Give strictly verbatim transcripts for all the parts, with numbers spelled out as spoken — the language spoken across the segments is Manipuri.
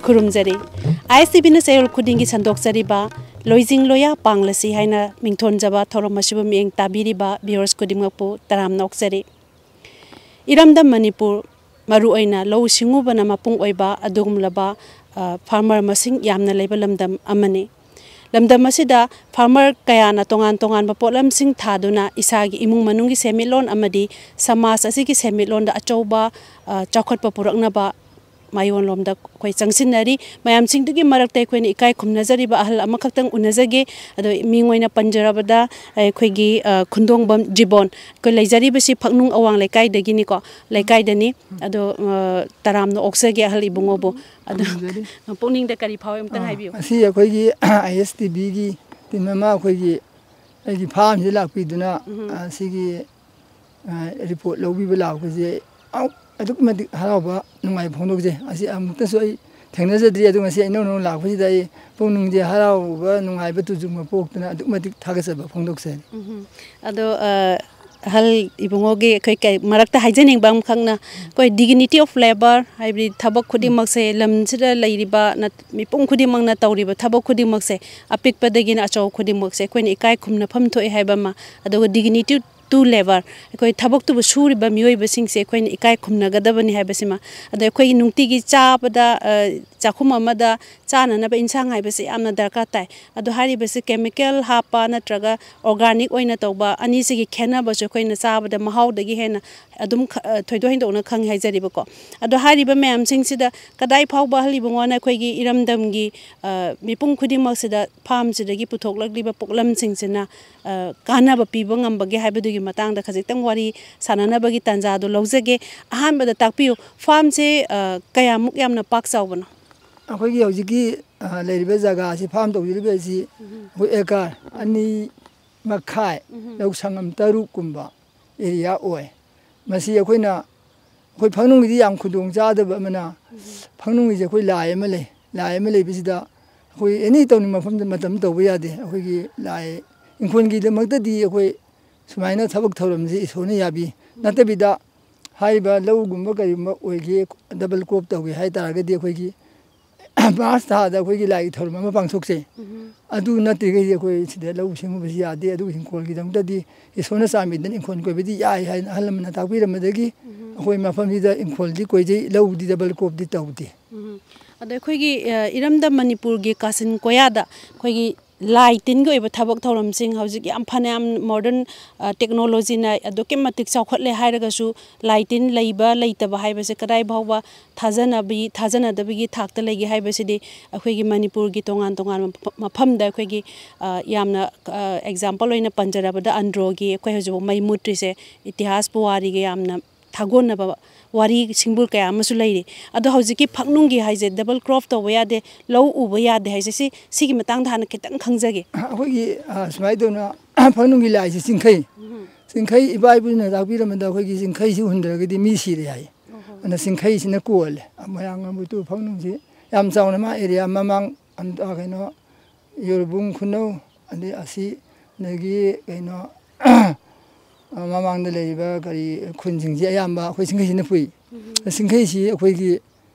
ꯈꯨꯔꯨꯝꯖꯔꯤ꯫ ꯑꯥꯏ ꯑꯦꯁ ꯇꯤ ꯚꯤꯅ ꯆꯌꯣꯜ ꯈꯨꯗꯤꯡꯒꯤ ꯁꯟꯗꯣꯛꯆꯔꯤꯕ ꯂꯣꯏꯖꯤꯡ ꯂꯣꯌꯥ ꯄꯥꯡꯂꯁꯤ ꯍꯥꯏꯅ ꯃꯤꯡꯊꯣꯟꯖꯕ ꯊꯧꯔꯝ ꯑꯁꯤꯕꯨ ꯃꯤꯠꯌꯦꯡ ꯇꯥꯕꯤꯔꯤꯕ viewers ꯈꯨꯗꯤꯡꯃꯛꯄꯨ ꯇꯔꯥꯝꯅ ꯑꯣꯛꯆꯔꯤ꯫ ꯏꯔꯝꯗꯝ ꯃꯅꯤꯄꯨꯔ, ꯃꯔꯨꯑꯣꯏꯅ ꯂꯧꯎ ꯁꯤꯡꯎꯕꯅ ꯃꯄꯨꯡ ꯑꯣꯏꯕ ꯑꯗꯨꯒꯨꯝꯂꯕ, ꯑ, farmer ꯃꯁꯤꯡ ꯌꯥꯝꯅ ꯂꯩꯕ ꯂꯝꯗꯝ ꯑꯃꯅꯤ꯫ ꯂꯝꯗꯝ ꯑꯁꯤꯗ farmer ꯀꯌꯥꯅ ꯇꯣꯉꯥꯟ ꯇꯣꯉꯥꯟꯕ ꯄꯣꯠꯂꯝꯁꯤꯡ ꯊꯥꯗꯨꯅ ꯏꯁꯥꯒꯤ ꯏꯃꯨꯡ ꯃꯅꯨꯡꯒꯤ ꯁꯦꯟꯃꯤꯠꯂꯣꯟ ꯑꯃꯗꯤ ꯁꯃꯥꯖ ꯑꯁꯤꯒꯤ ꯁꯦꯟꯃꯤꯠꯂꯣꯟꯗ ꯑꯆꯧꯕ, ꯑ, ꯆꯥꯎꯈꯠꯄ ꯄꯨꯔꯛꯅꯕ ꯃꯥꯏꯑꯣꯟꯂꯣꯝꯗ ꯑꯩꯈꯣꯏ ꯆꯪꯁꯤꯟꯅꯔꯤ꯫ ꯃꯌꯥꯝꯁꯤꯡꯗꯨꯒꯤ ꯃꯔꯛꯇ ꯑꯩꯈꯣꯏꯅ ꯏꯀꯥꯏ ꯈꯨꯝꯅꯖꯔꯤꯕ ꯑꯍꯜ ꯑꯃꯈꯛꯇꯪ ꯎꯅꯖꯒꯦ꯫ ꯑꯗꯣ ꯃꯤꯡ ꯑꯣꯏꯅ ꯄꯟꯖꯔꯕꯗ ꯑꯩꯈꯣꯏꯒꯤ, ꯑ, ꯈꯨꯟꯗꯣꯡꯕꯝ ꯖꯤꯕꯣꯟ꯫ ꯑꯩꯈꯣꯏ ꯂꯩꯖꯔꯤꯕꯁꯤ ꯐꯛꯅꯨꯡ ꯑꯋꯥꯡ ꯂꯩꯀꯥꯏꯗꯒꯤꯅꯤꯀꯣ, ꯂꯩꯀꯥꯏꯗꯅꯤ꯫ ꯑꯗꯣ, ꯑ, ꯇꯔꯥꯝꯅ ꯑꯣꯛꯆꯒꯦ ꯑꯍꯜ ꯏꯕꯨꯡꯉꯣꯕꯨ꯫ ꯑꯗꯣ ꯈꯨꯔꯨꯝꯖꯔꯤ꯫ ꯄꯨꯛꯅꯤꯡꯗ ꯀꯔꯤ ꯐꯥꯎꯏ ꯑꯃꯇꯪ ꯑꯥ, ꯍꯥꯏꯕꯤꯌꯨ꯫ ꯉꯁꯤ ꯑꯩꯈꯣꯏꯒꯤ ꯑꯥꯏ ꯑꯦꯁ ꯇꯤ ꯚꯤꯒꯤ ꯇꯤꯝ ꯑꯃ ꯑꯩꯈꯣꯏꯒꯤ ꯑꯩꯒꯤ ꯐꯥꯔꯝꯁꯤꯗ ꯂꯥꯛꯄꯤꯗꯨꯅ, ꯎꯝ꯫ ꯑ, ꯁꯤꯒꯤ, ꯑ, ꯔꯤꯄꯣꯔꯠ ꯂꯧꯕꯤꯕ ꯂꯥꯛꯄꯁꯦ ꯑ-, ꯑꯗꯨꯛꯀꯤ ꯃꯇꯤꯛ ꯍꯔꯥꯎꯕ, ꯅꯨꯡꯉꯥꯏꯕ ꯐꯣꯡꯗꯣꯛꯆꯩ꯫ ꯑꯁꯤ ꯑꯃꯨꯛꯇꯁꯨ ꯑꯩ ꯊꯦꯡꯅꯖꯗ꯭ꯔꯤ, ꯑꯗꯨ ꯉꯁꯤ ꯑꯩ ꯏꯅꯧ ꯅꯧꯅ ꯂꯥꯛꯄꯁꯤꯗ ꯑꯩ ꯄꯨꯛꯅꯤꯡꯁꯦ ꯍꯔꯥꯎꯕ, ꯅꯨꯡꯉꯥꯏꯕ ꯇꯨꯖꯨꯡꯕ ꯄꯣꯛꯇꯨꯅ ꯑꯗꯨꯛꯀꯤ ꯃꯇꯤꯛ ꯊꯥꯒꯠꯆꯕ ꯐꯣꯡꯗꯣꯛꯆꯔꯤ꯫ ꯎꯝ꯫ ꯑꯗꯣ, ꯑ, ꯑꯍꯜ ꯏꯕꯨꯡꯉꯣꯒꯤ ꯑꯩꯈꯣꯏ ꯀꯩ-, ꯃꯔꯛꯇ ꯍꯥꯏꯖꯅꯤꯡꯕ ꯑꯃꯈꯛꯅ, ꯑꯩꯈꯣꯏ dignity of labour ꯍꯥꯏꯕꯗꯤ ꯊꯕꯛ ꯈꯨꯗꯤꯡꯃꯛꯁꯦ, ꯂꯝꯁꯤꯗ ꯂꯩꯔꯤꯕ ꯅꯠ-, ꯃꯤꯄꯨꯝ ꯈꯨꯗꯤꯡꯃꯛꯅ ꯇꯧꯔꯤꯕ ꯊꯕꯛ ꯈꯨꯗꯤꯡꯃꯛꯁꯦ, ꯑꯄꯤꯛꯄꯗꯒꯤꯅ ꯑꯆꯧꯕ ꯈꯨꯗꯤꯡꯃꯛꯁꯦ ꯑꯩꯈꯣꯏꯅ ꯏꯀꯥꯏ ꯈꯨꯝꯅꯐꯝ ꯊꯣꯛꯑꯦ ꯍꯥꯏꯕ ꯑꯃ, ꯑꯗꯨꯒ dignity to labour, ꯑꯩꯈꯣꯏ ꯊꯕꯛꯇꯨꯕꯨ ꯁꯨꯔꯤꯕ ꯃꯤꯑꯣꯏꯕꯁꯤꯡꯁꯦ ꯑꯩꯈꯣꯏꯅ ꯏꯀꯥꯏ ꯈꯨꯝꯅꯒꯗꯕꯅꯤ ꯍꯥꯏꯕꯁꯤꯃ, ꯑꯗꯣ ꯑꯩꯈꯣꯏꯒꯤ ꯅꯨꯡꯇꯤꯒꯤ ꯆꯥꯕꯗ, ꯑ, ꯆꯥꯛꯈꯨꯝ ꯑꯃꯗ ꯆꯥꯅꯅꯕ ꯏꯟꯁꯥꯡ ꯍꯥꯏꯕꯁꯦ ꯌꯥꯝꯅ ꯗꯔꯀꯥꯔ ꯇꯥꯏ꯫ ꯑꯗꯣ ꯍꯥꯏꯔꯤꯕꯁꯤ chemical ꯍꯥꯞꯄ ꯅꯠꯇ꯭ꯔꯒ organic ꯑꯣꯏꯅ ꯇꯧꯕ ꯑꯅꯤꯁꯤꯒꯤ ꯈꯦꯠꯅꯕꯁꯨ ꯑꯩꯈꯣꯏꯅ ꯆꯥꯕꯗ ꯃꯍꯥꯎꯗꯒꯤ ꯍꯦꯟꯅ ꯑꯗꯨꯝ ꯈ-, ꯑ, ꯊꯣꯏꯗꯣꯛ ꯍꯦꯟꯗꯣꯛꯅ ꯈꯪꯉꯤ ꯍꯥꯏꯖꯔꯤꯕꯀꯣ꯫ ꯑꯗꯣ ꯍꯥꯏꯔꯤꯕ ꯃꯌꯥꯝꯁꯤꯡꯁꯤꯗ ꯀꯗꯥꯏ ꯐꯥꯎꯕ ꯑꯍꯜ ꯏꯕꯨꯡꯉꯣꯅ ꯑꯩꯈꯣꯏꯒꯤ ꯏꯔꯝꯗꯝꯒꯤ, ꯑ, ꯃꯤꯄꯨꯝ ꯈꯨꯗꯤꯡꯃꯛꯁꯤꯗ farmꯁꯤꯗꯒꯤ ꯄꯨꯊꯣꯛꯂꯛꯂꯤꯕ ꯄꯣꯠꯂꯝꯁꯤꯡꯁꯤꯅ, ꯑ, ꯀꯥꯟꯅꯕ ꯄꯤꯕ ꯉꯝꯕꯒꯦ ꯍꯥꯏꯕꯗꯨꯒꯤ ꯃꯇꯥꯡꯗ ꯈꯖꯤꯛꯇꯪ ꯋꯥꯔꯤ ꯁꯥꯟꯅꯅꯕꯒꯤ ꯇꯥꯟꯖꯥꯗꯣ ꯂꯧꯖꯒꯦ꯫ ꯑꯍꯥꯟꯕꯗ ꯇꯥꯛꯄꯤꯌꯨ, farmꯁꯦ, ꯑ, ꯀꯌꯥꯃꯨꯛ ꯌꯥꯝꯅ ꯄꯥꯛ ꯆꯥꯎꯕꯅꯣ? ꯑꯩꯈꯣꯏꯒꯤ ꯍꯧꯖꯤꯛꯀꯤ, ꯑ, ꯂꯩꯔꯤꯕ ꯖꯒꯥꯁꯤ, farm ꯇꯧꯖꯔꯤꯕ ꯑꯁꯤ ꯎꯝ꯫ ꯑꯩꯈꯣꯏ acre ꯑꯅꯤ ꯃꯈꯥꯏ, ꯎꯝ꯫ ꯂꯧ ꯁꯪꯉꯝ ꯇꯔꯨꯛ ꯀꯨꯝꯕ area ꯑꯣꯏ꯫ ꯃꯁꯤ ꯑꯩꯈꯣꯏꯅ, ꯑꯩꯈꯣꯏ ꯐꯪꯅꯨꯡꯒꯤꯗꯤ ꯌꯥꯝ ꯈꯨꯗꯣꯡ ꯆꯥꯗꯕ ꯑꯃꯅ, ꯎꯝ꯫ ꯐꯪꯅꯨꯡꯒꯤꯁꯦ ꯑꯩꯈꯣꯏ ꯂꯥꯏ ꯑꯃ ꯂꯩ꯫ ꯂꯥꯏ ꯑꯃ ꯂꯩꯕꯁꯤꯗ ꯑꯩꯈꯣꯏ any ꯇꯧꯅꯤꯡꯕ ꯃꯐꯝꯗ ꯃꯇꯝ ꯇꯧꯕ ꯌꯥꯗꯦ꯫ ꯑꯩꯈꯣꯏꯒꯤ ꯂꯥꯏ ꯏꯪꯈꯣꯜꯒꯤꯗꯃꯛꯇꯗꯤ ꯑꯩꯈꯣꯏ ꯁꯨꯃꯥꯏꯅ ꯊꯕꯛ ꯊꯧꯔꯝꯁꯤ ꯏꯁꯣꯔꯅ ꯌꯥꯕꯤ꯫ ꯎꯝ꯫ ꯅꯠꯇꯕꯤꯗ ꯍꯥꯏꯔꯤꯕ ꯂꯧꯒꯨꯝꯕ ꯀꯔꯤꯒꯨꯝꯕ ꯑꯣꯏꯒꯦ, double crop ꯇꯧꯒꯦ ꯍꯥꯏ ꯇꯥꯔꯒꯗꯤ ꯑꯩꯈꯣꯏꯒꯤ ꯃꯥꯔꯆ ꯊꯥꯗ ꯑꯩꯈꯣꯏꯒꯤ ꯂꯥꯏꯒꯤ ꯊꯧꯔꯝ ꯑꯃ ꯄꯥꯡꯊꯣꯛꯆꯩ꯫ ꯑꯗꯨ ꯅꯠꯇ꯭ꯔꯤꯈꯩꯗꯤ ꯑꯩꯈꯣꯏ ꯁꯤꯗ ꯂꯧꯎ ꯁꯤꯡꯎꯕꯁꯤ ꯌꯥꯗꯦ꯫ ꯑꯗꯨꯒ ꯏꯪꯈꯣꯜꯒꯤꯗꯃꯛꯇꯗꯤ ꯏꯁꯣꯔꯅ ꯆꯥꯟꯕꯤꯗꯨꯅ ꯏꯪꯈꯣꯜ ꯀꯣꯏꯕꯗꯤ ꯌꯥꯏ ꯍꯥꯏꯅ ꯑꯍꯜ ꯂꯃꯟꯅ ꯇꯥꯛꯄꯤꯔꯝꯕꯗꯒꯤ ꯑꯩꯈꯣꯏ ꯃꯐꯝꯁꯤꯗ ꯏꯪꯈꯣꯜꯗꯤ ꯀꯣꯏꯖꯩ, ꯂꯧꯗꯤ ꯗꯕꯜ ꯀ꯭ꯔꯣꯞꯇꯤ ꯇꯧꯗꯦ꯫ ꯑꯗꯣ ꯑꯩꯈꯣꯏꯒꯤ ꯏꯔꯝꯗꯝ ꯃꯅꯤꯄꯨꯔꯒꯤ ꯀꯥꯆꯤꯟ ꯀꯣꯌꯥꯗ ꯑꯩꯈꯣꯏꯒꯤ ꯂꯥꯏ ꯇꯤꯟꯒꯤ ꯑꯣꯏꯕ ꯊꯕꯛ ꯊꯧꯔꯝꯁꯤꯡ ꯍꯧꯖꯤꯛ ꯌꯥꯝ ꯐꯅꯌꯥꯝ ꯃꯣꯗꯔꯟ ꯇꯦꯛꯅꯣꯂꯣꯖꯤꯅ ꯑꯗꯨꯛꯀꯤ ꯃꯇꯤꯛ ꯆꯥꯎꯈꯠꯂꯦ ꯍꯥꯏꯔꯒꯁꯨ, ꯂꯥꯏ ꯇꯤꯟ ꯂꯩꯕ ꯂꯩꯇꯕ ꯍꯥꯏꯕꯁꯦ ꯀꯗꯥꯏ ꯐꯥꯎꯕ ꯊꯥꯖꯅꯕꯤ ꯊꯥꯖꯅꯗꯕꯒꯤ ꯊꯥꯛꯇ ꯂꯩꯒꯦ ꯍꯥꯏꯕꯁꯤꯗꯤ ꯑꯩꯈꯣꯏꯒꯤ ꯃꯅꯤꯄꯨꯔꯒꯤ ꯇꯣꯉꯥꯟ ꯇꯣꯉꯥꯟꯕ ꯃꯐꯝꯗ ꯑꯩꯈꯣꯏꯒꯤ ꯌꯥꯝꯅ, ꯑꯦꯛꯖꯥꯝꯄꯜ ꯑꯣꯏꯅ ꯄꯟꯖꯔꯕꯗ ꯑꯟꯗ꯭ꯔꯣꯒꯤ ꯑꯩꯈꯣꯏ ꯍꯧꯖꯤꯛꯐꯥꯎ ꯃꯩ ꯃꯨꯠꯇ꯭ꯔꯤꯁꯦ ꯏꯇꯤꯍꯥꯁ ꯄꯨꯋꯥꯔꯤꯒ ꯌꯥꯝꯅ ꯊꯥꯒꯣꯟꯅꯕ ꯋꯥꯔꯤ ꯁꯤꯡꯕꯨꯜ ꯀꯌꯥ ꯑꯃꯁꯨ ꯂꯩꯔꯤ꯫ ꯑꯗꯣ ꯍꯧꯖꯤꯛꯀꯤ ꯐꯛꯅꯨꯡꯒꯤ ꯍꯥꯏꯁꯦ, ꯗꯕꯜ ꯀ꯭ꯔꯣꯞ ꯇꯧꯕ ꯌꯥꯗꯦ, ꯂꯧ ꯎꯕ ꯌꯥꯗꯦ ꯍꯥꯏꯁꯦ, ꯁꯤ ꯁꯤꯒꯤ ꯃꯇꯥꯡꯗ ꯍꯥꯟꯅ ꯈꯤꯇꯪ ꯈꯪꯖꯒꯦ꯫ ꯑꯩꯈꯣꯏꯒꯤ ꯁꯨꯃꯥꯏꯅ ꯇꯧꯅ ꯐꯛꯅꯨꯡꯒꯤ ꯂꯥꯏꯁꯦ ꯆꯤꯡꯈꯩ ꯆꯤꯡꯈꯩ ꯏꯄꯥ ꯏꯄꯨꯅ ꯇꯥꯛꯄꯤꯔꯝꯕꯗ ꯑꯩꯈꯣꯏꯒꯤ ꯆꯤꯡꯈꯩꯁꯤ ꯍꯨꯟꯗ꯭ꯔꯒꯗꯤ ꯃꯤ ꯁꯤꯔꯦ ꯍꯥꯏ꯫ ꯑꯗꯨꯅ ꯆꯤꯡꯈꯩꯁꯤꯅ ꯀꯣꯜꯂꯦ꯫ ꯃꯣꯏꯔꯥꯡ ꯀꯥꯡꯕꯨꯇꯨ ꯐꯛꯅꯨꯡꯁꯤ ꯌꯥꯝ ꯆꯥꯎꯅ ꯃꯥ ꯑꯦꯔꯤꯌꯥ ꯃꯃꯥꯡ ꯀꯩꯅꯣ ꯌꯣꯔꯕꯨꯡ ꯈꯨꯅꯧ ꯑꯗꯩ ꯑꯁꯤ ꯑꯗꯒꯤ ꯀꯩꯅꯣ ꯃꯃꯥꯡꯗ ꯂꯩꯔꯤꯕ ꯀꯔꯤ ꯈꯨꯟꯁꯤꯡꯁꯤ ꯑꯌꯥꯝꯕ ꯑꯩꯈꯣꯏ ꯆꯤꯡꯈꯩꯁꯤꯅ ꯐꯨꯏ꯫ ꯆꯤꯡꯈꯩꯁꯤ ꯑꯩꯈꯣꯏꯒꯤ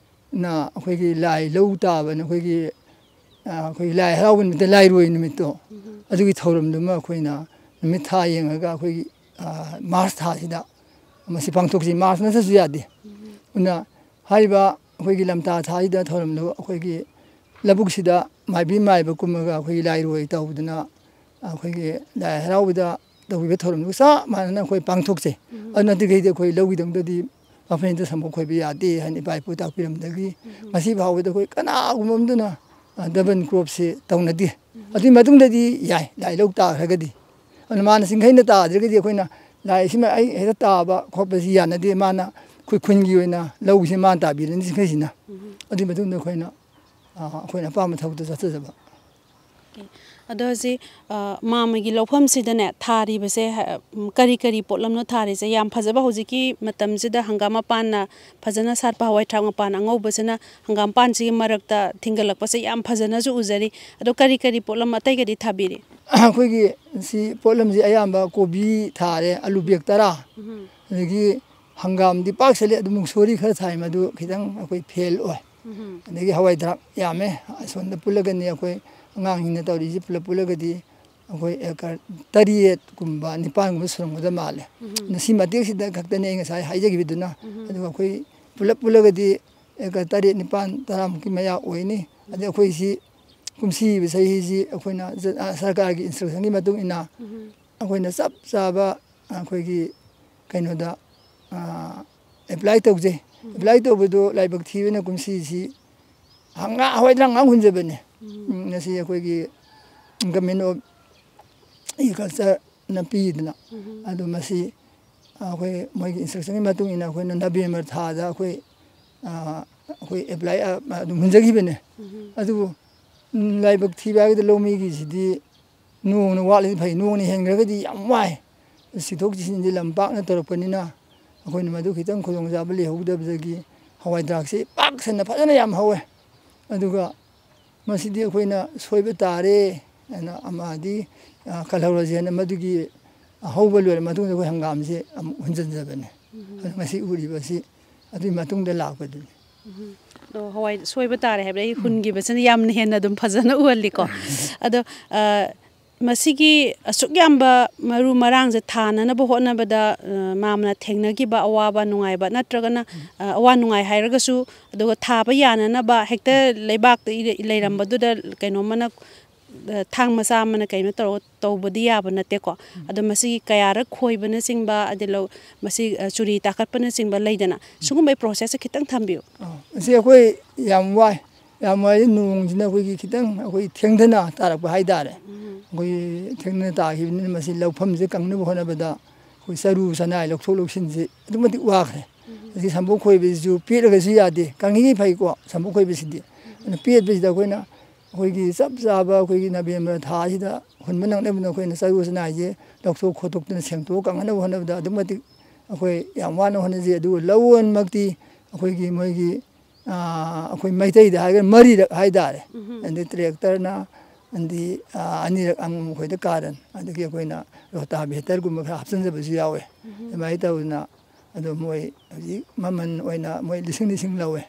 ꯅ ꯑꯩꯈꯣꯏꯒꯤ ꯂꯥꯏ ꯂꯧ ꯇꯥꯕꯅ ꯑꯩꯈꯣꯏꯒꯤ ꯑꯩꯈꯣꯏꯒꯤ ꯂꯥꯏ ꯍꯔꯥꯎꯕ ꯅꯨꯃꯤꯠꯇ ꯂꯥꯏꯔꯣꯏ ꯅꯨꯃꯤꯠꯇꯣ ꯑꯗꯨꯒꯤ ꯊꯧꯔꯝꯗꯨꯃ ꯑꯩꯈꯣꯏꯅ ꯅꯨꯃꯤꯠ ꯊꯥ ꯌꯦꯡꯉꯒ ꯑꯩꯈꯣꯏꯒꯤ ꯃꯥꯔꯁ ꯊꯥꯁꯤꯗ ꯃꯁꯤ ꯄꯥꯡꯊꯣꯛꯁꯤ꯫ ꯃꯥꯔꯁ ꯅꯠꯇ꯭ꯔꯁꯨ ꯌꯥꯗꯦ꯫ ꯑꯗꯨꯅ ꯍꯥꯏꯔꯤꯕ ꯑꯩꯈꯣꯏꯒꯤ ꯂꯝꯇꯥ ꯊꯥꯁꯤꯗ ꯊꯧꯔꯝꯗꯨ ꯑꯩꯈꯣꯏꯒꯤ ꯂꯧꯕꯨꯛꯁꯤꯗ ꯃꯥꯏꯕꯤ ꯃꯥꯏꯕ ꯀꯨꯝꯃꯒ ꯑꯩꯈꯣꯏꯒꯤ ꯂꯥꯏꯔꯣꯏ ꯇꯧꯗꯅ ꯑꯩꯈꯣꯏꯒꯤ ꯂꯥꯏ ꯍꯔꯥꯎꯕꯗ ꯇꯧꯕꯤꯕ ꯊꯧꯔꯝꯗꯨꯒ ꯆꯞ ꯃꯥꯟꯅꯅ ꯑꯩꯈꯣꯏ ꯄꯥꯡꯊꯣꯛꯆꯩ꯫ ꯑꯗꯨ ꯅꯠꯇ꯭ꯔꯤꯈꯩꯗꯤ ꯑꯩꯈꯣꯏ ꯂꯧꯒꯤꯗꯃꯛꯇꯗꯤ ꯃꯐꯝꯁꯤꯗ ꯁꯝꯄꯣꯠ ꯈꯣꯏꯕ ꯌꯥꯗꯦ ꯍꯥꯏꯅ ꯏꯄꯥ ꯏꯄꯨ ꯇꯥꯛꯄꯤꯔꯝꯕꯗꯒꯤ ꯉꯁꯤ ꯐꯥꯎꯕꯗ ꯑꯩꯈꯣꯏ ꯀꯅꯥꯒꯨꯝꯕ ꯑꯃꯗꯨꯅ ꯗꯕꯜ ꯀ꯭ꯔꯣꯞꯁꯦ ꯇꯧꯅꯗꯦ꯫ ꯑꯗꯨꯒꯤ ꯃꯇꯨꯡꯗꯗꯤ ꯌꯥꯏ, ꯂꯥꯏ ꯂꯧ ꯇꯥꯈ꯭ꯔꯒꯗꯤ꯫ ꯑꯗꯨꯅ ꯃꯥꯅ ꯆꯤꯡꯈꯩꯅ ꯇꯥꯗ꯭ꯔꯒꯗꯤ ꯑꯩꯈꯣꯏꯅ ꯂꯥꯏꯁꯤꯃ ꯑꯩ ꯍꯦꯛꯇ ꯇꯥꯕ ꯈꯣꯠꯄꯁꯤ ꯌꯥꯅꯗꯦ꯫ ꯃꯥꯅ ꯑꯩꯈꯣꯏ ꯈꯨꯟꯒꯤ ꯑꯣꯏꯅ ꯂꯧꯁꯤ ꯃꯥꯅ ꯇꯥꯕꯤꯔꯅꯤ ꯆꯤꯡꯈꯩꯁꯤꯅ꯫ ꯑꯗꯨꯒꯤ ꯃꯇꯨꯡꯗ ꯑꯩꯈꯣꯏꯅ ꯑꯩꯈꯣꯏꯅ ꯑꯄꯥꯝꯕ ꯊꯕꯛꯇꯣ ꯆꯠꯆꯖꯕ꯫ ꯑꯗꯣ ꯍꯧꯖꯤꯛ ꯃꯥꯃꯒꯤ ꯂꯧꯐꯝꯁꯤꯗꯅꯦ ꯊꯥꯔꯤꯕꯁꯦ ꯀꯔꯤ ꯀꯔꯤ ꯄꯣꯠꯂꯝꯅꯣ ꯊꯥꯔꯤꯁꯦ? ꯌꯥꯝ ꯐꯖꯕ ꯍꯧꯖꯤꯛꯀꯤ ꯃꯇꯝꯁꯤꯗ ꯍꯪꯒꯥꯝ ꯃꯄꯥꯟꯅ ꯐꯖꯅ ꯁꯥꯠꯄ ꯍꯋꯥꯏ ꯊ꯭ꯔꯥꯛ ꯃꯄꯥꯟ ꯑꯉꯧꯕꯁꯤꯅ ꯍꯪꯒꯥꯝ ꯄꯥꯟꯁꯤꯒꯤ ꯃꯔꯛꯇ ꯊꯤꯡꯒꯠꯂꯛꯄꯁꯦ ꯌꯥꯝ ꯐꯖꯅꯁꯨ ꯎꯖꯔꯤ꯫ ꯑꯗꯣ ꯀꯔꯤ ꯀꯔꯤ ꯄꯣꯠꯂꯝ ꯑꯇꯩꯒꯗꯤ ꯊꯥꯕꯤꯔꯤ? ꯑꯩꯈꯣꯏꯒꯤ ꯁꯤ ꯄꯣꯠꯂꯝꯁꯤ ꯑꯌꯥꯝꯕ ꯀꯣꯕꯤ ꯊꯥꯔꯦ, ꯑꯂꯨ ꯕꯦꯒ ꯇꯔꯥ, ꯑꯗꯒꯤ ꯍꯪꯒꯥꯝꯗꯤ ꯄꯥꯛ ꯁꯜꯂꯤ, ꯑꯗꯨ ꯃꯨꯛꯁꯣꯔꯤ ꯈꯔ ꯊꯥꯏ, ꯃꯗꯨ ꯈꯤꯇꯪ ꯑꯩꯈꯣꯏ ꯐꯦꯜ ꯑꯣꯏ꯫ ꯑꯗꯒꯤ ꯍꯋꯥꯏ ꯊꯔꯥꯛ ꯌꯥꯝꯃꯦ꯫ ꯑꯁꯣꯝꯗ ꯄꯨꯜꯂꯒꯅꯤ ꯑꯩꯈꯣꯏ ꯑꯉꯥꯡꯁꯤꯡꯅ ꯇꯧꯔꯤꯁꯤ ꯄꯨꯂꯞ ꯄꯨꯜꯂꯒꯗꯤ ꯑꯩꯈꯣꯏ ꯑꯦꯀꯔ ꯇꯔꯦꯠꯀꯨꯝꯕ ꯅꯤꯄꯥꯟꯒꯨꯝꯕ ꯁꯨꯔꯝꯒꯗꯕ ꯃꯥꯜꯂꯦ꯫ ꯑꯗꯨꯅ ꯁꯤ ꯃꯇꯦꯛꯁꯤꯗ ꯈꯛꯇꯅꯤ ꯑꯩ ꯉꯁꯥꯏ ꯍꯥꯏꯖꯈꯤꯕꯗꯨꯅ꯫ ꯑꯗꯨꯒ ꯑꯩꯈꯣꯏ ꯄꯨꯂꯞ ꯄꯨꯜꯂꯒꯗꯤ ꯑꯦꯀꯔ ꯇꯔꯦꯠ, ꯅꯤꯄꯥꯟ, ꯇꯔꯥꯃꯨꯛꯀꯤ ꯃꯌꯥ ꯑꯣꯏꯅꯤ꯫ ꯑꯗꯩ ꯑꯩꯈꯣꯏꯁꯤ ꯀꯨꯝꯁꯤꯒꯤ ꯆꯍꯤꯁꯤ ꯑꯩꯈꯣꯏꯅ ꯖ-, ꯑ, ꯁꯔꯀꯥꯔꯒꯤ instructionꯒꯤ ꯃꯇꯨꯡ ꯏꯟꯅ ꯑꯩꯈꯣꯏꯅ ꯆꯞ ꯆꯥꯕ ꯑꯩꯈꯣꯏꯒꯤ ꯀꯩꯅꯣꯗ, ꯑ, apply ꯇꯧꯖꯩ꯫ Apply ꯇꯧꯕꯗꯣ ꯂꯥꯏꯕꯛ ꯊꯤꯕꯅ ꯀꯨꯝꯁꯤꯁꯤ ꯍꯪꯒꯥ-, ꯍꯋꯥꯏ ꯊꯔꯥꯛ ꯉꯥꯛ ꯍꯨꯟꯖꯕꯅꯦ꯫ ꯎꯝ, ꯉꯁꯤ ꯑꯩꯈꯣꯏꯒꯤ Government of Agricultureꯅ ꯄꯤꯗꯅ꯫ ꯑꯗꯣ ꯃꯁꯤ ꯑꯩꯈꯣꯏ ꯃꯣꯏꯒꯤ instructionꯒꯤ ꯃꯇꯨꯡ ꯏꯟꯅ ꯑꯩꯈꯣꯏꯅ November ꯊꯥꯗ ꯑꯩꯈꯣꯏ, ꯑ, ꯑꯩꯈꯣꯏ apply, ꯑ, ꯑꯗꯨꯝ ꯍꯨꯟꯖꯈꯤꯕꯅꯦ꯫ ꯑꯗꯨꯕꯨ, ꯎꯝ, ꯂꯥꯏꯕꯛ ꯊꯤꯕ ꯍꯥꯏꯒꯗ꯭ꯔꯥ, ꯂꯧꯃꯤꯒꯤꯁꯤꯗꯤ ꯅꯣꯡꯅ ꯋꯥꯠꯂꯗꯤ ꯐꯩ, ꯅꯣꯡꯅ ꯍꯦꯟꯈ꯭ꯔꯒꯗꯤ ꯌꯥꯝ ꯋꯥꯏ꯫ ꯆꯤꯊꯣꯛ ꯆꯤꯁꯤꯟꯁꯦ ꯂꯝ ꯄꯥꯛꯅ ꯇꯧꯔꯛꯄꯅꯤꯅ ꯑꯩꯈꯣꯏꯅ ꯃꯗꯨ ꯈꯤꯇꯪ ꯈꯨꯗꯣꯡꯆꯥꯕ ꯂꯩꯍꯧꯗꯕꯗꯒꯤ ꯍꯋꯥꯏ ꯊꯔꯥꯛꯁꯤ ꯄꯥꯛ ꯁꯟꯅ ꯐꯖꯅ ꯌꯥꯝ ꯍꯧꯋꯦ꯫ ꯑꯗꯨꯒ ꯃꯁꯤꯗꯤ ꯑꯩꯈꯣꯏꯅ ꯁꯣꯏꯕ ꯇꯥꯔꯦ ꯍꯥꯏꯅ ꯑꯃꯗꯤ, ꯑ, ꯀꯜꯍꯧꯔꯁꯦꯅ ꯃꯗꯨꯒꯤ ꯍꯧꯕ ꯂꯣꯏꯔ ꯃꯇꯨꯡꯗ ꯑꯩꯈꯣꯏ ꯍꯪꯒꯥꯝꯁꯦ ꯑꯃꯨꯛ ꯍꯨꯟꯖꯤꯟꯖꯕꯅꯦ꯫ ꯑꯗꯨ ꯉꯁꯤ ꯎꯔꯤꯕꯁꯤ ꯑꯗꯨꯒꯤ ꯃꯇꯨꯡꯗ ꯂꯥꯛꯄꯗꯨꯅꯤ꯫ ꯑꯗꯣ ꯍꯋꯥꯏ ꯁꯣꯏꯕ ꯇꯥꯔꯦ ꯍꯥꯏꯕꯗ ꯑꯩ ꯍꯨꯟꯈꯤꯕꯁꯤꯅ ꯌꯥꯝꯅ ꯍꯦꯟꯅ ꯑꯗꯨꯝ ꯐꯖꯅ ꯎꯍꯜꯂꯤꯀꯣ꯫ ꯑꯗꯣ, ꯑ, ꯃꯁꯤꯒꯤ ꯑꯁꯨꯛ ꯌꯥꯝꯕ ꯃꯔꯨ ꯃꯔꯥꯡꯁꯦ ꯊꯥꯅꯅꯕ ꯍꯣꯠꯅꯕꯗ, ꯑ, ꯃꯥꯝꯅ ꯊꯦꯡꯅꯈꯤꯕ ꯑꯋꯥꯕ ꯅꯨꯡꯉꯥꯏꯕ ꯅꯠꯇ꯭ꯔꯒꯅ, ꯑ, ꯑꯋꯥ ꯅꯨꯡꯉꯥꯏ ꯍꯥꯏꯔꯒꯁꯨ, ꯑꯗꯨꯒ ꯊꯥꯕ ꯌꯥꯅꯅꯕ ꯍꯦꯛꯇ ꯂꯩꯕꯥꯛꯇ ꯏꯔ-, ꯂꯩꯔꯝꯕꯗꯨꯗ ꯀꯩꯅꯣꯝꯃꯅ, ꯑ, ꯊꯥꯡ ꯃꯆꯥ ꯑꯃꯅ ꯀꯩꯅꯣ ꯇꯧꯔꯒ ꯇꯧꯕꯗꯤ ꯌꯥꯕ ꯅꯠꯇꯦꯀꯣ꯫ ꯑꯗꯣ ꯃꯁꯤꯒꯤ ꯀꯌꯥꯔꯛ ꯈꯣꯏꯕꯅꯆꯤꯡꯕ, ꯑꯗꯩ ꯂꯧ, ꯃꯁꯤ, ꯑ, ꯆꯨꯔꯤ ꯇꯥꯈꯠꯄꯅꯆꯤꯡꯕ ꯂꯩꯗꯅ, ꯁꯤꯒꯨꯝꯕꯩ processꯁꯦ ꯈꯤꯇꯪ ꯊꯝꯕꯤꯌꯨ꯫ ꯑ, ꯃꯁꯤ ꯑꯩꯈꯣꯏ ꯌꯥꯝ ꯋꯥꯏ꯫ ꯌꯥꯝ ꯋꯥꯏ, ꯅꯣꯡꯁꯤꯅ ꯑꯩꯈꯣꯏꯒꯤ ꯈꯤꯇꯪ ꯑꯩꯈꯣꯏ ꯊꯦꯡꯊꯅ ꯇꯥꯔꯛꯄ ꯍꯥꯏꯇꯥꯔꯦ꯫ ꯑꯩꯈꯣꯏ ꯊꯦꯡꯅ ꯇꯥꯈꯤꯕꯅꯤꯅ ꯃꯁꯤ ꯂꯧꯐꯝꯁꯦ ꯀꯪꯅꯕ ꯍꯣꯠꯅꯕꯗ ꯑꯩꯈꯣꯏ ꯆꯔꯨ ꯆꯅꯥꯏ ꯂꯧꯊꯣꯛ ꯂꯧꯁꯤꯟꯁꯦ ꯑꯗꯨꯛꯀꯤ ꯃꯇꯤꯛ ꯋꯥꯈ꯭ꯔꯦ꯫ ꯑꯗꯒꯤ ꯁꯝꯄꯣꯛ ꯈꯣꯏꯕꯁꯤꯁꯨ ꯄꯦꯠꯂꯒꯁꯨ ꯌꯥꯗꯦ, ꯀꯪꯉꯤꯉꯩ ꯐꯩꯀꯣ ꯁꯝꯄꯣꯛ ꯈꯣꯏꯕꯁꯤꯗꯤ꯫ ꯑꯗꯨꯅ ꯄꯦꯠꯄꯁꯤꯗ ꯑꯩꯈꯣꯏꯅ ꯑꯩꯈꯣꯏꯒꯤ ꯆꯞ ꯆꯥꯕ ꯑꯩꯈꯣꯏꯒꯤ November ꯊꯥꯁꯤꯗ ꯍꯨꯟꯕ ꯅꯪꯅꯕꯅ ꯑꯩꯈꯣꯏꯅ ꯆꯔꯨ ꯆꯅꯥꯏꯁꯦ ꯂꯧꯊꯣꯛ ꯈꯣꯠꯇꯣꯛꯇꯅ ꯁꯦꯡꯇꯣꯛꯑ ꯀꯪꯍꯟꯅꯕ ꯍꯣꯠꯅꯕꯗ ꯑꯗꯨꯛꯀꯤ ꯃꯇꯤꯛ ꯑꯩꯈꯣꯏ ꯌꯥꯝ ꯋꯥꯅ ꯍꯣꯠꯅꯖꯩ꯫ ꯑꯗꯨꯒ ꯂꯧ ꯑꯣꯟꯃꯛꯇꯤ ꯑꯩꯈꯣꯏꯒꯤ ꯃꯣꯏꯒꯤ, ꯑ, ꯑꯩꯈꯣꯏ ꯃꯩꯇꯩꯗ ꯍꯥꯏꯔꯒꯅ ꯃꯔꯤꯔꯛ ꯍꯥꯏꯇꯥꯔꯦ꯫ ꯑꯗꯩ tractorꯅ, ꯑꯗꯤ, ꯑ, ꯑꯅꯤꯔꯛ ꯑꯃꯨꯛ ꯃꯈꯣꯏꯗ ꯀꯥꯔꯟ, ꯑꯗꯒꯤ ꯑꯩꯈꯣꯏꯅ rotavetterꯒꯨꯝꯕ ꯈꯔ ꯍꯥꯞꯆꯤꯟꯖꯕꯁꯨ ꯌꯥꯎꯋꯦ꯫ ꯑꯗꯨꯃꯥꯏꯅ ꯇꯧꯗꯅ ꯑꯗꯣ ꯃꯣꯏ ꯍꯧꯖꯤꯛ ꯃꯃꯜ ꯑꯣꯏꯅ ꯃꯣꯏ ꯂꯤꯁꯤꯡ ꯂꯤꯁꯤꯡ ꯂꯧꯋꯦ꯫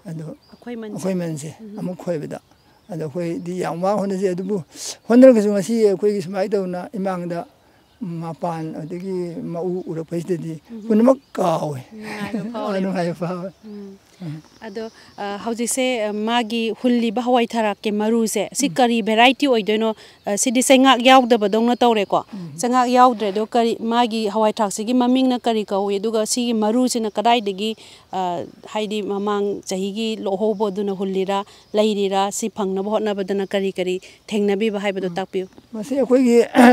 ꯑꯗꯣ ꯑꯩꯈꯣꯏ ꯃꯟꯁꯦ ꯑꯃꯨꯛ ꯈꯣꯏꯕꯗ, ꯑꯗꯣ ꯑꯩꯈꯣꯏꯗꯤ ꯌꯥꯝ ꯋꯥ ꯍꯣꯠꯅꯖꯩ꯫ ꯑꯗꯨꯕꯨ ꯍꯣꯠꯅꯔꯒꯁꯨ ꯉꯁꯤ ꯑꯩꯈꯣꯏꯒꯤ ꯁꯨꯃꯥꯏꯅ ꯇꯧꯅ ꯏꯃꯥꯡꯗ ꯃꯄꯥꯟ ꯑꯗꯒꯤ ꯃꯎ ꯎꯔꯛꯄꯁꯤꯗꯗꯤ ꯄꯨꯝꯅꯃꯛ ꯀꯥꯎꯋꯦ꯫ ꯅꯨꯡꯉꯥꯏꯕ ꯐꯥꯎꯔꯦ꯫ ꯅꯨꯡꯉꯥꯏꯕ ꯐꯥꯎꯋꯦ꯫ ꯎꯝ꯫ ꯑꯗꯣ, ꯑ, ꯍꯧꯖꯤꯛꯁꯦ, ꯑ, ꯃꯥꯒꯤ ꯍꯨꯜꯂꯤꯕ ꯍꯋꯥꯏ ꯊꯔꯥꯛꯀꯤ ꯃꯔꯨꯁꯦ, ꯁꯤ ꯀꯔꯤ variety ꯑꯣꯏꯗꯣꯏꯅꯣ? ꯑ, ꯁꯤꯗꯤ ꯆꯩꯉꯥꯛ ꯌꯥꯎꯗꯕꯗꯧꯅ ꯇꯧꯔꯦꯀꯣ꯫ ꯆꯩꯉꯥꯛ ꯌꯥꯎꯗ꯭ꯔꯦ꯫ ꯑꯗꯣ ꯀꯔꯤ, ꯃꯥꯒꯤ ꯍꯋꯥꯏ ꯊꯔꯥꯛꯁꯤꯒꯤ ꯃꯃꯤꯡꯅ ꯀꯔꯤ ꯀꯧꯏ? ꯑꯗꯨꯒ ꯁꯤꯒꯤ ꯃꯔꯨꯁꯤꯅ ꯀꯗꯥꯏꯗꯒꯤ, ꯑ, ꯍꯥꯏꯗꯤ ꯃꯃꯥꯡ ꯆꯍꯤꯒꯤ ꯂꯣꯛꯍꯧꯕꯗꯨꯅ ꯍꯨꯜꯂꯤꯔꯥ, ꯂꯩꯔꯤꯔꯥ, ꯁꯤ ꯐꯪꯅꯕ ꯍꯣꯠꯅꯕꯗꯅ ꯀꯔꯤ ꯀꯔꯤ ꯊꯦꯡꯅꯕꯤꯕ ꯍꯥꯏꯕꯗꯣ ꯇꯥꯛꯄꯤꯌꯨ꯫ ꯃꯁꯤ ꯑꯩꯈꯣꯏꯒꯤ, ꯑ,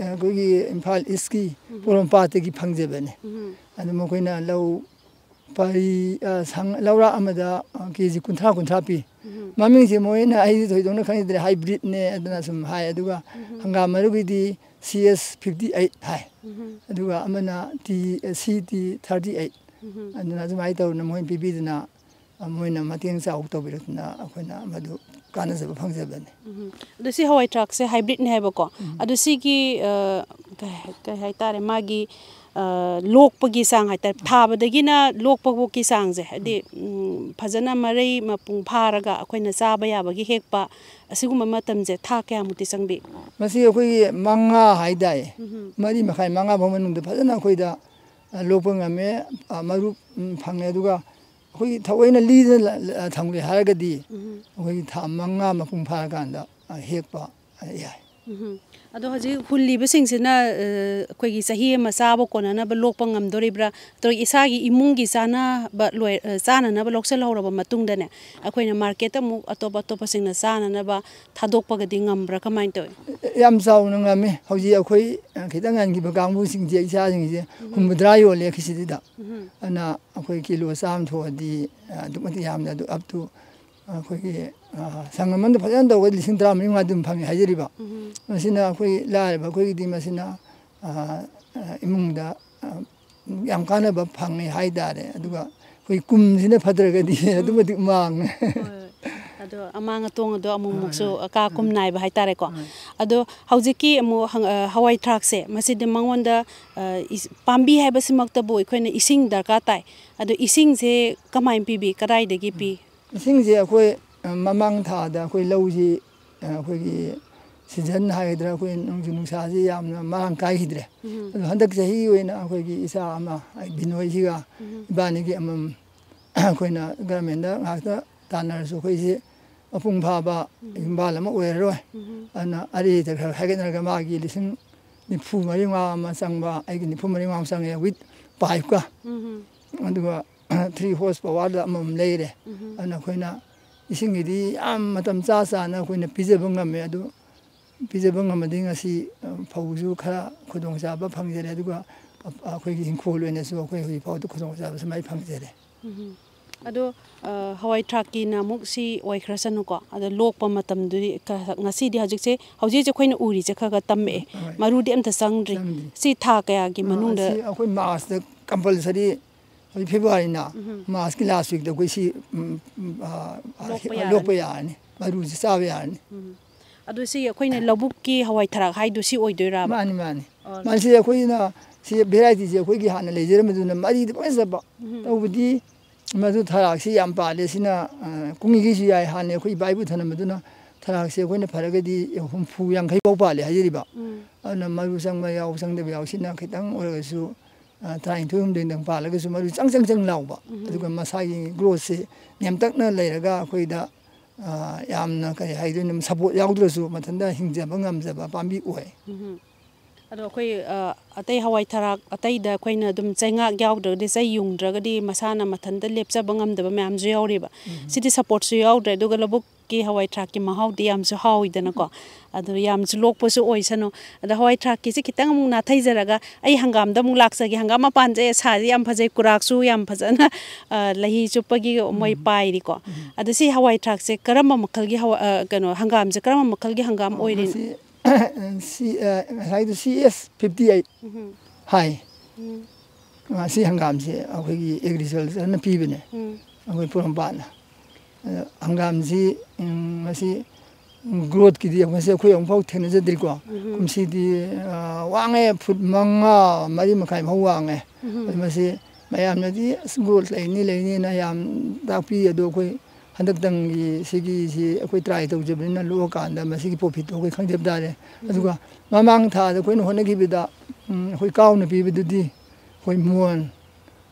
ꯑꯩꯈꯣꯏꯒꯤ ꯏꯝꯐꯥꯜ ꯏꯁꯀꯤ ꯄꯣꯔꯣꯝꯄꯥꯠꯇꯒꯤ ꯐꯪꯖꯕꯅꯤ꯫ ꯑꯗꯨ ꯃꯈꯣꯏꯅ ꯂꯧ ꯄꯔꯤ, ꯑ, ꯁꯪ-, ꯂꯧꯔꯥꯛ ꯑꯃꯗ, ꯑ, ꯀꯦ ꯖꯤ ꯀꯨꯟꯊ꯭ꯔꯥ, ꯀꯨꯟꯊ꯭ꯔꯥ ꯄꯤ꯫ ꯃꯃꯤꯡꯁꯦ ꯃꯣꯏꯅ ꯑꯩꯗꯤ ꯊꯣꯏꯗꯣꯛꯅ ꯈꯪꯖꯗ꯭ꯔꯦ, hybridꯅꯦ ꯑꯗꯨꯅ ꯁꯨꯝ ꯍꯥꯏ꯫ ꯑꯗꯨꯒ ꯍꯪꯒꯥꯝ ꯃꯔꯨꯒꯤꯗꯤ C S fifty eight ꯍꯥꯏ꯫ ꯑꯗꯨꯒ ꯑꯃꯅ T, C T thirty eight꯫ ꯑꯗꯨꯅ ꯑꯗꯨꯃꯥꯏꯅ ꯇꯧꯗꯅ ꯃꯣꯏꯅ ꯄꯤꯕꯤꯗꯅ, ꯑ, ꯃꯣꯏꯅ ꯃꯇꯦꯡ ꯆꯥꯎ ꯇꯧꯕꯤꯔꯛꯇꯅ ꯑꯩꯈꯣꯏꯅ ꯃꯗꯨ ꯀꯥꯟꯅꯖꯕ ꯐꯪꯖꯕꯅꯤ꯫ ꯑꯗꯣ ꯁꯤ ꯍꯋꯥꯏ ꯊꯔꯥꯛꯁꯦ hybridꯅꯦ ꯍꯥꯏꯕꯀꯣ꯫ ꯑꯗꯣ ꯁꯤꯒꯤ, ꯑ, ꯀꯩ, ꯀꯩ ꯍꯥꯏꯇꯥꯔꯦ, ꯃꯥꯒꯤ, ꯑ, ꯂꯣꯛꯄꯒꯤ ꯆꯥꯡ ꯍꯥꯏꯇꯥꯔꯦ, ꯊꯥꯕꯗꯒꯤꯅ ꯂꯣꯛꯄꯐꯥꯎꯒꯤ ꯆꯥꯡꯁꯦ, ꯍꯥꯏꯗꯤ, ꯎꯝ, ꯐꯖꯅ ꯃꯔꯩ ꯃꯄꯨꯡ ꯐꯥꯔꯒ ꯑꯩꯈꯣꯏꯅ ꯆꯥꯕ ꯌꯥꯕꯒꯤ ꯍꯦꯛꯄ, ꯑꯁꯤꯒꯨꯝꯕ ꯃꯇꯝꯁꯦ ꯊꯥ ꯀꯌꯥꯃꯨꯛꯇꯤ ꯆꯪꯕꯤ? ꯃꯁꯤ ꯑꯩꯈꯣꯏꯒꯤ ꯃꯉꯥ ꯍꯥꯏꯇꯥꯔꯦ, ꯃꯔꯤ ꯃꯈꯥꯏ, ꯃꯉꯥ ꯐꯥꯎ ꯃꯅꯨꯡꯗ ꯐꯖꯅ ꯑꯩꯈꯣꯏꯗ, ꯑ, ꯂꯣꯛꯄ ꯉꯝꯃꯦ, ꯑ, ꯃꯔꯨ, ꯎꯝ, ꯐꯪꯉꯦ꯫ ꯑꯗꯨꯒ ꯑꯩꯈꯣꯏꯒꯤ ꯊꯑꯣꯏꯅ ꯂꯤꯗꯅ ꯂ-, ꯂ-, ꯊꯝꯒꯦ ꯍꯥꯏꯔꯒꯗꯤ, ꯑꯩꯈꯣꯏꯒꯤ ꯊꯥ ꯃꯉꯥ ꯃꯄꯨꯡ ꯐꯥꯔꯀꯥꯟꯗ, ꯑ, ꯍꯦꯛꯄ, ꯑ, ꯌꯥꯏ꯫ ꯑꯗꯣ ꯍꯧꯖꯤꯛ ꯍꯨꯜꯂꯤꯕꯁꯤꯡꯁꯤꯅ, ꯑ, ꯑꯩꯈꯣꯏꯒꯤ ꯆꯍꯤ ꯑꯃ ꯆꯥꯕ ꯀꯣꯟꯅꯅꯕ ꯂꯣꯛꯄ ꯉꯝꯗꯣꯔꯤꯕ꯭ꯔꯥ? ꯅꯠꯇ꯭ꯔꯒ ꯏꯁꯥꯒꯤ ꯏꯃꯨꯡꯒꯤ ꯆꯥꯅꯕ ꯂꯣꯏ-, ꯑ, ꯆꯥꯅꯅꯕ ꯂꯧꯁꯤꯜꯍꯧꯔꯕ ꯃꯇꯨꯡꯗꯅꯦ, ꯑꯩꯈꯣꯏꯅ marketꯇ ꯑꯃꯨꯛ ꯑꯇꯣꯞ ꯑꯇꯣꯞꯄꯁꯤꯡꯅ ꯆꯥꯅꯅꯕ ꯊꯥꯗꯣꯛꯄꯒꯗꯤ ꯉꯝꯕ꯭ꯔꯥ? ꯀꯃꯥꯏꯅ ꯇꯧꯏ? ꯌꯥꯝ ꯆꯥꯎꯅ ꯉꯝꯃꯤ꯫ ꯍꯧꯖꯤꯛ ꯑꯩꯈꯣꯏ, ꯑ, ꯈꯤꯇꯪ ꯉꯟꯈꯤꯕ ꯀꯥꯡꯕꯨꯁꯤꯡꯁꯦ, ꯏꯆꯥꯁꯤꯡꯁꯦ ꯍꯨꯝꯐꯨꯇꯔꯥ ꯌꯣꯜꯂꯦ ꯀꯦꯖꯤꯗ꯫ ꯑꯗꯨꯅ ꯑꯩꯈꯣꯏ ꯀꯤꯂꯣ ꯆꯥꯝꯃ ꯊꯣꯛꯑꯗꯤ, ꯑ, ꯑꯗꯨꯛ ꯃꯇꯤꯛ ꯌꯥꯝꯅ ꯑꯗꯨ up to ꯑꯩꯈꯣꯏꯒꯤ, ꯑ, ꯁꯪꯒꯝ ꯑꯃꯗ ꯐꯖꯅ ꯇꯧꯕ ꯂꯤꯁꯤꯡ ꯇꯔꯥꯃꯔꯤ ꯃꯉꯥ ꯑꯗꯨꯝ ꯐꯪꯉꯤ ꯍꯥꯏꯖꯔꯤꯕ꯫ ꯃꯁꯤꯅ ꯑꯩꯈꯣꯏ ꯂꯥꯏꯔꯕ ꯑꯩꯈꯣꯏꯒꯤꯗꯤ ꯃꯁꯤꯅ, ꯑ, ꯑ, ꯏꯃꯨꯡꯗ, ꯑ, ꯌꯥꯝ ꯀꯥꯟꯅꯕ ꯐꯪꯉꯤ ꯍꯥꯏꯇꯥꯔꯦ꯫ ꯑꯗꯨꯒ ꯑꯩꯈꯣꯏ ꯀꯨꯝꯁꯤꯅ ꯐꯠꯇ꯭ꯔꯒꯗꯤ ꯑꯗꯨꯛ ꯃꯇꯤꯛ ꯃꯥꯡꯉꯦ꯫ ꯍꯣꯏ, ꯍꯣꯏ꯫ ꯑꯗꯣ ꯑꯃꯥꯡ ꯑꯇꯣꯡ ꯑꯗꯣ ꯑꯃꯨꯛꯃꯨꯛꯁꯨ ꯀꯥ ꯀꯨꯝ ꯅꯥꯏꯕ ꯍꯥꯏꯇꯥꯔꯦꯀꯣ꯫ ꯑꯗꯣ ꯍꯧꯖꯤꯛꯀꯤ ꯑꯃꯨꯛ ꯍꯪ-, ꯑ, ꯍꯋꯥꯏ ꯊꯔꯥꯛꯁꯦ, ꯃꯁꯤꯗꯤ ꯃꯉꯣꯟꯗ, ꯑ, ꯏꯁ-, ꯄꯥꯝꯕꯤ ꯍꯥꯏꯕꯁꯤꯃꯛꯇꯕꯨ ꯑꯩꯈꯣꯏꯅ ꯏꯁꯤꯡ ꯗꯔꯀꯥꯔ ꯇꯥꯏ꯫ ꯑꯗꯣ ꯏꯁꯤꯡꯁꯦ ꯀꯃꯥꯏꯅ ꯄꯤꯕꯤ? ꯀꯗꯥꯏꯗꯒꯤ ꯄꯤ? ꯏꯁꯤꯡꯁꯦ ꯑꯩꯈꯣꯏ, ꯑ, ꯃꯃꯥꯡ ꯊꯥꯗ ꯑꯩꯈꯣꯏ ꯂꯧꯁꯤ, ꯑ, ꯑꯩꯈꯣꯏꯒꯤ ꯁꯤꯖꯟ ꯍꯥꯏꯒꯗ꯭ꯔꯥ, ꯑꯩꯈꯣꯏ ꯅꯣꯡꯖꯨ ꯅꯨꯡꯁꯥꯁꯤ ꯌꯥꯝꯅ ꯃꯔꯥꯡ ꯀꯥꯏꯈꯤꯗ꯭ꯔꯦ꯫ ꯎꯝ꯫ ꯑꯗꯣ ꯍꯟꯗꯛ ꯆꯍꯤꯒꯤ ꯑꯣꯏꯅ ꯑꯩꯈꯣꯏꯒꯤ ꯏꯆꯥ ꯑꯃ, ꯑꯩ ꯕꯤꯅꯣꯏꯁꯤꯒ ꯎꯝ꯫ ꯏꯕꯥꯅꯤꯒꯤ ꯑꯃꯃꯝ ꯑꯩꯈꯣꯏꯅ ꯒꯔꯃꯦꯟꯗ ꯉꯥꯛꯇ ꯇꯥꯟꯅꯔꯁꯨ ꯑꯩꯈꯣꯏꯁꯦ ꯃꯄꯨꯡ ꯐꯥꯕ ꯎꯝ꯫ ꯌꯨꯝꯕꯥꯜ ꯑꯃ ꯑꯣꯏꯔꯔꯣꯏ꯫ ꯎꯝ꯫ ꯑꯗꯨꯅ ꯑꯔꯤꯗ ꯈꯔ ꯍꯥꯏꯒꯠꯅꯔꯒ ꯃꯥꯒꯤ ꯂꯤꯁꯤꯡ ꯅꯤꯐꯨ ꯃꯔꯤ ꯃꯉꯥ ꯑꯃ ꯆꯪꯕ, ꯑꯩꯒꯤ ꯅꯤꯐꯨ ꯃꯔꯤ ꯃꯉꯥ ꯑꯃ ꯆꯪꯉꯦ with pipe ꯀ꯫ ꯎꯝ꯫ ꯑꯗꯨꯒ three horse power ꯗ ꯑꯃꯃꯝ ꯂꯩꯔꯦ꯫ ꯎꯝ꯫ ꯑꯗꯨꯅ ꯑꯩꯈꯣꯏꯅ ꯏꯁꯤꯡꯒꯤꯗꯤ ꯌꯥꯝ ꯃꯇꯝ ꯆꯥ ꯆꯥꯅ ꯑꯩꯈꯣꯏꯅ ꯄꯤꯖꯕ ꯉꯝꯃꯦ꯫ ꯑꯗꯨ ꯄꯤꯖꯕ ꯉꯝꯃꯗꯤ ꯉꯁꯤ, ꯑ, ꯐꯧꯁꯨ ꯈꯔ ꯈꯨꯗꯣꯡꯆꯥꯕ ꯐꯪꯖꯔꯦ, ꯑꯗꯨꯒ ꯑ-, ꯑꯩꯈꯣꯏꯒꯤ ꯏꯪꯈꯣꯜ ꯑꯣꯏꯅꯁꯨ ꯑꯩꯈꯣꯏ ꯍꯧꯖꯤꯛ ꯐꯥꯎꯗ ꯈꯨꯗꯣꯡꯆꯥꯕ ꯁꯨꯃꯥꯏꯅ ꯐꯪꯖꯔꯦ꯫ ꯎꯝ꯫ ꯑꯗꯣ, ꯑ, ꯍꯋꯥꯏ ꯊꯔꯥꯛꯀꯤꯅ ꯑꯃꯨꯛ ꯁꯤ ꯑꯣꯏꯈ꯭ꯔꯁꯅꯨꯀꯣ, ꯑꯗꯣ ꯂꯣꯛꯄ ꯃꯇꯝꯗꯨꯗꯤ ꯀ-, ꯉꯁꯤꯗꯤ ꯍꯧꯖꯤꯛꯁꯦ, ꯍꯧꯖꯤꯛ ꯍꯧꯖꯤꯛ ꯑꯩꯈꯣꯏꯅ ꯎꯔꯤꯁꯦ ꯈꯔ ꯈꯔ ꯇꯝꯃꯛꯑꯦ, ꯍꯣꯏ꯫ ꯃꯔꯨꯗꯤ ꯑꯝꯇ ꯆꯪꯗ꯭ꯔꯤ꯫ ꯆꯪꯗ꯭ꯔꯤ꯫ ꯁꯤ ꯊꯥ ꯀꯌꯥꯒꯤ ꯑ, ꯃꯅꯨꯡꯗ? ꯑꯁꯤ ꯑꯩꯈꯣꯏ ꯃꯥꯔꯆꯇ compulsory ꯍꯧꯖꯤꯛ ꯐꯦꯕ꯭ꯔꯨꯋꯥꯔꯤꯅ, ꯎꯝ꯫ ꯃꯥꯔꯆꯀꯤ last week ꯇ ꯑꯩꯈꯣꯏ ꯁꯤ, ꯎꯝ, ꯎꯝ, ꯑ, ꯑ, ꯂꯣꯛꯄ ꯂꯣꯛꯄ ꯌꯥꯔꯅꯤ꯫ ꯌꯥꯔꯅꯤ, ꯃꯔꯨꯁꯤ ꯆꯥꯕ ꯌꯥꯔꯅꯤ꯫ ꯎꯝ꯫ ꯑꯗꯨ ꯁꯤ ꯑꯩꯈꯣꯏꯅ ꯂꯧꯕꯨꯛꯀꯤ ꯍꯋꯥꯏ ꯊꯔꯥꯛ ꯍꯥꯏꯗꯣ ꯁꯤ ꯑꯣꯏꯗꯣꯏꯔꯥꯕ? ꯃꯥꯅꯤ, ꯃꯥꯅꯤ꯫ ꯑꯣ꯫ ꯃꯥꯅꯤ, ꯁꯤ ꯑꯩꯈꯣꯏꯅ, ꯁꯤ variety ꯁꯦ ꯑꯩꯈꯣꯏꯒꯤ ꯍꯥꯟꯅ ꯂꯩꯖꯔꯝꯕꯗꯨꯅ ꯃꯔꯤꯗ ꯐꯖꯅ ꯆꯠꯄ꯫ ꯎꯝ꯫ ꯇꯧꯕꯗꯤ ꯃꯗꯨ ꯊꯔꯥꯛꯁꯤ ꯌꯥꯝ ꯄꯥꯜꯂꯦ, ꯁꯤꯅ, ꯑ, ꯀꯨꯝꯒꯤꯒꯤꯁꯨ ꯌꯥꯏ, ꯍꯥꯟꯅ ꯑꯩꯈꯣꯏ ꯏꯄꯥ ꯏꯄꯨ ꯊꯝꯂꯝꯕꯗꯨꯅ ꯊꯔꯥꯛꯁꯦ ꯑꯩꯈꯣꯏꯅ ꯐꯔꯒꯗꯤ ꯍꯨꯝꯐꯨ ꯌꯥꯡꯈꯩ ꯐꯥꯎ ꯄꯥꯜꯂꯦ ꯍꯥꯏꯖꯔꯤꯕ꯫ ꯎꯝ꯫ ꯑꯗꯨꯅ ꯃꯔꯨ ꯆꯪꯕ ꯌꯥꯎ ꯆꯪꯗꯕ ꯌꯥꯎ, ꯁꯤꯅ ꯈꯤꯇꯪ ꯑꯣꯏꯔꯒꯁꯨ ꯑ, ꯇꯔꯥꯅꯤꯊꯣꯏ ꯍꯨꯝꯗꯣꯏꯗꯪ ꯄꯥꯜꯂꯒꯁꯨ ꯃꯔꯨ ꯆꯪ ꯆꯪ ꯆꯪ ꯂꯥꯎꯕ꯫ ꯎꯝ꯫ ꯑꯗꯨꯒ ꯃꯁꯥꯒꯤ growth ꯁꯦ ꯅꯦꯝꯇꯛꯅ ꯂꯩꯔꯒ ꯑꯩꯈꯣꯏꯗ, ꯑ, ꯌꯥꯝꯅ ꯀꯔꯤ ꯍꯥꯏꯗꯣꯏꯅꯣ, support ꯌꯥꯎꯗ꯭ꯔꯁꯨ ꯃꯊꯟꯇ ꯍꯤꯡꯖꯕ ꯉꯝꯖꯕ ꯄꯥꯝꯕꯤ ꯑꯣꯏ꯫ ꯎꯝ꯫ ꯑꯗꯣ ꯑꯩꯈꯣꯏ, ꯑ, ꯑꯇꯩ ꯍꯋꯥꯏ ꯊꯔꯥꯛ ꯑꯇꯩꯗ ꯑꯩꯈꯣꯏꯅ ꯑꯗꯨꯝ ꯆꯩꯉꯥꯛ ꯌꯥꯎꯗ꯭ꯔꯒꯗꯤ, ꯆꯩ ꯌꯨꯡꯗ꯭ꯔꯒꯗꯤ ꯃꯁꯥꯅ ꯃꯊꯟꯇ ꯂꯦꯞꯆꯕ ꯉꯝꯗꯕ ꯃꯌꯥꯝꯁꯨ ꯌꯥꯎꯔꯤꯕ꯫ ꯎꯝ꯫ ꯁꯤꯗꯤ support ꯁꯨ ꯌꯥꯎꯗ꯭ꯔꯦ꯫ ꯑꯗꯨꯒ ꯂꯧꯕꯨꯛ ꯀꯤ ꯍꯋꯥꯏ ꯊꯔꯥꯛꯀꯤ ꯃꯍꯥꯎꯗꯤ ꯌꯥꯝꯁꯨ ꯍꯥꯎꯋꯤꯗꯅꯀꯣ꯫ ꯑꯗꯨ ꯌꯥꯝꯁꯨ ꯂꯣꯛꯄꯁꯨ ꯑꯣꯏꯁꯅꯨ꯫ ꯑꯗ ꯍꯋꯥꯏ ꯊꯔꯥꯛꯀꯤꯁꯦ ꯈꯤꯇꯪ ꯑꯃꯨꯛ ꯅꯥꯊꯩꯖꯔꯒ ꯑꯩ ꯍꯪꯒꯥꯝꯗ ꯑꯃꯨꯛ ꯂꯥꯛꯆꯒꯦ꯫ ꯍꯪꯒꯥꯝ ꯃꯄꯥꯟꯁꯦ ꯁꯥꯁꯦ ꯌꯥꯝ ꯐꯖꯩ, ꯀꯨꯔꯥꯛꯁꯨ ꯌꯥꯝ ꯐꯖꯅ, ꯑ, ꯂꯩꯍꯤ ꯆꯨꯞꯄꯒꯤ ꯃꯣꯏ ꯎꯝ꯫ ꯄꯥꯏꯔꯤꯀꯣ꯫ ꯎꯝ꯫ ꯑꯗ ꯁꯤ ꯍꯋꯥꯏ ꯊꯔꯥꯛꯁꯦ ꯀꯔꯝꯕ ꯃꯈꯜꯒꯤ ꯍꯋꯥ-, ꯑ, ꯀꯩꯅꯣ, ꯍꯪꯒꯥꯝꯁꯦ ꯀꯔꯝꯕ ꯃꯈꯜꯒꯤ ꯍꯪꯒꯥꯝ ꯑꯣ, ꯑꯣꯏꯔꯤꯅꯣ? ꯃꯁꯤ, ꯁꯤ, ꯑ, ꯉꯁꯥꯏꯗꯣ C S fifty eight ꯎꯝ꯫ ꯍꯥꯏ꯫ ꯎꯝ꯫ ꯑ, ꯁꯤ ꯍꯪꯒꯥꯝꯁꯦ ꯑꯩꯈꯣꯏꯒꯤ agriculture ꯅ ꯄꯤꯕꯅꯦ꯫ ꯎꯝ꯫ ꯑꯩꯈꯣꯏ ꯄꯣꯔꯣꯝꯄꯥꯠꯅ꯫ ꯑꯗ ꯍꯪꯒꯥꯝꯁꯤ, ꯎꯝ, ꯃꯁꯤ growthꯀꯤꯗꯤ ꯃꯁꯤ ꯑꯩꯈꯣꯏ ꯑꯃꯨꯛꯐꯥꯎ ꯊꯦꯡꯅꯖꯗ꯭ꯔꯤꯀꯣ꯫ ꯎꯝ꯫ ꯀꯨꯝꯁꯤꯗꯤ, ꯑ, ꯋꯥꯡꯉꯦ, ꯐꯨꯠ ꯃꯉꯥ, ꯃꯔꯤ ꯃꯈꯥꯏ ꯐꯥꯎ ꯋꯥꯡꯉꯦ꯫ ꯎꯝ꯫ ꯑꯗꯨ ꯃꯁꯤ ꯃꯌꯥꯝꯅꯗꯤ, "ꯑꯁ, growth ꯂꯩꯅꯤ, ꯂꯩꯅꯤꯅ" ꯌꯥꯝ ꯇꯥꯛꯄꯤ꯫ ꯑꯗꯣ ꯑꯩꯈꯣꯏ ꯍꯟꯗꯛꯇꯪꯒꯤ ꯁꯤꯒꯤꯁꯤ ꯑꯩꯈꯣꯏ try ꯇꯧꯖꯕꯅꯤꯅ ꯂꯣꯛꯑꯀꯥꯟꯗ ꯃꯁꯤꯒꯤ profitꯇꯣ ꯑꯩꯈꯣꯏ ꯈꯪꯖꯕ ꯇꯥꯔꯦ꯫ ꯎꯝ꯫ ꯑꯗꯨꯒ ꯃꯃꯥꯡ ꯊꯥꯗ ꯑꯩꯈꯣꯏꯅ ꯍꯣꯠꯅꯈꯤꯕꯗ, ꯎꯝ, ꯑꯩꯈꯣꯏ ꯀꯥꯎꯅ ꯄꯤꯕꯗꯨꯗꯤ ꯑꯩꯈꯣꯏ ꯃꯣꯟ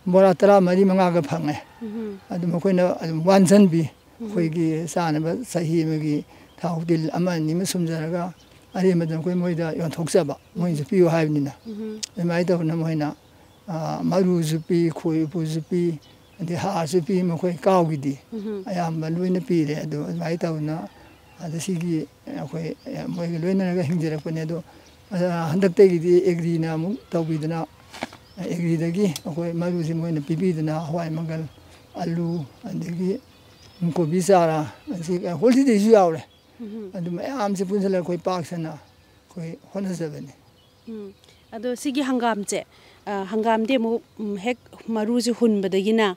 ꯕꯣꯔꯥ ꯇꯔꯥꯃꯔꯤ ꯃꯉꯥꯒ ꯐꯪꯉꯦ꯫ ꯎꯝ꯫ ꯑꯗꯨꯝ ꯑꯩꯈꯣꯏꯅ ꯑꯗꯨꯝ ꯋꯥꯟꯁꯤꯟꯕꯤ꯫ ꯎꯝ꯫ ꯑꯩꯈꯣꯏꯒꯤ ꯆꯥꯅꯕ ꯆꯍꯤ ꯑꯃꯒꯤ ꯊꯥꯎ ꯇꯤꯜ ꯑꯃ ꯑꯅꯤ ꯑꯃ ꯁꯨꯝꯖꯔꯒ ꯑꯔꯦꯝꯕꯗꯨꯅ ꯑꯩꯈꯣꯏ ꯃꯣꯏꯗ ꯌꯣꯟꯊꯣꯛꯆꯕ, ꯃꯣꯏꯅꯁꯨ ꯄꯤꯌꯨ ꯍꯥꯏꯕꯅꯤꯅ꯫ ꯎꯝ꯫ ꯑꯗꯨꯃꯥꯏꯅ ꯇꯧꯗꯅ ꯃꯣꯏꯅ, ꯑ, ꯃꯔꯨꯁꯨ ꯄꯤ, ꯈꯣꯏ ꯎꯄꯨꯁꯨ ꯄꯤ, ꯑꯗꯩ ꯍꯥꯔꯁꯨ ꯄꯤ, ꯃꯈꯣꯏ ꯀꯥꯎꯒꯤꯗꯤ꯫ ꯎꯝ꯫ ꯑꯌꯥꯝꯕ ꯂꯣꯏꯅ ꯄꯤꯔꯦ꯫ ꯑꯗꯨ ꯑꯗꯨꯃꯥꯏꯅ ꯇꯧꯗꯅ ꯑꯗ ꯁꯤꯒꯤ ꯑꯩꯈꯣꯏ ꯃꯣꯏꯒ ꯂꯣꯏꯅꯔꯒ ꯍꯤꯡꯖꯔꯛꯄꯅꯦ꯫ ꯑꯗꯣ, ꯑ, ꯍꯟꯗꯛꯇꯒꯤꯗꯤ agriꯅ ꯑꯃꯨꯛ ꯇꯧꯕꯤꯗꯅ, agriꯗꯒꯤ ꯑꯩꯈꯣꯏ ꯃꯔꯨꯁꯤ ꯃꯣꯏꯅ ꯄꯤꯕꯤꯗꯅ ꯍꯋꯥꯏ ꯃꯪꯒꯜ, ꯑꯂꯨ, ꯑꯗꯒꯤ ꯀꯣꯕꯤ ꯆꯥꯔ, ꯑꯁꯤ ꯍꯣꯜꯁꯤꯗꯩꯁꯨ ꯌꯥꯎꯔꯦ꯫ ꯎꯝ꯫ ꯑꯗꯨ ꯃꯌꯥꯝꯁꯦ ꯄꯨꯟꯁꯤꯜꯂꯒ ꯑꯩꯈꯣꯏ ꯄꯥꯛ ꯁꯟꯅ ꯑꯩꯈꯣꯏ ꯍꯣꯠꯅꯖꯕꯅꯤ꯫ ꯎꯝ꯫ ꯑꯗꯣ ꯁꯤꯒꯤ ꯍꯪꯒꯥꯝꯁꯦ, ꯑ, ꯍꯪꯒꯥꯝꯗꯤ ꯑꯃꯨꯛ, ꯎꯝ, ꯍꯦꯛ ꯃꯔꯨꯁꯦ ꯍꯨꯟꯕꯗꯒꯤꯅ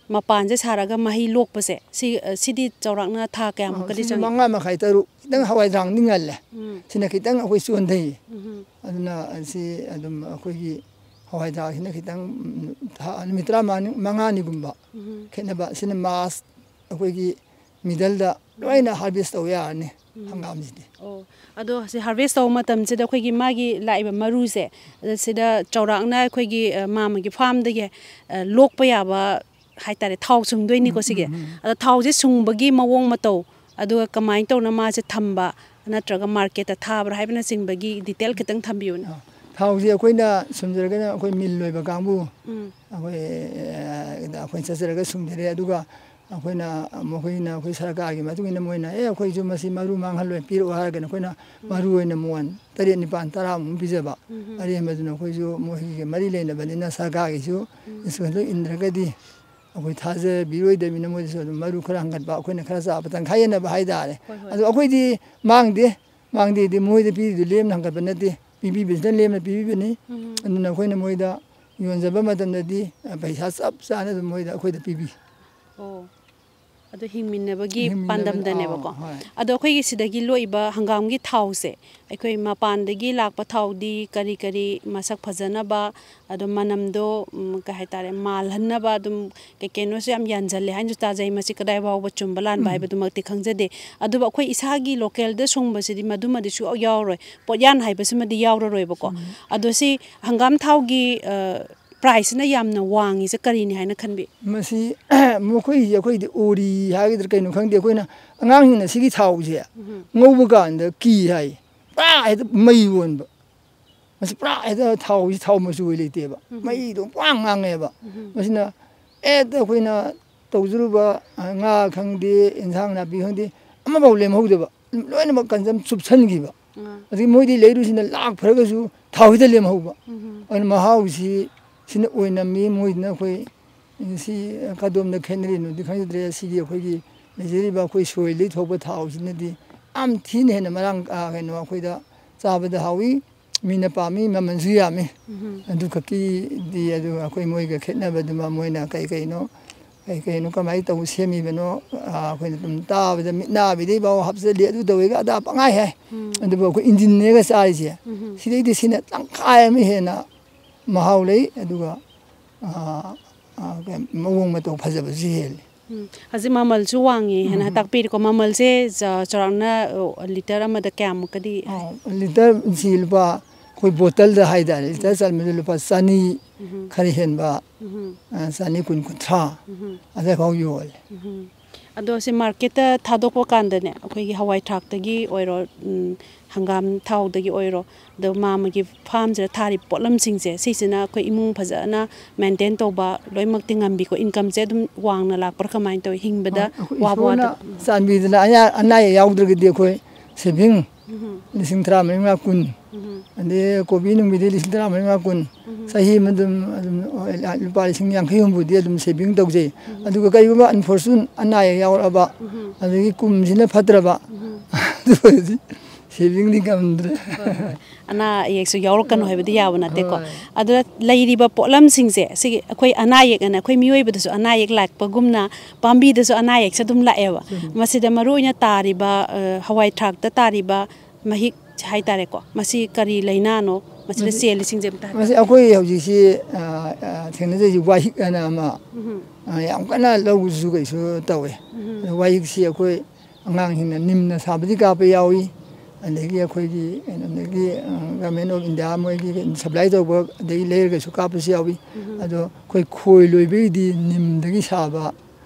ꯃꯄꯥꯟꯁꯦ ꯁꯥꯔꯒ ꯃꯍꯩ ꯂꯣꯛꯄꯁꯦ, ꯁꯤ, ꯑ, ꯁꯤꯗꯤ ꯆꯥꯎꯔꯥꯛꯅ ꯊꯥ ꯑ, ꯀꯌꯥꯃꯨꯛꯀꯗꯤ ꯁꯤꯁꯨ ꯆꯪꯉꯤ? ꯃꯉꯥ ꯃꯈꯥꯏ, ꯇꯔꯨꯛ, ꯈꯤꯇꯪ ꯍꯋꯥꯏ ꯊ꯭ꯔꯥꯛꯅꯤ ꯉꯜꯂꯦ꯫ ꯎꯝ꯫ ꯁꯤꯅ ꯈꯤꯇꯪ ꯑꯩꯈꯣꯏ ꯆꯣꯟꯊꯩꯌꯦ꯫ ꯎꯝ꯫ ꯑꯗꯨꯅ ꯁꯤ ꯑꯗꯨꯝ ꯑꯩꯈꯣꯏꯒꯤ ꯍꯋꯥꯏ ꯊ꯭ꯔꯥꯛꯁꯤꯅ ꯈꯤꯇꯪ, ꯎꯝ, ꯊꯥ ꯅꯨꯃꯤꯠ ꯇꯔꯥꯃꯉꯥꯅꯤ, ꯃꯉꯥꯅꯤꯒꯨꯝꯕ ꯎꯝ꯫ ꯈꯦꯠꯅꯕ꯫ ꯁꯤꯅ March ꯑꯩꯈꯣꯏꯒꯤ middleꯗ ꯂꯣꯏꯅ harvest ꯇꯧꯕ ꯌꯥꯔꯅꯤ ꯎꯝ꯫ ꯍꯪꯒꯥꯝꯁꯤꯗꯤ꯫ ꯑꯣ, ꯑꯗꯣ ꯁꯤ harvest ꯇꯧꯕ ꯃꯇꯝꯁꯤꯗ ꯑꯩꯈꯣꯏꯒꯤ ꯃꯥꯒꯤ ꯂꯥꯛꯏꯕ ꯃꯔꯨꯁꯦ, ꯑꯗ ꯁꯤꯗ ꯆꯥꯎꯔꯥꯛꯅ ꯑꯩꯈꯣꯏꯒꯤ, ꯑ, ꯃꯥꯝꯃꯒꯤ farmꯗꯒꯤ, ꯑ, ꯂꯣꯛꯄ ꯌꯥꯕ ꯍꯥꯏꯇꯥꯔꯦ, ꯊꯥꯎ ꯁꯨꯡꯗꯣꯏꯅꯤꯀꯣ ꯎꯝ, ꯁꯤꯒꯤ꯫ ꯎꯝ, ꯎꯝ꯫ ꯑꯗꯣ ꯊꯥꯎꯁꯦ ꯁꯨꯡꯕꯒꯤ ꯃꯑꯣꯡ ꯃꯇꯧ, ꯑꯗꯨꯒ ꯀꯃꯥꯏꯅ ꯇꯧꯅ ꯃꯥꯁꯦ ꯊꯝꯕ, ꯅꯠꯇ꯭ꯔꯒ marketꯇ ꯊꯥꯕ꯭ꯔꯥ ꯍꯥꯏꯕꯅꯆꯤꯡꯕꯒꯤ detail ꯈꯤꯇꯪ ꯊꯝꯕꯤꯌꯨꯅꯦ꯫ ꯑ, ꯊꯥꯎꯁꯦ ꯑꯩꯈꯣꯏꯅ ꯁꯨꯝꯖꯔꯒꯅ ꯑꯩꯈꯣꯏ mill ꯑꯣꯏꯕ ꯀꯥꯡꯕꯨ, ꯎꯝ꯫ ꯑꯩꯈꯣꯏ, ꯑ, ꯑꯩꯈꯣꯏ ꯆꯠꯆꯔꯒ ꯁꯨꯝꯖꯔꯦ꯫ ꯑꯗꯨꯒ ꯑꯩꯈꯣꯏꯅ, ꯃꯈꯣꯏꯅ ꯑꯩꯈꯣꯏ ꯁꯔꯀꯥꯔꯒꯤ ꯃꯇꯨꯡ ꯏꯟꯅ ꯃꯣꯏꯅ, "ꯑꯦ, ꯑꯩꯈꯣꯏꯁꯨ ꯃꯁꯤ ꯃꯔꯨ ꯃꯥꯡꯍꯜꯂꯣꯏ, ꯄꯤꯔꯛꯑꯣ" ꯍꯥꯏꯔꯒꯅ ꯑꯩꯈꯣꯏꯅ ꯎꯝ꯫ ꯃꯔꯨ ꯑꯣꯏꯅ ꯃꯣꯟ ꯇꯔꯦꯠ, ꯅꯤꯄꯥꯟ, ꯇꯔꯥꯃꯨꯛ ꯄꯤꯖꯕ꯫ ꯎꯝ꯫ ꯑꯔꯦꯝꯕꯗꯨꯅ ꯑꯩꯈꯣꯏꯁꯨ ꯃꯣꯏꯒꯤ ꯃꯔꯤ ꯂꯩꯅꯕꯅꯤꯅ ꯁꯔꯀꯥꯔꯒꯤꯁꯨ ꯎꯝ꯫ instruction ꯏꯟꯗ꯭ꯔꯒꯗꯤ ꯑꯩꯈꯣꯏ ꯊꯥꯖꯕꯤꯔꯣꯏꯗꯕꯅꯤꯅ ꯃꯣꯏꯗꯁꯨ ꯑꯗꯨꯝ ꯃꯔꯨ ꯈꯔ ꯍꯟꯒꯠꯄ, ꯑꯩꯈꯣꯏꯅ ꯈꯔ ꯆꯥꯕ, ꯇꯪꯈꯥꯏ ꯌꯦꯟꯅꯕ ꯍꯥꯏꯇꯥꯔꯦ꯫ ꯍꯣꯏ, ꯍꯣꯏ꯫ ꯑꯗꯣ ꯑꯩꯈꯣꯏꯗꯤ ꯃꯥꯡꯗꯦ, ꯃꯥꯡꯗꯦꯗꯤ ꯃꯣꯏꯗ ꯄꯤꯔꯤꯗꯨ ꯂꯦꯝꯅ ꯍꯟꯒꯠꯄ ꯅꯠꯇꯦ, ꯄꯤꯕꯤꯕꯁꯤꯅ ꯂꯦꯝꯅ ꯄꯤꯕꯤꯕꯅꯤ꯫ ꯎꯝ꯫ ꯑꯗꯨꯅ ꯑꯩꯈꯣꯏꯅ ꯃꯣꯏꯗ ꯌꯣꯟꯖꯕ ꯃꯇꯝꯗꯗꯤ, ꯑ, ꯄꯩꯁꯥ ꯆꯞ ꯆꯥꯅ ꯑꯗꯨꯝ ꯃꯣꯏꯗ, ꯑꯩꯈꯣꯏꯗ ꯄꯤꯕꯤ꯫ ꯑꯣ꯫ ꯑꯗꯣ ꯍꯤꯡꯃꯤꯟꯅꯕꯒꯤ ꯍꯤꯡꯃꯤꯟꯅꯕ-, ꯄꯥꯟꯗꯝꯗꯅꯦꯕꯀꯣ꯫ ꯑꯥ, ꯍꯣꯏ꯫ ꯑꯗꯣ ꯑꯩꯈꯣꯏꯒꯤ ꯁꯤꯗꯒꯤ ꯂꯣꯛꯏꯕ ꯍꯪꯒꯥꯝꯒꯤ ꯊꯥꯎꯁꯦ, ꯑꯩꯈꯣꯏ ꯃꯄꯥꯟꯗꯒꯤ ꯂꯥꯛꯄ ꯊꯥꯎꯗꯤ ꯀꯔꯤ ꯀꯔꯤ ꯃꯁꯛ ꯐꯖꯅꯕ, ꯑꯗꯣ ꯃꯅꯝꯗꯣ, ꯎꯝ, ꯀꯩ ꯍꯥꯏꯇꯥꯔꯦ, ꯃꯥꯜꯍꯟꯅꯕ ꯑꯗꯨꯝ ꯀꯩ ꯀꯩꯅꯣꯁꯨ ꯌꯥꯝ ꯌꯥꯟꯁꯤꯜꯂꯦ ꯍꯥꯏꯅꯁꯨ ꯇꯥꯖꯩ꯫ ꯃꯁꯤ ꯀꯗꯥꯏ ꯐꯥꯎꯕ ꯆꯨꯝꯕ ꯂꯥꯟꯕ ꯎꯝ꯫ ꯍꯥꯏꯕꯗꯨꯃꯛꯇꯤ ꯈꯪꯖꯗꯦ꯫ ꯑꯗꯨꯕꯨ ꯑꯩꯈꯣꯏ ꯏꯁꯥꯒꯤ ꯂꯣꯀꯦꯜꯗ ꯁꯨꯡꯕꯁꯤꯗꯤ ꯃꯗꯨꯃꯗꯤ ꯁꯨꯡꯌꯥꯎ ꯌꯥꯎꯔꯔꯣꯏ꯫ ꯄꯣꯠꯌꯥꯟ ꯍꯥꯏꯕꯁꯤꯃꯗꯤ ꯌꯥꯎꯔꯔꯣꯏꯕꯀꯣ꯫ ꯆꯨꯝꯃꯤ꯫ ꯑꯗꯣ ꯁꯤ ꯍꯪꯒꯥꯝ ꯊꯥꯎꯒꯤ, ꯑ, ꯄ꯭ꯔꯥꯏꯁꯁꯤꯅ ꯌꯥꯝꯅ ꯋꯥꯡꯉꯤꯁꯦ ꯀꯔꯤꯅꯤ ꯍꯥꯏꯅ ꯈꯟꯕꯤ? ꯃꯁꯤ ꯃꯈꯣꯏꯁꯦ ꯑꯩꯈꯣꯏꯗꯤ ꯑꯣꯔꯤ ꯍꯥꯏꯒꯗ꯭ꯔꯥ ꯀꯩꯅꯣ ꯈꯪꯗꯦ, ꯑꯩꯈꯣꯏꯅ ꯑꯉꯥꯡꯁꯤꯡꯅ ꯁꯤꯒꯤ ꯊꯥꯎꯁꯦ ꯎꯝ꯫ ꯉꯧꯕ ꯀꯥꯟꯗ ꯀꯤ ꯍꯥꯏ, ꯄꯨꯔꯥ ꯍꯦꯛꯇ ꯃꯩ ꯑꯣꯟꯕ꯫ ꯃꯁꯤ ꯄꯨꯔꯥ ꯍꯦꯛꯇ ꯊꯥꯎꯁꯤ ꯊꯥꯎ ꯃꯆꯨ ꯑꯣꯏ ꯂꯩꯇꯦꯕ꯫ ꯎꯝ꯫ ꯃꯩꯗꯣ ꯄꯨꯔꯥ ꯉꯥꯡꯉꯦꯕ꯫ ꯎꯝ꯫ ꯃꯁꯤꯅ ꯍꯦꯛꯇ ꯑꯩꯈꯣꯏꯅ ꯇꯧꯖꯔꯨꯕ, ꯑ, ꯉꯥ ꯈꯪꯗꯦ, ꯏꯟꯁꯥꯡ ꯅꯥꯄꯤ ꯈꯪꯗꯦ, ꯑꯃꯐꯥꯎ ꯂꯦꯝꯍꯧꯗꯕ꯫ ꯂꯣꯏꯅꯃꯛ ꯀꯟꯖꯝ ꯆꯨꯞꯁꯟꯈꯤꯕ꯫ ꯑꯥ꯫ ꯑꯗꯒꯤ ꯃꯣꯏꯗꯤ ꯂꯩꯔꯨꯁꯤꯅ ꯂꯥꯛ ꯐꯔꯒꯁꯨ ꯊꯥꯎꯁꯤꯗ ꯂꯦꯝꯍꯧꯕ꯫ ꯎꯝ꯫ ꯑꯗꯨꯅ ꯃꯍꯥꯎꯁꯤ ꯁꯤꯅ ꯑꯣꯏꯅꯝꯃꯤ꯫ ꯃꯣꯏꯗꯨꯅ ꯑꯩꯈꯣꯏ ꯁꯤ ꯀꯗꯣꯝꯗ ꯈꯦꯠꯅꯔꯤꯅꯣꯗꯤ ꯈꯪꯖꯗ꯭ꯔꯦ꯫ ꯁꯤꯒꯤ ꯑꯩꯈꯣꯏꯒꯤ ꯂꯩꯖꯔꯤꯕ ꯑꯩꯈꯣꯏ ꯁꯣꯏꯜꯗꯒꯤ ꯊꯣꯛꯄ ꯊꯥꯎꯁꯤꯅꯗꯤ ꯌꯥꯝ ꯊꯤꯅ ꯍꯦꯟꯅ ꯃꯔꯥꯡ, ꯑ, ꯀꯩꯅꯣ, ꯑꯩꯈꯣꯏꯗ ꯆꯥꯕꯗ ꯍꯥꯎꯏ꯫ ꯃꯤꯅ ꯄꯥꯝꯃꯤ, ꯃꯃꯜꯁꯨ ꯌꯥꯝꯃꯤ꯫ ꯎꯝ꯫ ꯑꯗꯨꯈꯛꯀꯤꯗꯤ, ꯑꯗꯨꯒ ꯑꯩꯈꯣꯏ ꯃꯣꯏꯒ ꯈꯦꯠꯅꯕꯗꯨꯃ ꯃꯣꯏꯅ ꯀꯩ ꯀꯩꯅꯣ, ꯀꯩ ꯀꯩꯅꯣ, ꯀꯃꯥꯏꯅ ꯇꯧ ꯁꯦꯝꯃꯤꯕꯅꯣ, ꯑ, ꯑꯩꯈꯣꯏꯅ ꯑꯗꯨꯝ ꯇꯥꯕꯗ ꯃꯤꯠ ꯅꯥꯕꯤꯗꯩ ꯐꯥꯎ ꯍꯥꯞꯆꯜꯂꯤ, ꯑꯗꯨ ꯇꯧꯋꯦꯒ ꯑꯗꯥ ꯄꯪꯍꯥꯏ ꯍꯥꯏ꯫ ꯎꯝ꯫ ꯑꯗꯨꯕꯨ ꯑꯩꯈꯣꯏ ꯏꯟꯖꯤꯟꯅꯦꯒ ꯆꯥꯔꯤꯁꯦ, ꯎꯝ꯫ ꯁꯤꯗꯩꯗꯤ ꯁꯤꯅ ꯇꯪꯈꯥꯏ ꯑꯃ ꯍꯦꯟꯅ ꯃꯍꯥꯎ ꯂꯩ, ꯑꯗꯨꯒ, ꯑ, ꯑ, ꯀꯩ, ꯃꯑꯣꯡ ꯃꯇꯧ ꯐꯖꯕꯁꯨ ꯍꯦꯜꯂꯤ꯫ ꯎꯝ꯫ ꯍꯧꯖꯤꯛ ꯃꯃꯜꯁꯨ ꯋꯥꯡꯉꯤ ꯍꯥꯏꯅ ꯎꯝ꯫ ꯇꯥꯛꯄꯤꯔꯤꯀꯣ꯫ ꯃꯃꯜꯁꯦ ꯆ-, ꯆꯥꯎꯔꯥꯛꯅ, ꯑ, ꯂꯤꯇꯔ ꯑꯃꯗ ꯀꯌꯥꯃꯨꯛꯀꯗꯤ? ꯑꯣ, ꯂꯤꯇꯔꯁꯤ ꯂꯨꯄꯥ, ꯑꯩꯈꯣꯏ ꯕꯣꯇꯜꯗ ꯍꯥꯏꯇꯥꯔꯦ, ꯂꯤꯇꯔ ꯆꯟꯕꯗ ꯂꯨꯄꯥ ꯆꯅꯤ ꯎꯝ꯫ ꯈꯔ ꯍꯦꯟꯕ, ꯎꯝ꯫ ꯑ, ꯆꯅꯤ ꯀꯨꯟ, ꯀꯨꯟꯊ꯭ꯔꯥ ꯎꯝ꯫ ꯑꯗꯨꯋꯥꯏꯐꯥꯎ ꯌꯣꯜꯂꯦ꯫ ꯎꯝ꯫ ꯑꯗꯣ ꯁꯤ ꯃꯥꯔꯀꯦꯠꯇ ꯊꯥꯗꯣꯛꯄ ꯀꯥꯟꯗꯅꯦ, ꯑꯩꯈꯣꯏꯒꯤ ꯍꯋꯥꯏ ꯊ꯭ꯔꯥꯛꯇꯒꯤ ꯑꯣꯏꯔꯣ, ꯎꯝ, ꯍꯪꯒꯥꯝ ꯊꯥꯎꯗꯒꯤ ꯑꯣꯏꯔꯣ, ꯑꯗꯣ ꯃꯥꯃꯒꯤ ꯐꯥꯔꯝꯁꯤꯗ ꯊꯥꯔꯤꯕ ꯄꯣꯠꯂꯝꯁꯤꯡꯁꯦ, ꯁꯤꯁꯤꯅ ꯑꯩꯈꯣꯏ ꯏꯃꯨꯡ ꯐꯖꯅ ꯃꯦꯟꯇꯦꯟ ꯇꯧꯕ ꯂꯣꯏꯅꯃꯛꯇꯤ ꯉꯝꯕꯤꯀꯣ? ꯏꯟꯀꯝꯁꯦ ꯑꯗꯨꯝ ꯋꯥꯡꯅ ꯂꯥꯛꯄ꯭ꯔꯥ? ꯀꯃꯥꯏꯅ ꯇꯧꯋꯤ? ꯍꯤꯡꯕꯗ ꯍꯣꯏ, ꯑꯩꯈꯣꯏ ꯋꯥꯕ ꯏꯁꯣꯔꯅ ꯋꯥꯗꯕ? ꯎꯝ꯫ ꯆꯥꯟꯕꯤꯗꯅ ꯑꯅꯥ-, ꯑꯅꯥ ꯑꯌꯦꯛ ꯌꯥꯎꯗ꯭ꯔꯒꯗꯤ ꯑꯩꯈꯣꯏ ꯁꯦꯚꯤꯡ ꯎꯝ꯫ ꯂꯤꯁꯤꯡ ꯇꯔꯥꯃꯔꯤ ꯃꯉꯥ, ꯀꯨꯟ, ꯎꯝ꯫ ꯑꯗꯩ ꯀꯣꯕꯤ ꯅꯨꯡꯕꯤꯗꯤ ꯂꯤꯁꯤꯡ ꯇꯔꯥꯃꯔꯤ ꯃꯉꯥ, ꯀꯨꯟ, ꯎꯝ꯫ ꯆꯍꯤ ꯑꯃ ꯑꯗꯨꯝ, ꯑꯗꯨꯝ ꯂꯨꯄꯥ ꯂꯤꯁꯤꯡ ꯌꯥꯡꯈꯩ ꯍꯨꯝꯐꯨꯗꯤ ꯑꯗꯨꯝ ꯁꯦꯚꯤꯡ ꯇꯧꯖꯩ꯫ ꯎꯝ꯫ ꯑꯗꯨꯒ ꯀꯔꯤꯒꯨꯝꯕ ꯑꯟꯐꯣꯔꯆꯨꯟ ꯑꯅꯥ ꯑꯌꯦꯛ ꯌꯥꯎꯔꯛꯑꯕ, ꯎꯝ꯫ ꯑꯗꯒꯤ ꯀꯨꯝꯁꯤꯅ ꯐꯠꯇ꯭ꯔꯕ, ꯎꯝ꯫ ꯑꯗꯨ ꯑꯣꯏꯔꯗꯤ ꯁꯦꯚꯤꯡꯗꯤ ꯉꯝꯗ꯭ꯔꯦ꯫ ꯑꯅꯥ ꯑꯌꯦꯛꯁꯨ ꯌꯥꯎꯔꯛꯀꯅꯨ ꯍꯥꯏꯕꯗꯤ ꯌꯥꯕ ꯅꯠꯇꯦꯀꯣ꯫ ꯍꯣꯏ꯫ ꯑꯗꯨꯗ ꯂꯩꯔꯤꯕ ꯄꯣꯠꯂꯝꯁꯤꯡꯁꯦ, ꯁꯤꯒꯤ ꯑꯩꯈꯣꯏ ꯑꯅꯥ ꯑꯌꯦꯛ ꯑꯅ ꯑꯩꯈꯣꯏ ꯃꯤꯑꯣꯏꯕꯗꯁꯨ ꯑꯅꯥ ꯑꯌꯦꯛ ꯂꯥꯛꯄꯒꯨꯝꯅ, ꯄꯥꯝꯕꯤꯗꯁꯨ ꯑꯅꯥ ꯑꯌꯦꯛꯁꯦ ꯑꯗꯨꯝ ꯂꯥꯛꯑꯦꯕ꯫ ꯃꯁꯤꯗ ꯃꯔꯨ ꯑꯣꯏꯅ ꯇꯥꯔꯤꯕ, ꯑ, ꯍꯋꯥꯏ ꯊꯔꯥꯛꯇ ꯇꯥꯔꯤꯕ ꯃꯍꯤꯛ ꯍꯥꯏꯇꯥꯔꯦꯀꯣ, ꯃꯁꯤ ꯀꯔꯤ ꯂꯥꯏꯅꯥꯅꯣ? ꯃꯁꯤꯗ ꯃꯁꯤ ꯆꯦꯜꯂꯤꯁꯤꯡꯁꯦ ꯑꯝꯇ ꯍꯥꯏꯕꯤꯌꯨ꯫ ꯃꯁꯤ ꯑꯩꯈꯣꯏ ꯍꯧꯖꯤꯛꯁꯤ, ꯑ, ꯑ, ꯊꯦꯡꯅꯖꯔꯤꯁꯤ ꯋꯥꯍꯤꯛ ꯍꯥꯏꯅ ꯑꯃ, ꯎꯝ꯫ ꯑ, ꯌꯥꯝ ꯀꯟꯅ ꯂꯧꯕꯁꯨ ꯀꯩꯁꯨ ꯇꯧꯋꯦ꯫ ꯎꯝ꯫ ꯑꯗꯣ ꯋꯥꯍꯤꯛꯁꯤ ꯑꯩꯈꯣꯏ ꯑꯉꯥꯡꯁꯤꯡꯅ ꯅꯤꯝꯅ ꯁꯥꯕꯗꯤ ꯀꯥꯞꯄ ꯌꯥꯎꯏ, ꯑꯗꯒꯤ ꯑꯩꯈꯣꯏꯒꯤ ꯀꯩꯅꯣꯗꯒꯤ, ꯑ, Government of India ꯃꯣꯏꯒꯤ ꯁꯄ꯭ꯂꯥꯏ ꯇꯧꯕ, ꯑꯗꯒꯤ ꯂꯩꯔꯒꯁꯨ ꯀꯥꯞꯄꯁꯨ ꯌꯥꯎꯏ꯫ ꯎꯝ꯫ ꯑꯗꯣ ꯑꯩꯈꯣꯏ ꯈꯣꯏ ꯂꯣꯏꯕꯒꯤꯗꯤ ꯅꯤꯝꯗꯒꯤ ꯁꯥꯕ,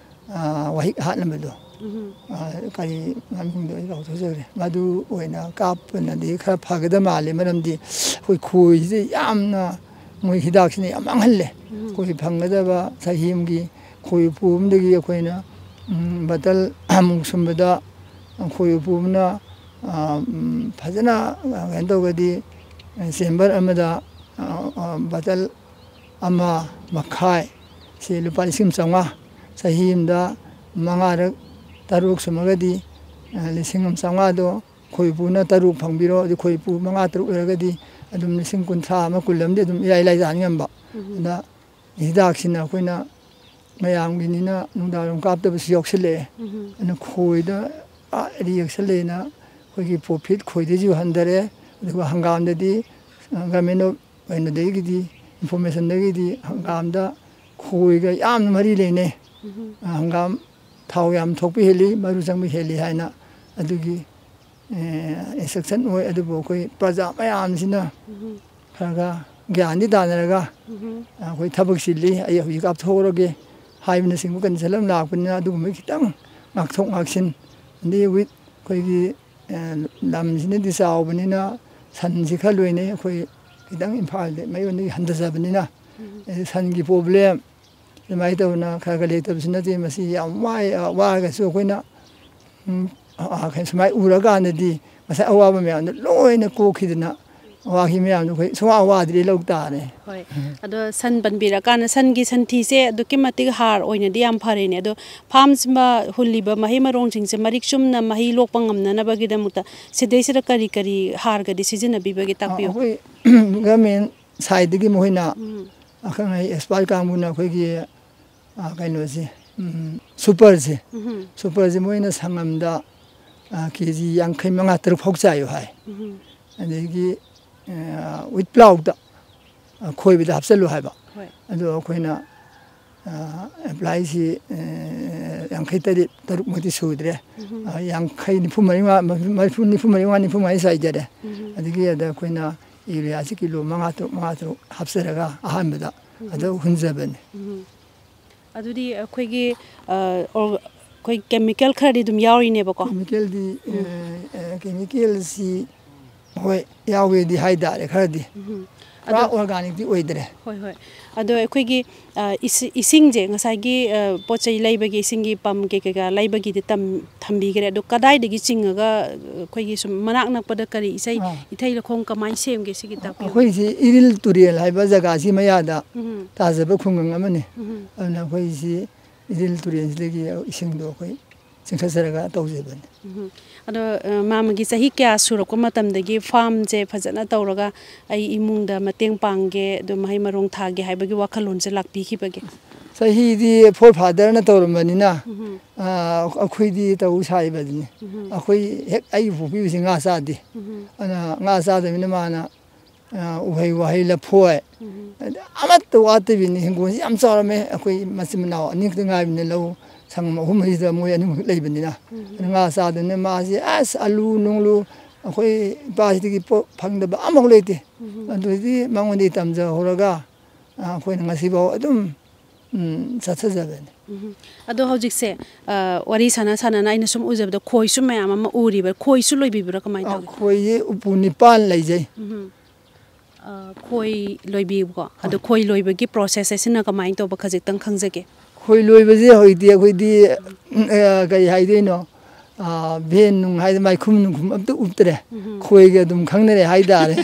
ꯑ, ꯋꯥꯍꯤꯛ ꯍꯥꯠꯅꯕꯗꯣ, ꯎꯝ꯫ ꯑ, ꯀꯔꯤ ꯃꯃꯤꯡꯗꯣ ꯑꯩ ꯀꯥꯎꯊꯣꯛꯆꯈ꯭ꯔꯦ, ꯃꯗꯨ ꯑꯣꯏꯅ ꯀꯥꯞꯄꯅꯗꯤ ꯈꯔ ꯐꯒꯗꯕ ꯃꯥꯜꯂꯦ꯫ ꯃꯔꯝꯗꯤ ꯑꯩꯈꯣꯏ ꯈꯣꯏꯁꯤꯗ ꯌꯥꯝꯅ ꯃꯣꯏ ꯍꯤꯗꯥꯛꯁꯤꯅ ꯌꯥꯝ ꯃꯥꯡꯍꯜꯂꯦ꯫ ꯎꯝ꯫ ꯑꯩꯈꯣꯏ ꯐꯪꯒꯗꯕ ꯆꯍꯤ ꯑꯃꯒꯤ ꯈꯣꯏ ꯎꯄꯨ ꯑꯃꯗꯒꯤ ꯑꯩꯈꯣꯏꯅ, ꯎꯝ, ꯕꯇꯜ ꯑꯃꯨꯛ ꯁꯨꯝꯕꯗ ꯈꯣꯏ ꯎꯄꯨ ꯑꯃꯅ, ꯑ, ꯎꯝ, ꯐꯖꯅ, ꯑ, ꯀꯩꯅꯣ ꯇꯧꯔꯒꯗꯤ, ꯑ, ꯆꯦꯝꯕꯔ ꯑꯃꯗ, ꯑ, ꯑ, ꯕꯇꯜ ꯑꯃ ꯃꯈꯥꯏ, ꯁꯤ ꯂꯨꯄꯥ ꯂꯤꯁꯤꯡ ꯆꯥꯝꯃꯉꯥ, ꯆꯍꯤ ꯑꯃꯗ ꯃꯉꯥꯔꯛ ꯇꯔꯨꯛ ꯁꯨꯝꯃꯒꯗꯤ, ꯑ, ꯂꯤꯁꯤꯡ ꯑꯃ ꯆꯥꯝꯃꯉꯥꯗꯣ ꯈꯣꯏ ꯎꯄꯨꯅ ꯇꯔꯨꯛ ꯐꯪꯕꯤꯔꯣ, ꯑꯗꯨ ꯈꯣꯏ ꯎꯄꯨ ꯃꯉꯥ ꯇꯔꯨꯛ ꯑꯣꯏꯔꯒꯗꯤ ꯑꯗꯨꯝ ꯂꯤꯁꯤꯡ ꯀꯨꯟꯊ꯭ꯔꯥ ꯑꯃ ꯀꯨꯟ ꯑꯃꯗꯤ ꯑꯗꯨꯝ ꯏꯔꯥꯏ ꯂꯥꯏ ꯇꯥꯟ ꯉꯝꯕ꯫ ꯎꯝ꯫ ꯑꯗ ꯍꯤꯗꯥꯛꯁꯤꯅ ꯑꯩꯈꯣꯏꯅ ꯃꯌꯥꯝꯒꯤꯅꯤꯅ ꯅꯨꯡꯗꯥꯡꯋꯥꯏꯔꯝ ꯀꯥꯞꯇꯕꯁꯨ ꯌꯥꯎꯁꯜꯂꯛꯑꯦ꯫ ꯎꯝ꯫ ꯑꯗꯨꯅ ꯈꯣꯏꯗ ꯑꯥ ꯑꯗꯤ ꯌꯦꯛꯁꯜꯂꯦꯅ ꯑꯩꯈꯣꯏꯒꯤ ꯄ꯭ꯔꯣꯐꯤꯠ ꯈꯣꯏꯗꯩꯁꯨ ꯍꯟꯊꯔꯦ꯫ ꯑꯗꯨꯒ ꯍꯪꯒꯥꯝꯗꯗꯤ, ꯑ, Government of ꯀꯩꯅꯣꯗꯒꯤꯗꯤ, informationꯗꯒꯤꯗꯤ ꯍꯪꯒꯥꯝꯗ ꯈꯣꯏꯒ ꯌꯥꯝꯅ ꯃꯔꯤ ꯂꯩꯅꯩ꯫ ꯎꯝ꯫ ꯑ, ꯍꯪꯒꯥꯝ ꯊꯥꯎ ꯌꯥꯝ ꯊꯣꯛꯄ ꯍꯦꯜꯂꯤ, ꯃꯔꯨ ꯆꯪꯕ ꯍꯦꯜꯂꯤ ꯍꯥꯏꯅ ꯑꯗꯨꯒꯤ, ꯑꯦ, instruction ꯑꯣꯏ꯫ ꯑꯗꯨꯕꯨ ꯑꯩꯈꯣꯏ ꯄ꯭ꯔꯖꯥ ꯃꯌꯥꯝꯁꯤꯅ ꯎꯝ꯫ ꯈꯔ ꯈꯔ ꯒ꯭ꯌꯥꯟꯗꯤ ꯇꯥꯅꯔꯒ, ꯎꯝ꯫ ꯑꯩꯈꯣꯏ ꯊꯕꯛ ꯆꯤꯜꯂꯤ, ꯑꯩ ꯍꯧꯖꯤꯛ ꯀꯥꯞꯊꯣꯛꯎꯔꯒꯦ ꯍꯥꯏꯕꯅꯆꯤꯡꯕ condition ꯑꯃ ꯂꯥꯛꯄꯅꯤꯅ ꯑꯗꯨꯒꯨꯝꯕꯒꯤ ꯈꯤꯇꯪ ꯉꯥꯛꯊꯣꯛ ꯉꯥꯛꯁꯤꯟ, ꯑꯗꯩ with ꯑꯩꯈꯣꯏꯒꯤ, ꯑꯦ, ꯂꯝꯁꯤꯅꯗꯤ ꯆꯥꯎꯕꯅꯤꯅ ꯁꯟꯁꯤ ꯈꯔ ꯂꯣꯏꯅꯩ꯫ ꯑꯩꯈꯣꯏ ꯈꯤꯇꯪ ꯏꯝꯐꯥꯜꯗ ꯃꯌꯣꯟꯗꯒꯤ ꯍꯟꯊꯖꯕꯅꯤꯅ, ꯑꯦ, ꯁꯟꯒꯤ problem ꯑꯗꯨꯃꯥꯏꯅ ꯇꯧꯗꯅ ꯈꯔ ꯈꯔ ꯂꯩꯇꯕꯁꯨ ꯅꯠꯇꯦ꯫ ꯃꯁꯤ ꯌꯥꯝ ꯋꯥꯏ, ꯋꯥꯔꯒꯁꯨ ꯑꯩꯈꯣꯏꯅ, ꯎꯝ, ꯑ, ꯑ, ꯁꯨꯃꯥꯏꯅ ꯎꯔꯀꯥꯟꯗꯗꯤ ꯉꯁꯥꯏ ꯑꯋꯥꯕ ꯃꯌꯥꯝꯗꯣ ꯂꯣꯏꯅ ꯀꯣꯛꯈꯤꯗꯅ ꯋꯥꯈꯤ ꯃꯌꯥꯝꯗꯣ ꯑꯩꯈꯣꯏ ꯁꯨꯡꯋꯥ ꯋꯥꯗ꯭ꯔꯦ, ꯂꯧ ꯇꯥꯔꯦ꯫ ꯍꯣꯏ꯫ ꯑꯗꯣ ꯁꯟ ꯄꯟꯕꯤꯔꯀꯥꯟꯗ ꯁꯟꯒꯤ ꯁꯟꯊꯤꯁꯦ ꯑꯗꯨꯛꯀꯤ ꯃꯇꯤꯛ ꯍꯥꯔ ꯑꯣꯏꯅꯗꯤ ꯌꯥꯝ ꯐꯔꯦꯅꯦ꯫ ꯑꯗꯣ ꯐꯥꯝꯁꯤꯃ ꯍꯨꯜꯂꯤꯕ ꯃꯍꯩ ꯃꯔꯣꯡꯁꯤꯡꯁꯦ ꯃꯔꯤꯛ ꯆꯨꯝꯅ ꯃꯍꯩ ꯂꯣꯛꯄ ꯉꯝꯅꯅꯕꯒꯤꯗꯃꯛꯇ ꯁꯤꯗꯩꯁꯤꯗ ꯀꯔꯤ ꯀꯔꯤ ꯍꯥꯔꯒꯗꯤ ꯁꯤꯖꯤꯟꯅꯕꯤꯕꯒꯦ? ꯇꯥꯛꯄꯤꯌꯨ꯫ ꯑꯩꯈꯣꯏ ꯒꯃꯦꯟ ꯁꯥꯏꯠꯇꯒꯤ ꯃꯈꯣꯏꯅ ꯑꯈꯪ ꯑꯍꯩ ꯑꯦꯛꯁꯄꯥꯔꯠ ꯀꯥꯡꯕꯨꯅ ꯑꯩꯈꯣꯏꯒꯤ ꯀꯩꯅꯣꯁꯦ, ꯁꯨꯄꯔꯁꯦ, ꯁꯨꯄꯔꯁꯦ ꯃꯣꯏꯅ ꯁꯪꯉꯝꯗ ꯀꯦ ꯖꯤ ꯌꯥꯡꯈꯩ ꯃꯉꯥ ꯇꯔꯨꯛ ꯐꯥꯎ ꯆꯥꯏꯌꯨ ꯍꯥꯏ꯫ ꯑꯗꯒꯤ ꯋꯤꯠ ꯄ꯭ꯂꯥꯎꯗ ꯈꯣꯏꯕꯗ ꯍꯥꯞꯆꯜꯂꯨ ꯍꯥꯏꯕ꯫ ꯍꯣꯏ꯫ ꯑꯗꯣ ꯑꯩꯈꯣꯏꯅ ꯑꯦꯄ꯭ꯂꯥꯏꯁꯤ ꯌꯥꯡꯈꯩ ꯇꯔꯦꯠ ꯇꯔꯨꯛꯃꯨꯛꯇꯤ ꯁꯨꯗ꯭ꯔꯦ꯫ ꯌꯥꯡꯈꯩ, ꯅꯤꯐꯨ ꯃꯔꯤ ꯃꯉꯥ, ꯃꯔꯤꯐꯨ, ꯅꯤꯐꯨ ꯃꯔꯤ ꯃꯉꯥ, ꯅꯤꯐꯨ ꯃꯉꯥ ꯆꯥꯏꯖꯔꯦ꯫ ꯑꯗꯒꯤ ꯑꯗ ꯑꯩꯈꯣꯏꯅ ꯌꯨꯔꯤꯌꯥꯁꯤ ꯀꯤꯂꯣ ꯃꯉꯥ ꯇꯔꯨꯛ, ꯃꯉꯥ ꯇꯔꯨꯛ ꯍꯥꯞꯆꯔꯒ ꯑꯍꯥꯟꯕꯗ ꯑꯗꯨ ꯍꯨꯟꯖꯕꯅꯤ꯫ ꯑꯗꯨꯗꯤ ꯑꯩꯈꯣꯏꯒꯤ ꯑꯩꯈꯣꯏ ꯀꯦꯃꯤꯀꯦꯜ ꯈꯔꯗꯤ ꯑꯗꯨꯝ ꯌꯥꯎꯔꯤꯅꯦꯕꯀꯣ꯫ ꯀꯦꯃꯤꯀꯦꯜꯗꯤ ꯀꯦꯃꯤꯀꯦꯜꯁꯤ ꯍꯣꯏ ꯌꯥꯎꯋꯦꯗꯤ ꯍꯥꯏꯇꯥꯔꯦ ꯈꯔꯗꯤ꯫ ꯄꯨꯔꯥ ꯑꯣꯔꯒꯥꯅꯤꯛꯇꯤ ꯑꯣꯏꯗ꯭ꯔꯦ꯫ ꯍꯣꯏ, ꯍꯣꯏ꯫ ꯑꯗꯣ ꯑꯩꯈꯣꯏꯒꯤ ꯏꯁꯤꯡꯁꯦ ꯉꯁꯥꯏꯒꯤ ꯄꯣꯠ ꯆꯩ ꯂꯩꯕꯒꯤ ꯏꯁꯤꯡꯒꯤ ꯄꯝ ꯀꯩ ꯀꯩꯀꯥ ꯂꯩꯕꯒꯤꯗꯤ ꯊꯝꯕꯤꯈ꯭ꯔꯦ꯫ ꯑꯗꯣ ꯀꯗꯥꯏꯗꯒꯤ ꯆꯤꯡꯉꯒ ꯑꯩꯈꯣꯏꯒꯤ ꯁꯨꯝ ꯃꯅꯥꯛ ꯅꯛꯄꯗ ꯀꯔꯤ ꯏꯁꯩ ꯏꯊꯩ ꯂꯧꯈꯣꯡ ꯀꯃꯥꯏꯅ ꯁꯦꯝꯒꯦ, ꯁꯤꯒꯤ ꯇꯥꯛꯄꯤꯌꯨ꯫ ꯑꯩꯈꯣꯏꯁꯤ ꯏꯔꯤꯜ ꯇꯨꯔꯦꯜ ꯍꯥꯏꯕ ꯖꯒꯥꯁꯤ ꯃꯌꯥꯗ ꯇꯥꯖꯕ ꯈꯨꯡꯒꯪ ꯑꯃꯅꯤ꯫ ꯑꯗꯨꯅ ꯑꯩꯈꯣꯏꯁꯤ ꯏꯔꯤꯜ ꯇꯨꯔꯦꯜꯁꯤꯗꯒꯤ ꯏꯁꯤꯡꯗꯣ ꯑꯩꯈꯣꯏ ꯆꯤꯡꯈꯠꯆꯔꯒ ꯇꯧꯖꯕꯅꯤ꯫ ꯑꯗꯣ ꯃꯥꯃꯒꯤ ꯆꯍꯤ ꯀꯌꯥ ꯁꯨꯔꯛꯄ ꯃꯇꯝꯗꯒꯤ ꯐꯥꯝꯁꯦ ꯐꯖꯅ ꯇꯧꯔꯒ ꯑꯩ ꯏꯃꯨꯡꯗ ꯃꯇꯦꯡ ꯄꯥꯡꯒꯦ, ꯑꯗꯨ ꯃꯍꯩ ꯃꯔꯣꯡ ꯊꯥꯒꯦ ꯍꯥꯏꯕꯒꯤ ꯋꯥꯈꯜꯂꯣꯟꯁꯦ ꯂꯥꯛꯄꯤꯈꯤꯕꯒꯦ? ꯆꯍꯤꯗꯤ ꯐꯣꯔ ꯐꯥꯗꯔꯅ ꯇꯧꯔꯝꯕꯅꯤꯅ ꯑꯩꯈꯣꯏꯗꯤ ꯇꯧ ꯁꯥꯔꯤꯕꯗꯨꯅꯤ꯫ ꯑꯩꯈꯣꯏ ꯍꯦꯛ ꯑꯩꯒꯤ ꯄꯣꯛꯄꯤꯕꯁꯤ ꯉꯥ ꯆꯥꯗꯦ꯫ ꯑꯗꯨꯅ ꯉꯥ ꯆꯥꯗꯕꯅꯤꯅ ꯃꯥꯅ ꯎꯍꯩ ꯋꯥꯍꯩ ꯂꯐꯣꯏ ꯑꯃꯠꯇ ꯋꯥꯠꯇꯕꯤꯅꯤ꯫ ꯍꯤꯡꯒꯣꯜꯁꯤ ꯌꯥꯝ ꯆꯥꯎꯔꯝꯃꯦ꯫ ꯑꯩꯈꯣꯏ ꯃꯆꯤꯟ ꯃꯅꯥꯎ ꯑꯅꯤ ꯈꯛꯇ ꯉꯥꯏꯕꯅꯤꯅ ꯂꯧ ꯁꯪꯉꯝ ꯑꯍꯨꯝ ꯃꯔꯤꯗ ꯃꯣꯏ ꯑꯅꯤꯃꯛ ꯂꯩꯕꯅꯤꯅ꯫ ꯑꯗꯨ ꯉꯥ ꯆꯥꯗꯕꯅꯤꯅ ꯃꯥꯁꯤ ꯑꯁ ꯑꯂꯨ ꯅꯨꯡꯂꯨ ꯑꯩꯈꯣꯏ ꯏꯄꯥꯁꯤꯗꯒꯤ ꯄꯣꯠ ꯐꯪꯗꯕ ꯑꯃꯐꯥꯎ ꯂꯩꯇꯦ꯫ ꯑꯗꯨꯗꯤ ꯃꯉꯣꯟꯗꯒꯤ ꯇꯝꯖꯍꯧꯔꯒ ꯑꯩꯈꯣꯏꯅ ꯉꯁꯤꯐꯥꯎ ꯑꯗꯨꯝ ꯆꯠꯊꯖꯕꯅꯤ꯫ ꯑꯗꯣ ꯍꯧꯖꯤꯛꯁꯦ ꯋꯥꯔꯤ ꯁꯥꯟꯅ ꯁꯥꯟꯅꯅ ꯑꯩꯅ ꯁꯨꯝ ꯎꯖꯕꯗ ꯈꯣꯏꯁꯨ ꯃꯌꯥꯝ ꯑꯃ ꯎꯔꯤꯕ, ꯈꯣꯏꯁꯨ ꯂꯣꯏꯕꯤꯕ꯭ꯔꯥ, ꯀꯃꯥꯏꯅ ꯇꯧꯏ? ꯈꯣꯏꯁꯤ ꯎꯄꯨ ꯅꯤꯄꯥꯟ ꯂꯩꯖꯩ꯫ ꯈꯣꯏ ꯂꯣꯏꯕꯤꯕꯀꯣ꯫ ꯑꯗꯣ ꯈꯣꯏ ꯂꯣꯏꯕꯒꯤ ꯄ꯭ꯔꯣꯁꯦꯁꯁꯦ ꯁꯤꯅ ꯀꯃꯥꯏꯅ ꯇꯧꯕ, ꯈꯖꯤꯛꯇꯪ ꯈꯪꯖꯒꯦ꯫ ꯈꯣꯏ ꯂꯣꯏꯕꯁꯦ ꯍꯧꯖꯤꯛꯇꯤ ꯑꯩꯈꯣꯏꯗꯤ ꯀꯔꯤ ꯍꯥꯏꯗꯣꯏꯅꯣ, ꯚꯦꯟ ꯅꯨꯡ ꯍꯥꯏꯗꯤ ꯃꯥꯏꯈꯨꯝ ꯅꯨꯡꯈꯨꯝ ꯑꯝꯇ ꯎꯞꯇ꯭ꯔꯦ꯫ ꯎꯝ꯫ ꯈꯣꯏꯒ ꯑꯗꯨꯝ ꯈꯪꯅꯔꯦ ꯍꯥꯏꯇꯥꯔꯦ꯫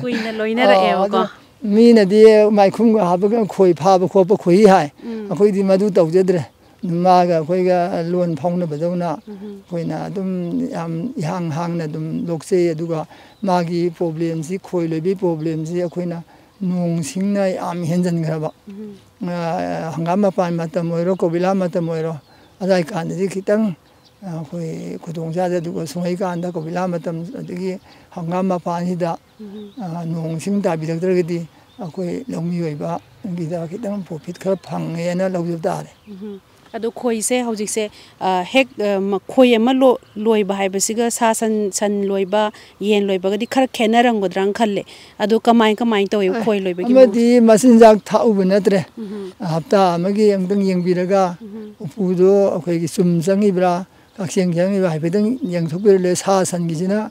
ꯀꯨꯏꯅ ꯑꯥ, ꯂꯣꯏꯅꯔꯛꯑꯦꯕꯀꯣ꯫ ꯑꯗꯣ ꯃꯤꯅꯗꯤ ꯃꯥꯏꯈꯨꯝꯒ ꯍꯥꯞꯄꯒ ꯈꯣꯏ ꯐꯥꯕ ꯈꯣꯠꯄ ꯈꯣꯏꯍꯤ ꯍꯥꯏ꯫ ꯎꯝ꯫ ꯑꯩꯈꯣꯏꯗꯤ ꯃꯗꯨ ꯇꯧꯖꯗ꯭ꯔꯦ꯫ ꯃꯥꯒ ꯑꯩꯈꯣꯏꯒ ꯂꯣꯟ ꯐꯥꯎꯅꯕꯗꯧꯅ ꯎꯝ꯫ ꯑꯩꯈꯣꯏꯅ ꯑꯗꯨꯝ ꯌꯥꯝ ꯏꯍꯥꯡ ꯍꯥꯡꯅ ꯑꯗꯨꯝ ꯂꯣꯛꯆꯩ꯫ ꯑꯗꯨꯒ ꯃꯥꯒꯤ ꯄ꯭ꯔꯣꯕ꯭ꯂꯦꯝꯁꯤ, ꯈꯣꯏ ꯂꯣꯏꯕꯒꯤ ꯄ꯭ꯔꯣꯕ꯭ꯂꯦꯝꯁꯤ ꯑꯩꯈꯣꯏꯅ ꯅꯣꯡ ꯁꯤꯡꯅ ꯌꯥꯝ ꯍꯦꯟꯖꯟꯈ꯭ꯔꯕ꯫ ꯎꯝ꯫ ꯑ, ꯍꯪꯒꯥꯝ ꯃꯄꯥꯟ ꯃꯇꯝ ꯑꯣꯏꯔꯣ, ꯀꯣꯕꯤ ꯂꯥ ꯃꯇꯝ ꯑꯣꯏꯔꯣ, ꯑꯗꯥꯏ ꯀꯥꯟꯗꯗꯤ ꯈꯤꯇꯪ, ꯑ, ꯑꯩꯈꯣꯏ ꯈꯨꯗꯣꯡ ꯆꯥꯗꯦ꯫ ꯑꯗꯨꯒ ꯁꯨꯡꯍꯩ ꯀꯥꯟꯗ ꯀꯣꯕꯤ ꯂꯥ ꯃꯇꯝ, ꯑꯗꯒꯤ ꯍꯪꯒꯥꯝ ꯃꯄꯥꯟꯁꯤꯗ, ꯎꯝ꯫ ꯑ, ꯅꯣꯡ ꯁꯤꯡ ꯇꯥꯕꯤꯔꯛꯇ꯭ꯔꯒꯗꯤ ꯑꯩꯈꯣꯏ ꯂꯧꯃꯤꯑꯣꯏꯕꯒꯤꯗ ꯈꯤꯇꯪ ꯄ꯭ꯔꯣꯐꯤꯠ ꯈꯔ ꯐꯪꯉꯦꯅ ꯂꯧꯖꯕ ꯇꯥꯔꯦ꯫ ꯎꯝ꯫ ꯑꯗꯣ ꯈꯣꯏꯁꯦ ꯍꯧꯖꯤꯛꯁꯦ, ꯑ, ꯍꯦꯛ, ꯑ, ꯃ-, ꯈꯣꯏ ꯑꯃ ꯂꯣ-, ꯂꯣꯏꯕ ꯍꯥꯏꯕꯁꯤꯒ ꯁꯥ ꯁꯟ, ꯁꯟ ꯂꯣꯏꯕ, ꯌꯦꯟ ꯂꯣꯏꯕꯒꯗꯤ ꯈꯔ ꯈꯦꯠꯅꯔꯝꯒꯗ꯭ꯔꯥꯅ ꯈꯜꯂꯦ꯫ ꯑꯗꯣ ꯀꯃꯥꯏ, ꯀꯃꯥꯏꯅ ꯇꯧꯋꯤ ꯑꯦ, ꯈꯣꯏ ꯂꯣꯏꯕꯒꯤ ꯃꯑꯣꯡꯁꯦ? ꯑꯃꯗꯤ ꯃꯆꯤꯟꯖꯥꯛ ꯊꯥꯛꯎꯕ ꯅꯠꯇ꯭ꯔꯦ꯫ ꯎꯝ꯫ ꯍꯞꯇꯥ ꯑꯃꯒꯤ ꯑꯃꯨꯛꯇꯪ ꯌꯦꯡꯕꯤꯔꯒ ꯎꯝ꯫ ꯎꯄꯨꯗꯣ ꯑꯩꯈꯣꯏꯒꯤ ꯆꯨꯝ ꯆꯪꯉꯤꯕ꯭ꯔꯥ, ꯀꯛꯆꯦꯡ ꯆꯪꯉꯤꯕ꯭ꯔꯥ ꯍꯥꯏꯐꯦꯠꯇꯪ ꯌꯦꯡꯊꯣꯛꯄꯤꯔ ꯂꯣꯏꯔꯦ꯫ ꯁꯥ ꯁꯟꯒꯤꯁꯤꯅ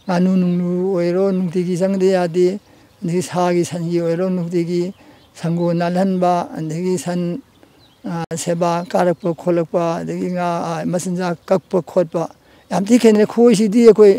ꯉꯥꯅꯨ ꯅꯨꯡꯅꯨ ꯑꯣꯏꯔꯣ ꯅꯨꯡꯇꯤꯒꯤ ꯆꯪꯗ ꯌꯥꯗꯦ꯫ ꯑꯗꯒꯤ ꯁꯥꯒꯤ ꯁꯟꯒꯤ ꯑꯣꯏꯔꯣ ꯅꯨꯡꯇꯤꯒꯤ ꯁꯪꯒꯣꯜ ꯅꯥꯜꯍꯟꯕ, ꯑꯗꯒꯤ ꯁꯟ, ꯑ, ꯁꯦꯕꯥ ꯀꯥꯔꯛꯄ ꯈꯣꯠꯂꯛꯄ, ꯑꯗꯒꯤ ꯉꯥ, ꯑ, ꯃꯆꯤꯟꯖꯥꯛ ꯀꯛꯄ ꯈꯣꯠꯄ ꯌꯥꯝ ꯊꯤ ꯈꯦꯠꯅꯔꯦ꯫ ꯈꯣꯏꯁꯤꯗꯤ ꯑꯩꯈꯣꯏ,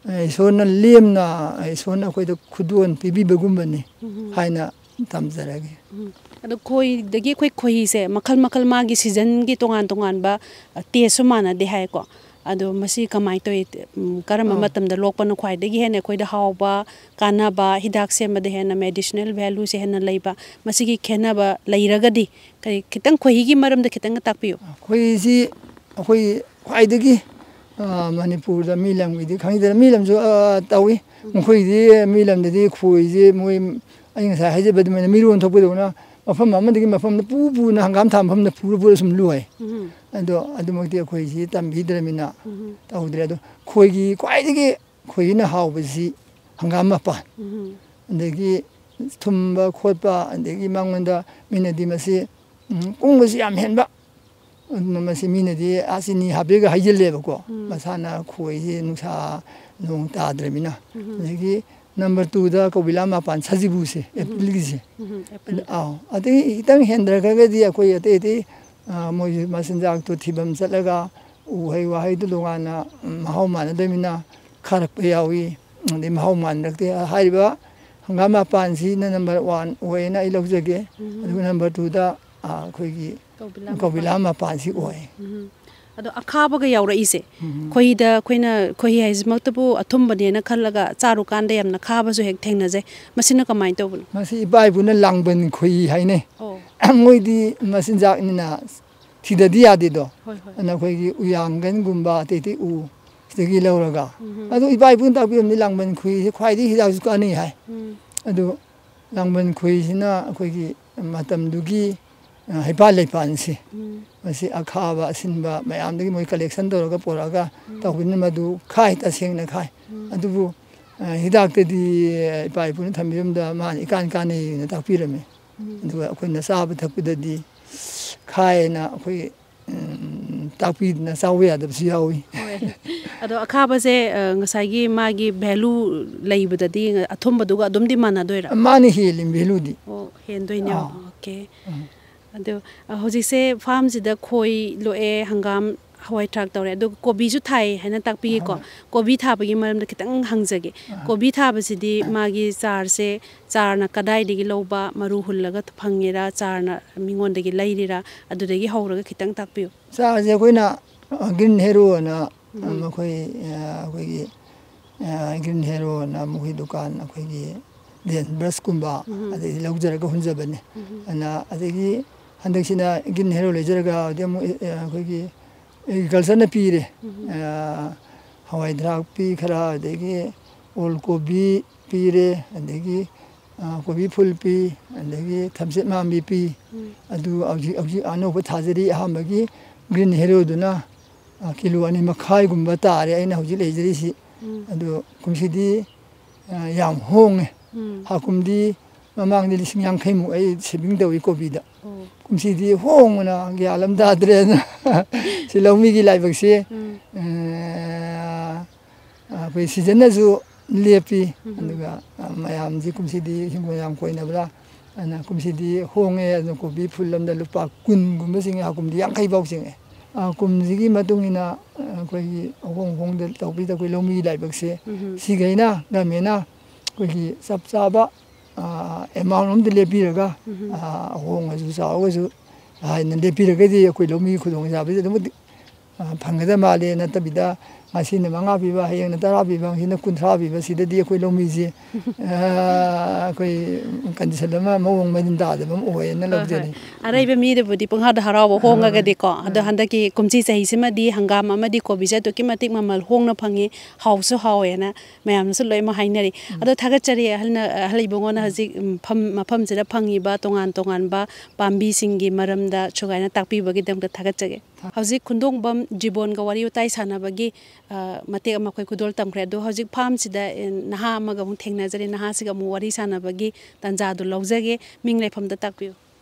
ꯑ, ꯏꯁꯣꯔꯅ ꯂꯦꯝꯅ, ꯑ, ꯏꯁꯣꯔꯅ ꯑꯩꯈꯣꯏꯗ ꯈꯨꯗꯣꯜ ꯄꯤꯕꯤꯕꯒꯨꯝꯕꯅꯤ ꯎꯝ꯫ ꯍꯥꯏꯅ ꯊꯝꯖꯔꯒꯦ꯫ ꯎꯝ꯫ ꯑꯗꯣ ꯈꯣꯏꯗꯒꯤ ꯑꯩꯈꯣꯏ ꯈꯣꯏꯍꯤꯁꯦ ꯃꯈꯜ ꯃꯈꯜ ꯃꯥꯒꯤ ꯁꯤꯖꯟꯒꯤ ꯇꯣꯉꯥꯟ ꯇꯣꯉꯥꯟꯕ, ꯑ, ꯇꯦꯁꯁꯨ ꯃꯥꯟꯅꯗꯦ ꯍꯥꯏꯀꯣ꯫ ꯑꯗꯣ ꯃꯁꯤ ꯀꯃꯥꯏꯅ ꯇꯧꯏ? ꯎꯝ, ꯀꯔꯝꯕ ꯑꯥ꯫ ꯃꯇꯝꯗ ꯂꯣꯛꯄꯅ ꯈ꯭ꯋꯥꯏꯗꯒꯤ ꯍꯦꯟꯅ ꯑꯩꯈꯣꯏꯗ ꯍꯥꯎꯕ, ꯀꯥꯟꯅꯕ, ꯍꯤꯗꯥꯛ ꯁꯦꯝꯕꯗ ꯍꯦꯟꯅ ꯃꯦꯗꯤꯁꯤꯅꯦꯜ ꯚꯦꯂꯨꯁꯦ ꯍꯦꯟꯅ ꯂꯩꯕ, ꯃꯁꯤꯒꯤ ꯈꯦꯠꯅꯕ ꯂꯩꯔꯒꯗꯤ ꯀꯔꯤ, ꯈꯤꯇꯪ ꯈꯣꯏꯍꯤꯒꯤ ꯃꯔꯝꯗ ꯈꯤꯇꯪꯒ ꯇꯥꯛꯄꯤꯌꯨ꯫ ꯈꯣꯏꯍꯤꯁꯤ ꯑꯩꯈꯣꯏ ꯈ꯭ꯋꯥꯏꯗꯒꯤ, ꯑ, ꯃꯅꯤꯄꯨꯔꯗ ꯃꯤ ꯂꯝꯒꯤꯗꯤ ꯈꯪꯗꯦ, ꯃꯤ ꯂꯝꯁꯨ, ꯑ, ꯇꯧꯏ꯫ ꯃꯈꯣꯏꯗꯤ ꯃꯤ ꯂꯝꯗꯗꯤ ꯈꯣꯏꯁꯤ ꯃꯣꯏ ꯑꯩ ꯉꯁꯥꯏ ꯍꯥꯏꯖꯕ ꯑꯗꯨꯃꯥꯏꯅ ꯃꯤꯔꯣꯟ ꯊꯣꯛꯄꯗꯧꯅ ꯃꯐꯝ ꯑꯃꯗꯒꯤ ꯃꯐꯝꯗ ꯄꯨ ꯄꯨꯅ ꯍꯪꯒꯥꯝ ꯊꯥ ꯃꯐꯝꯗ ꯄꯨꯔ ꯄꯨꯔ ꯁꯨꯝ ꯂꯣꯏ꯫ ꯎꯝ꯫ ꯑꯗꯣ ꯑꯗꯨꯃꯛꯇꯤ ꯑꯩꯈꯣꯏꯁꯤ ꯇꯝꯕꯤꯗ꯭ꯔꯃꯤꯅ ꯎꯝ꯫ ꯇꯧꯗ꯭ꯔꯦ꯫ ꯑꯗꯣ ꯈꯣꯏꯒꯤ ꯈ꯭ꯋꯥꯏꯗꯒꯤ ꯈꯣꯏꯍꯤꯅ ꯍꯥꯎꯕꯁꯤ ꯍꯪꯒꯥꯝ ꯃꯄꯥꯟ꯫ ꯎꯝ꯫ ꯑꯗꯒꯤ ꯊꯨꯝꯕ ꯈꯣꯠꯄ, ꯑꯗꯒꯤ ꯃꯉꯣꯟꯗ ꯃꯤꯅꯗꯤ ꯃꯁꯤ, ꯎꯝ, ꯀꯨꯡꯕꯁꯤ ꯌꯥꯝ ꯍꯦꯟꯕ꯫ ꯑꯗꯨꯅ ꯃꯁꯤ ꯃꯤꯅꯗꯤ, "ꯑꯥ, ꯆꯤꯅꯤ ꯍꯥꯞꯄꯦꯒ" ꯍꯥꯏꯖꯤꯜꯂꯦꯕꯀꯣ꯫ ꯎꯝ꯫ ꯃꯁꯥꯅ ꯈꯣꯏꯁꯤ ꯅꯨꯡꯁꯥ ꯅꯣꯡ ꯇꯥꯗ꯭ꯔꯃꯤꯅ꯫ ꯎꯝ꯫ ꯑꯗꯒꯤ ꯅꯝꯕꯔ ꯇꯨꯗ ꯀꯧꯕꯤꯂꯥ ꯃꯄꯥꯟ ꯁꯖꯤꯕꯨꯁꯦ, ꯑꯦꯄꯤꯜꯒꯤꯁꯦ꯫ ꯎꯝ, ꯑꯦꯄꯜ꯫ ꯑꯥꯎ꯫ ꯑꯗꯒꯤ ꯈꯤꯇꯪ ꯍꯦꯟꯊꯔꯒꯗꯤ ꯑꯩꯈꯣꯏ ꯑꯇꯩ ꯑꯇꯩ, ꯑ, ꯃꯣꯏꯁꯨ ꯃꯆꯤꯟꯖꯥꯛꯇꯣ ꯊꯤꯐꯝ ꯆꯠꯂꯒ ꯎꯍꯩ ꯋꯥꯍꯩꯗꯨ ꯇꯣꯉꯥꯟꯅ ꯃꯍꯥꯎ ꯃꯥꯟꯅꯗꯕꯅꯤꯅ ꯈꯥꯔꯛꯄ ꯌꯥꯎꯏ, ꯑꯗꯩ ꯃꯍꯥꯎ ꯃꯥꯟꯅꯔꯛꯇꯦ꯫ ꯍꯥꯏꯔꯤꯕ ꯍꯪꯒꯥꯝ ꯃꯄꯥꯟꯁꯤꯅ number one ꯑꯣꯏꯅ ꯑꯩ ꯂꯧꯖꯒꯦ꯫ ꯎꯝ꯫ ꯑꯗꯨꯒ number twoꯗ, ꯑ, ꯑꯩꯈꯣꯏꯒꯤ ꯀꯧꯕꯤꯂꯥ ꯀꯧꯕꯤꯂꯥ ꯃꯄꯥꯟ꯫ ꯃꯄꯥꯟꯁꯤ ꯑꯣꯏ꯫ ꯎꯝ꯫ ꯑꯗꯣ ꯑꯈꯥꯕꯒ ꯌꯥꯎꯔꯛꯏꯁꯦ, ꯎꯝ꯫ ꯈꯣꯏꯍꯤꯗ ꯑꯩꯈꯣꯏꯅ ꯈꯣꯏꯍꯤ ꯍꯥꯏꯁꯤꯃꯛꯇꯕꯨ ꯑꯊꯨꯝꯕꯅꯦꯅ ꯈꯜꯂꯒ ꯆꯥꯔꯨꯀꯥꯟꯗ ꯌꯥꯝꯅ ꯈꯥꯕꯁꯨ ꯍꯦꯛ ꯊꯦꯡꯅꯖꯩ꯫ ꯃꯁꯤꯅ ꯀꯃꯥꯏꯅ ꯇꯧꯕꯅꯣ? ꯃꯁꯤ ꯏꯄꯥ ꯏꯄꯨꯅ ꯂꯥꯡꯕꯟ ꯈꯣꯏꯍꯤ ꯍꯥꯏꯅꯩ꯫ ꯑꯣ꯫ ꯃꯣꯏꯗꯤ ꯃꯆꯤꯟꯖꯥꯛꯅꯤꯅ ꯊꯤꯗꯗꯤ ꯌꯥꯗꯦꯗꯣ꯫ ꯍꯣꯏ, ꯍꯣꯏ꯫ ꯑꯗꯨꯅ ꯑꯩꯈꯣꯏꯒꯤ ꯎꯌꯥꯡꯒꯟꯒꯨꯝꯕ ꯑꯇꯩ ꯑꯇꯩ ꯎ ꯁꯤꯗꯒꯤ ꯂꯧꯔꯒ꯫ ꯎꯝ꯫ ꯑꯗꯨ ꯏꯄꯥ ꯏꯄꯨꯅ ꯇꯥꯛꯄꯤꯔꯝꯅꯤ, ꯂꯥꯡꯕꯟ ꯈꯣꯏꯍꯤꯁꯦ ꯈ꯭ꯋꯥꯏꯗꯒꯤ ꯍꯤꯗꯥꯛꯁꯨ ꯀꯥꯟꯅꯩ ꯍꯥꯏ꯫ ꯎꯝ꯫ ꯑꯗꯨ ꯂꯥꯡꯕꯟ ꯈꯣꯏꯍꯤꯁꯤꯅ ꯑꯩꯈꯣꯏꯒꯤ ꯃꯇꯝꯗꯨꯒꯤ, ꯑ, ꯍꯩꯄꯥꯜ ꯂꯩꯄꯥꯜꯁꯦ, ꯎꯝ꯫ ꯃꯁꯤ ꯑꯈꯥꯕ ꯑꯁꯤꯟꯕ ꯃꯌꯥꯝꯗꯒꯤ ꯃꯣꯏ collection ꯇꯧꯔꯒ ꯄꯨꯔꯛꯑꯒ ꯎꯝ꯫ ꯇꯧꯕꯅꯤꯅ ꯃꯗꯨ ꯈꯥꯏ, ꯇꯁꯦꯡꯅ ꯈꯥꯏ꯫ ꯎꯝ꯫ ꯑꯗꯨꯕꯨ, ꯑ, ꯍꯤꯗꯥꯛꯇꯗꯤ ꯏꯄꯥ ꯏꯄꯨꯅ ꯊꯝꯕꯤꯔꯝꯕꯗ ꯃꯥꯅ ꯏꯀꯥꯟ ꯀꯥꯟꯅꯩꯅ ꯇꯥꯛꯄꯤꯔꯝꯃꯤ꯫ ꯎꯝ꯫ ꯑꯗꯨꯒ ꯑꯩꯈꯣꯏꯅ ꯆꯥꯕ ꯊꯛꯄꯗꯗꯤ ꯈꯥꯏꯅ ꯑꯩꯈꯣꯏ, ꯎꯝ, ꯇꯥꯛꯄꯤꯗꯅ ꯆꯥꯎꯕ ꯌꯥꯗꯕꯁꯨ ꯌꯥꯎꯏ꯫ ꯍꯣꯏ꯫ ꯑꯗꯣ ꯑꯈꯥꯕꯁꯦ, ꯑ, ꯉꯁꯥꯏꯒꯤ ꯃꯥꯒꯤ value ꯂꯩꯕꯗꯗꯤ ꯑꯊꯨꯝꯕꯗꯨꯒ ꯑꯗꯨꯝꯗꯤ ꯃꯥꯟꯅꯗꯣꯏꯔꯥ? ꯃꯥꯅ ꯍꯦꯜꯂꯤ valueꯗꯤ꯫ ꯑꯣ, ꯍꯦꯟꯗꯣꯏꯅꯦꯕ꯫ ꯑꯥ꯫ Okay꯫ ꯎꯝ꯫ ꯑꯗꯣ, ꯑ, ꯍꯧꯖꯤꯛꯁꯦ farmꯁꯤꯗ ꯈꯣꯏ ꯂꯣꯛꯑꯦ, ꯍꯪꯒꯥꯝ, ꯍꯋꯥꯏ ꯊ꯭ꯔꯥꯛ ꯇꯧꯔꯦ, ꯑꯗꯨꯒ ꯀꯣꯕꯤꯁꯨ ꯊꯥꯏ ꯍꯥꯏꯅ ꯇꯥꯛꯄꯤꯒꯦꯀꯣ꯫ ꯍꯣꯏ꯫ ꯀꯣꯕꯤ ꯊꯥꯕꯒꯤ ꯃꯔꯝꯗ ꯈꯤꯇꯪ ꯍꯪꯖꯒꯦ꯫ ꯑꯥ꯫ ꯀꯣꯕꯤ ꯊꯥꯕꯁꯤꯗꯤ ꯃꯥꯒꯤ ꯆꯥꯔꯁꯦ, ꯆꯥꯔꯅ ꯀꯗꯥꯏꯗꯒꯤ ꯂꯧꯕ, ꯃꯔꯨ ꯍꯨꯜꯂꯒ ꯐꯪꯉꯤꯔꯥ, ꯆꯥꯔꯅ ꯃꯤꯉꯣꯟꯗꯒꯤ ꯂꯩꯔꯤꯔꯥ, ꯑꯗꯨꯗꯒꯤ ꯍꯧꯔꯒ ꯈꯤꯇꯪ ꯇꯥꯛꯄꯤꯌꯨ꯫ ꯆꯥꯔꯁꯦ ꯑꯩꯈꯣꯏꯅ, ꯑ, Green Heroꯑꯅ, ꯎꯝ꯫ ꯃꯈꯣꯏ, ꯑ, ꯑꯩꯈꯣꯏꯒꯤ, ꯑ, Green Heroꯑꯅ ꯃꯈꯣꯏ ꯗꯨꯀꯥꯟ, ꯑꯩꯈꯣꯏꯒꯤ Lens Brushꯀꯨꯝꯕ, ꯎꯝ꯫ ꯑꯗꯩꯗꯤ ꯂꯧꯖꯔꯒ ꯍꯨꯟꯖꯕꯅꯤ꯫ ꯎꯝ꯫ ꯑꯗꯨꯅ ꯑꯗꯒꯤ ꯍꯟꯗꯛꯁꯤꯅ Green Hero ꯂꯩꯖꯔꯒ ꯍꯧꯖꯤꯛ ꯑꯃꯨꯛ, ꯑ, ꯑꯩꯈꯣꯏꯒꯤ agricultureꯅ ꯄꯤꯔꯦ꯫ ꯎꯝ꯫ ꯑ, ꯍꯋꯥꯏ ꯊ꯭ꯔꯥꯛ ꯄꯤ ꯈꯔ, ꯑꯗꯒꯤ ꯑꯣꯜ ꯀꯣꯕꯤ ꯄꯤꯔꯦ, ꯑꯗꯒꯤ, ꯑ, ꯀꯣꯕꯤ ꯐꯨꯜ ꯄꯤ, ꯑꯗꯒꯤ ꯊꯝꯆꯦꯠ ꯃꯥꯟꯕꯤ ꯄꯤ꯫ ꯎꯝ꯫ ꯑꯗꯨ ꯍꯧꯖꯤꯛ, ꯍꯧꯖꯤꯛ ꯑꯅꯧꯕ ꯊꯥꯖꯔꯤ꯫ ꯑꯍꯥꯟꯕꯒꯤ Green Heroꯗꯨꯅ, ꯑ, ꯀꯤꯂꯣ ꯑꯅꯤ ꯃꯈꯥꯏꯒꯨꯝꯕ ꯇꯥꯔꯦ ꯑꯩꯅ ꯍꯧꯖꯤꯛ ꯂꯩꯖꯔꯤꯁꯤ꯫ ꯎꯝ꯫ ꯑꯗꯨ ꯀꯨꯝꯁꯤꯗꯤ, ꯑ, ꯌꯥꯝ ꯍꯣꯡꯉꯦ꯫ ꯎꯝ꯫ ꯍꯥꯀꯨꯝꯗꯤ ꯃꯃꯥꯡꯗꯤ ꯂꯤꯁꯤꯡ ꯌꯥꯡꯈꯩꯃꯨꯛ ꯑꯩ saving ꯇꯧꯏ ꯀꯣꯕꯤꯗ꯫ ꯑꯣ꯫ ꯀꯨꯝꯁꯤꯗꯤ ꯍꯣꯡꯕꯅ ꯒ꯭ꯌꯥꯟ ꯑꯃ ꯇꯥꯗ꯭ꯔꯦ꯫ ꯑꯗꯨꯅ ꯁꯤ ꯂꯧꯃꯤꯒꯤ ꯂꯥꯏꯕꯛꯁꯦ, ꯎꯝ꯫ ꯑ, ꯑꯩꯈꯣꯏ seasonꯅꯁꯨ ꯂꯦꯞꯄꯤ꯫ ꯎꯝ꯫ ꯑꯗꯨꯒ, ꯑ, ꯃꯌꯥꯝꯁꯤ ꯀꯨꯝꯁꯤꯗꯤ ꯍꯤꯡꯒꯣꯜ ꯌꯥꯝ ꯀꯣꯏꯅꯕ꯭ꯔꯥ? ꯑꯗꯨꯅ ꯀꯨꯝꯁꯤꯗꯤ ꯍꯣꯡꯉꯦ꯫ ꯑꯗꯨꯅ ꯀꯣꯕꯤ ꯐꯨꯜ ꯑꯃꯗ ꯂꯨꯄꯥ ꯀꯨꯟꯒꯨꯝꯕ ꯆꯤꯡꯉꯦ, ꯍꯥꯀꯨꯝꯗꯤ ꯌꯥꯡꯈꯩ ꯐꯥꯎ ꯆꯤꯡꯉꯦ꯫ ꯑ, ꯀꯨꯝꯁꯤꯒꯤ ꯃꯇꯨꯡ ꯏꯟꯅ, ꯑ, ꯑꯩꯈꯣꯏꯒꯤ ꯑꯍꯣꯡ ꯑꯍꯣꯡꯗ ꯇꯧꯕꯤꯗ ꯑꯩꯈꯣꯏ ꯂꯧꯃꯤ ꯂꯥꯏꯕꯛꯁꯦ ꯎꯝ꯫ ꯁꯤꯈꯩꯅ ꯒꯃꯦꯟꯅ ꯑꯩꯈꯣꯏꯒꯤ ꯆꯞ ꯆꯥꯕ, ꯑ, ꯑꯦꯃꯥꯎꯟ ꯑꯃꯗꯤ ꯂꯦꯞꯄꯤꯔꯒ, ꯎꯝ꯫ ꯑ, ꯑꯍꯣꯡꯉꯁꯨ ꯆꯥꯎꯔꯒꯁꯨ ꯍꯥꯏꯅ ꯂꯦꯞꯄꯤꯔꯒꯗꯤ ꯑꯩꯈꯣꯏ ꯂꯧꯃꯤ ꯈꯨꯗꯣꯡꯆꯥꯕꯁꯦ ꯑꯗꯨꯝ ꯃꯇꯤꯛ, ꯑ, ꯐꯪꯒꯗꯕ ꯃꯥꯜꯂꯦ꯫ ꯅꯠꯇꯕꯤꯗ ꯉꯁꯤꯅ ꯃꯉꯥ ꯄꯤꯕ, ꯍꯌꯦꯡꯅ ꯇꯔꯥ ꯄꯤꯕ, ꯍꯪꯆꯤꯠꯅ ꯀꯨꯟꯊ꯭ꯔꯥ ꯄꯤꯕ, ꯁꯤꯗꯗꯤ ꯑꯩꯈꯣꯏ ꯂꯧꯃꯤꯁꯦ, ꯑ, ꯑꯩꯈꯣꯏ ꯀꯟꯗꯤꯁꯟ ꯑꯃ ꯃꯑꯣꯡ ꯃꯔꯤꯟ ꯇꯥꯗꯕ ꯑꯃ ꯑꯣꯏꯌꯦꯅ ꯍꯣꯏ, ꯍꯣꯏ꯫ ꯂꯧꯖꯅꯤꯡꯉꯤ꯫ ꯑꯔꯩꯕ ꯃꯤꯗꯨꯕꯨꯗꯤ ꯄꯨꯡꯍꯥꯗ ꯍꯔꯥꯎꯕ ꯍꯣꯏ, ꯍꯣꯏ꯫ ꯍꯣꯡꯉꯒꯗꯤꯀꯣ꯫ ꯑꯗꯣ ꯎꯝ꯫ ꯍꯟꯗꯛꯀꯤ ꯀꯨꯝꯁꯤ ꯆꯍꯤꯁꯤꯃꯗꯤ ꯍꯪꯒꯥꯝ ꯑꯃꯗꯤ ꯀꯣꯕꯤꯁꯦ ꯑꯗꯨꯛꯀꯤ ꯃꯇꯤꯛ ꯃꯃꯜ ꯍꯣꯡꯅ ꯐꯪꯉꯤ, ꯍꯥꯎꯁꯨ ꯍꯥꯎꯋꯦꯅ ꯃꯌꯥꯝꯅꯁꯨ ꯂꯣꯏꯅꯃꯛ ꯍꯥꯏꯅꯔꯤ꯫ ꯎꯝ꯫ ꯑꯗꯣ ꯊꯥꯒꯠꯆꯔꯤ ꯑꯍꯜꯅ, ꯑꯍꯜ ꯏꯕꯨꯡꯉꯣꯅ ꯎꯝ꯫ ꯍꯧꯖꯤꯛ, ꯎꯝ, ꯐꯝ-, ꯃꯐꯝꯁꯤꯗ ꯐꯪꯉꯤꯕ ꯇꯣꯉꯥꯟ ꯇꯣꯉꯥꯟꯕ ꯄꯥꯝꯕꯤꯁꯤꯡꯒꯤ ꯃꯔꯝꯗ ꯁꯨꯒꯥꯏꯅ ꯇꯥꯛꯄꯤꯕꯒꯤꯗꯃꯛꯇ ꯊꯥꯒꯠꯆꯒꯦ꯫ ꯊꯥ- ꯍꯧꯖꯤꯛ ꯈꯨꯟꯗꯣꯡꯕꯝ ꯖꯤꯕꯣꯟꯒ ꯋꯥꯔꯤ ꯋꯥꯇꯥꯏ ꯁꯥꯟꯅꯕꯒꯤ, ꯑ, ꯃꯇꯦꯛ ꯑꯃ ꯑꯩꯈꯣꯏ ꯈꯨꯗꯣꯜ ꯇꯝꯈ꯭ꯔꯦ꯫ ꯑꯗꯣ ꯍꯧꯖꯤꯛ ꯐꯥꯝꯁꯤꯗ, ꯑꯦ, ꯅꯍꯥ ꯑꯃꯒ ꯑꯃꯨꯛ ꯊꯦꯡꯅꯖꯔꯦ꯫ ꯅꯍꯥꯁꯤꯒ ꯑꯃꯨꯛ ꯋꯥꯔꯤ ꯁꯥꯟꯅꯕꯒꯤ ꯇꯥꯟꯖꯥꯗꯨ ꯂꯧꯖꯒꯦ꯫ ꯃꯤꯡ ꯂꯩꯐꯝꯗ ꯇꯥꯛꯄꯤꯌꯨ꯫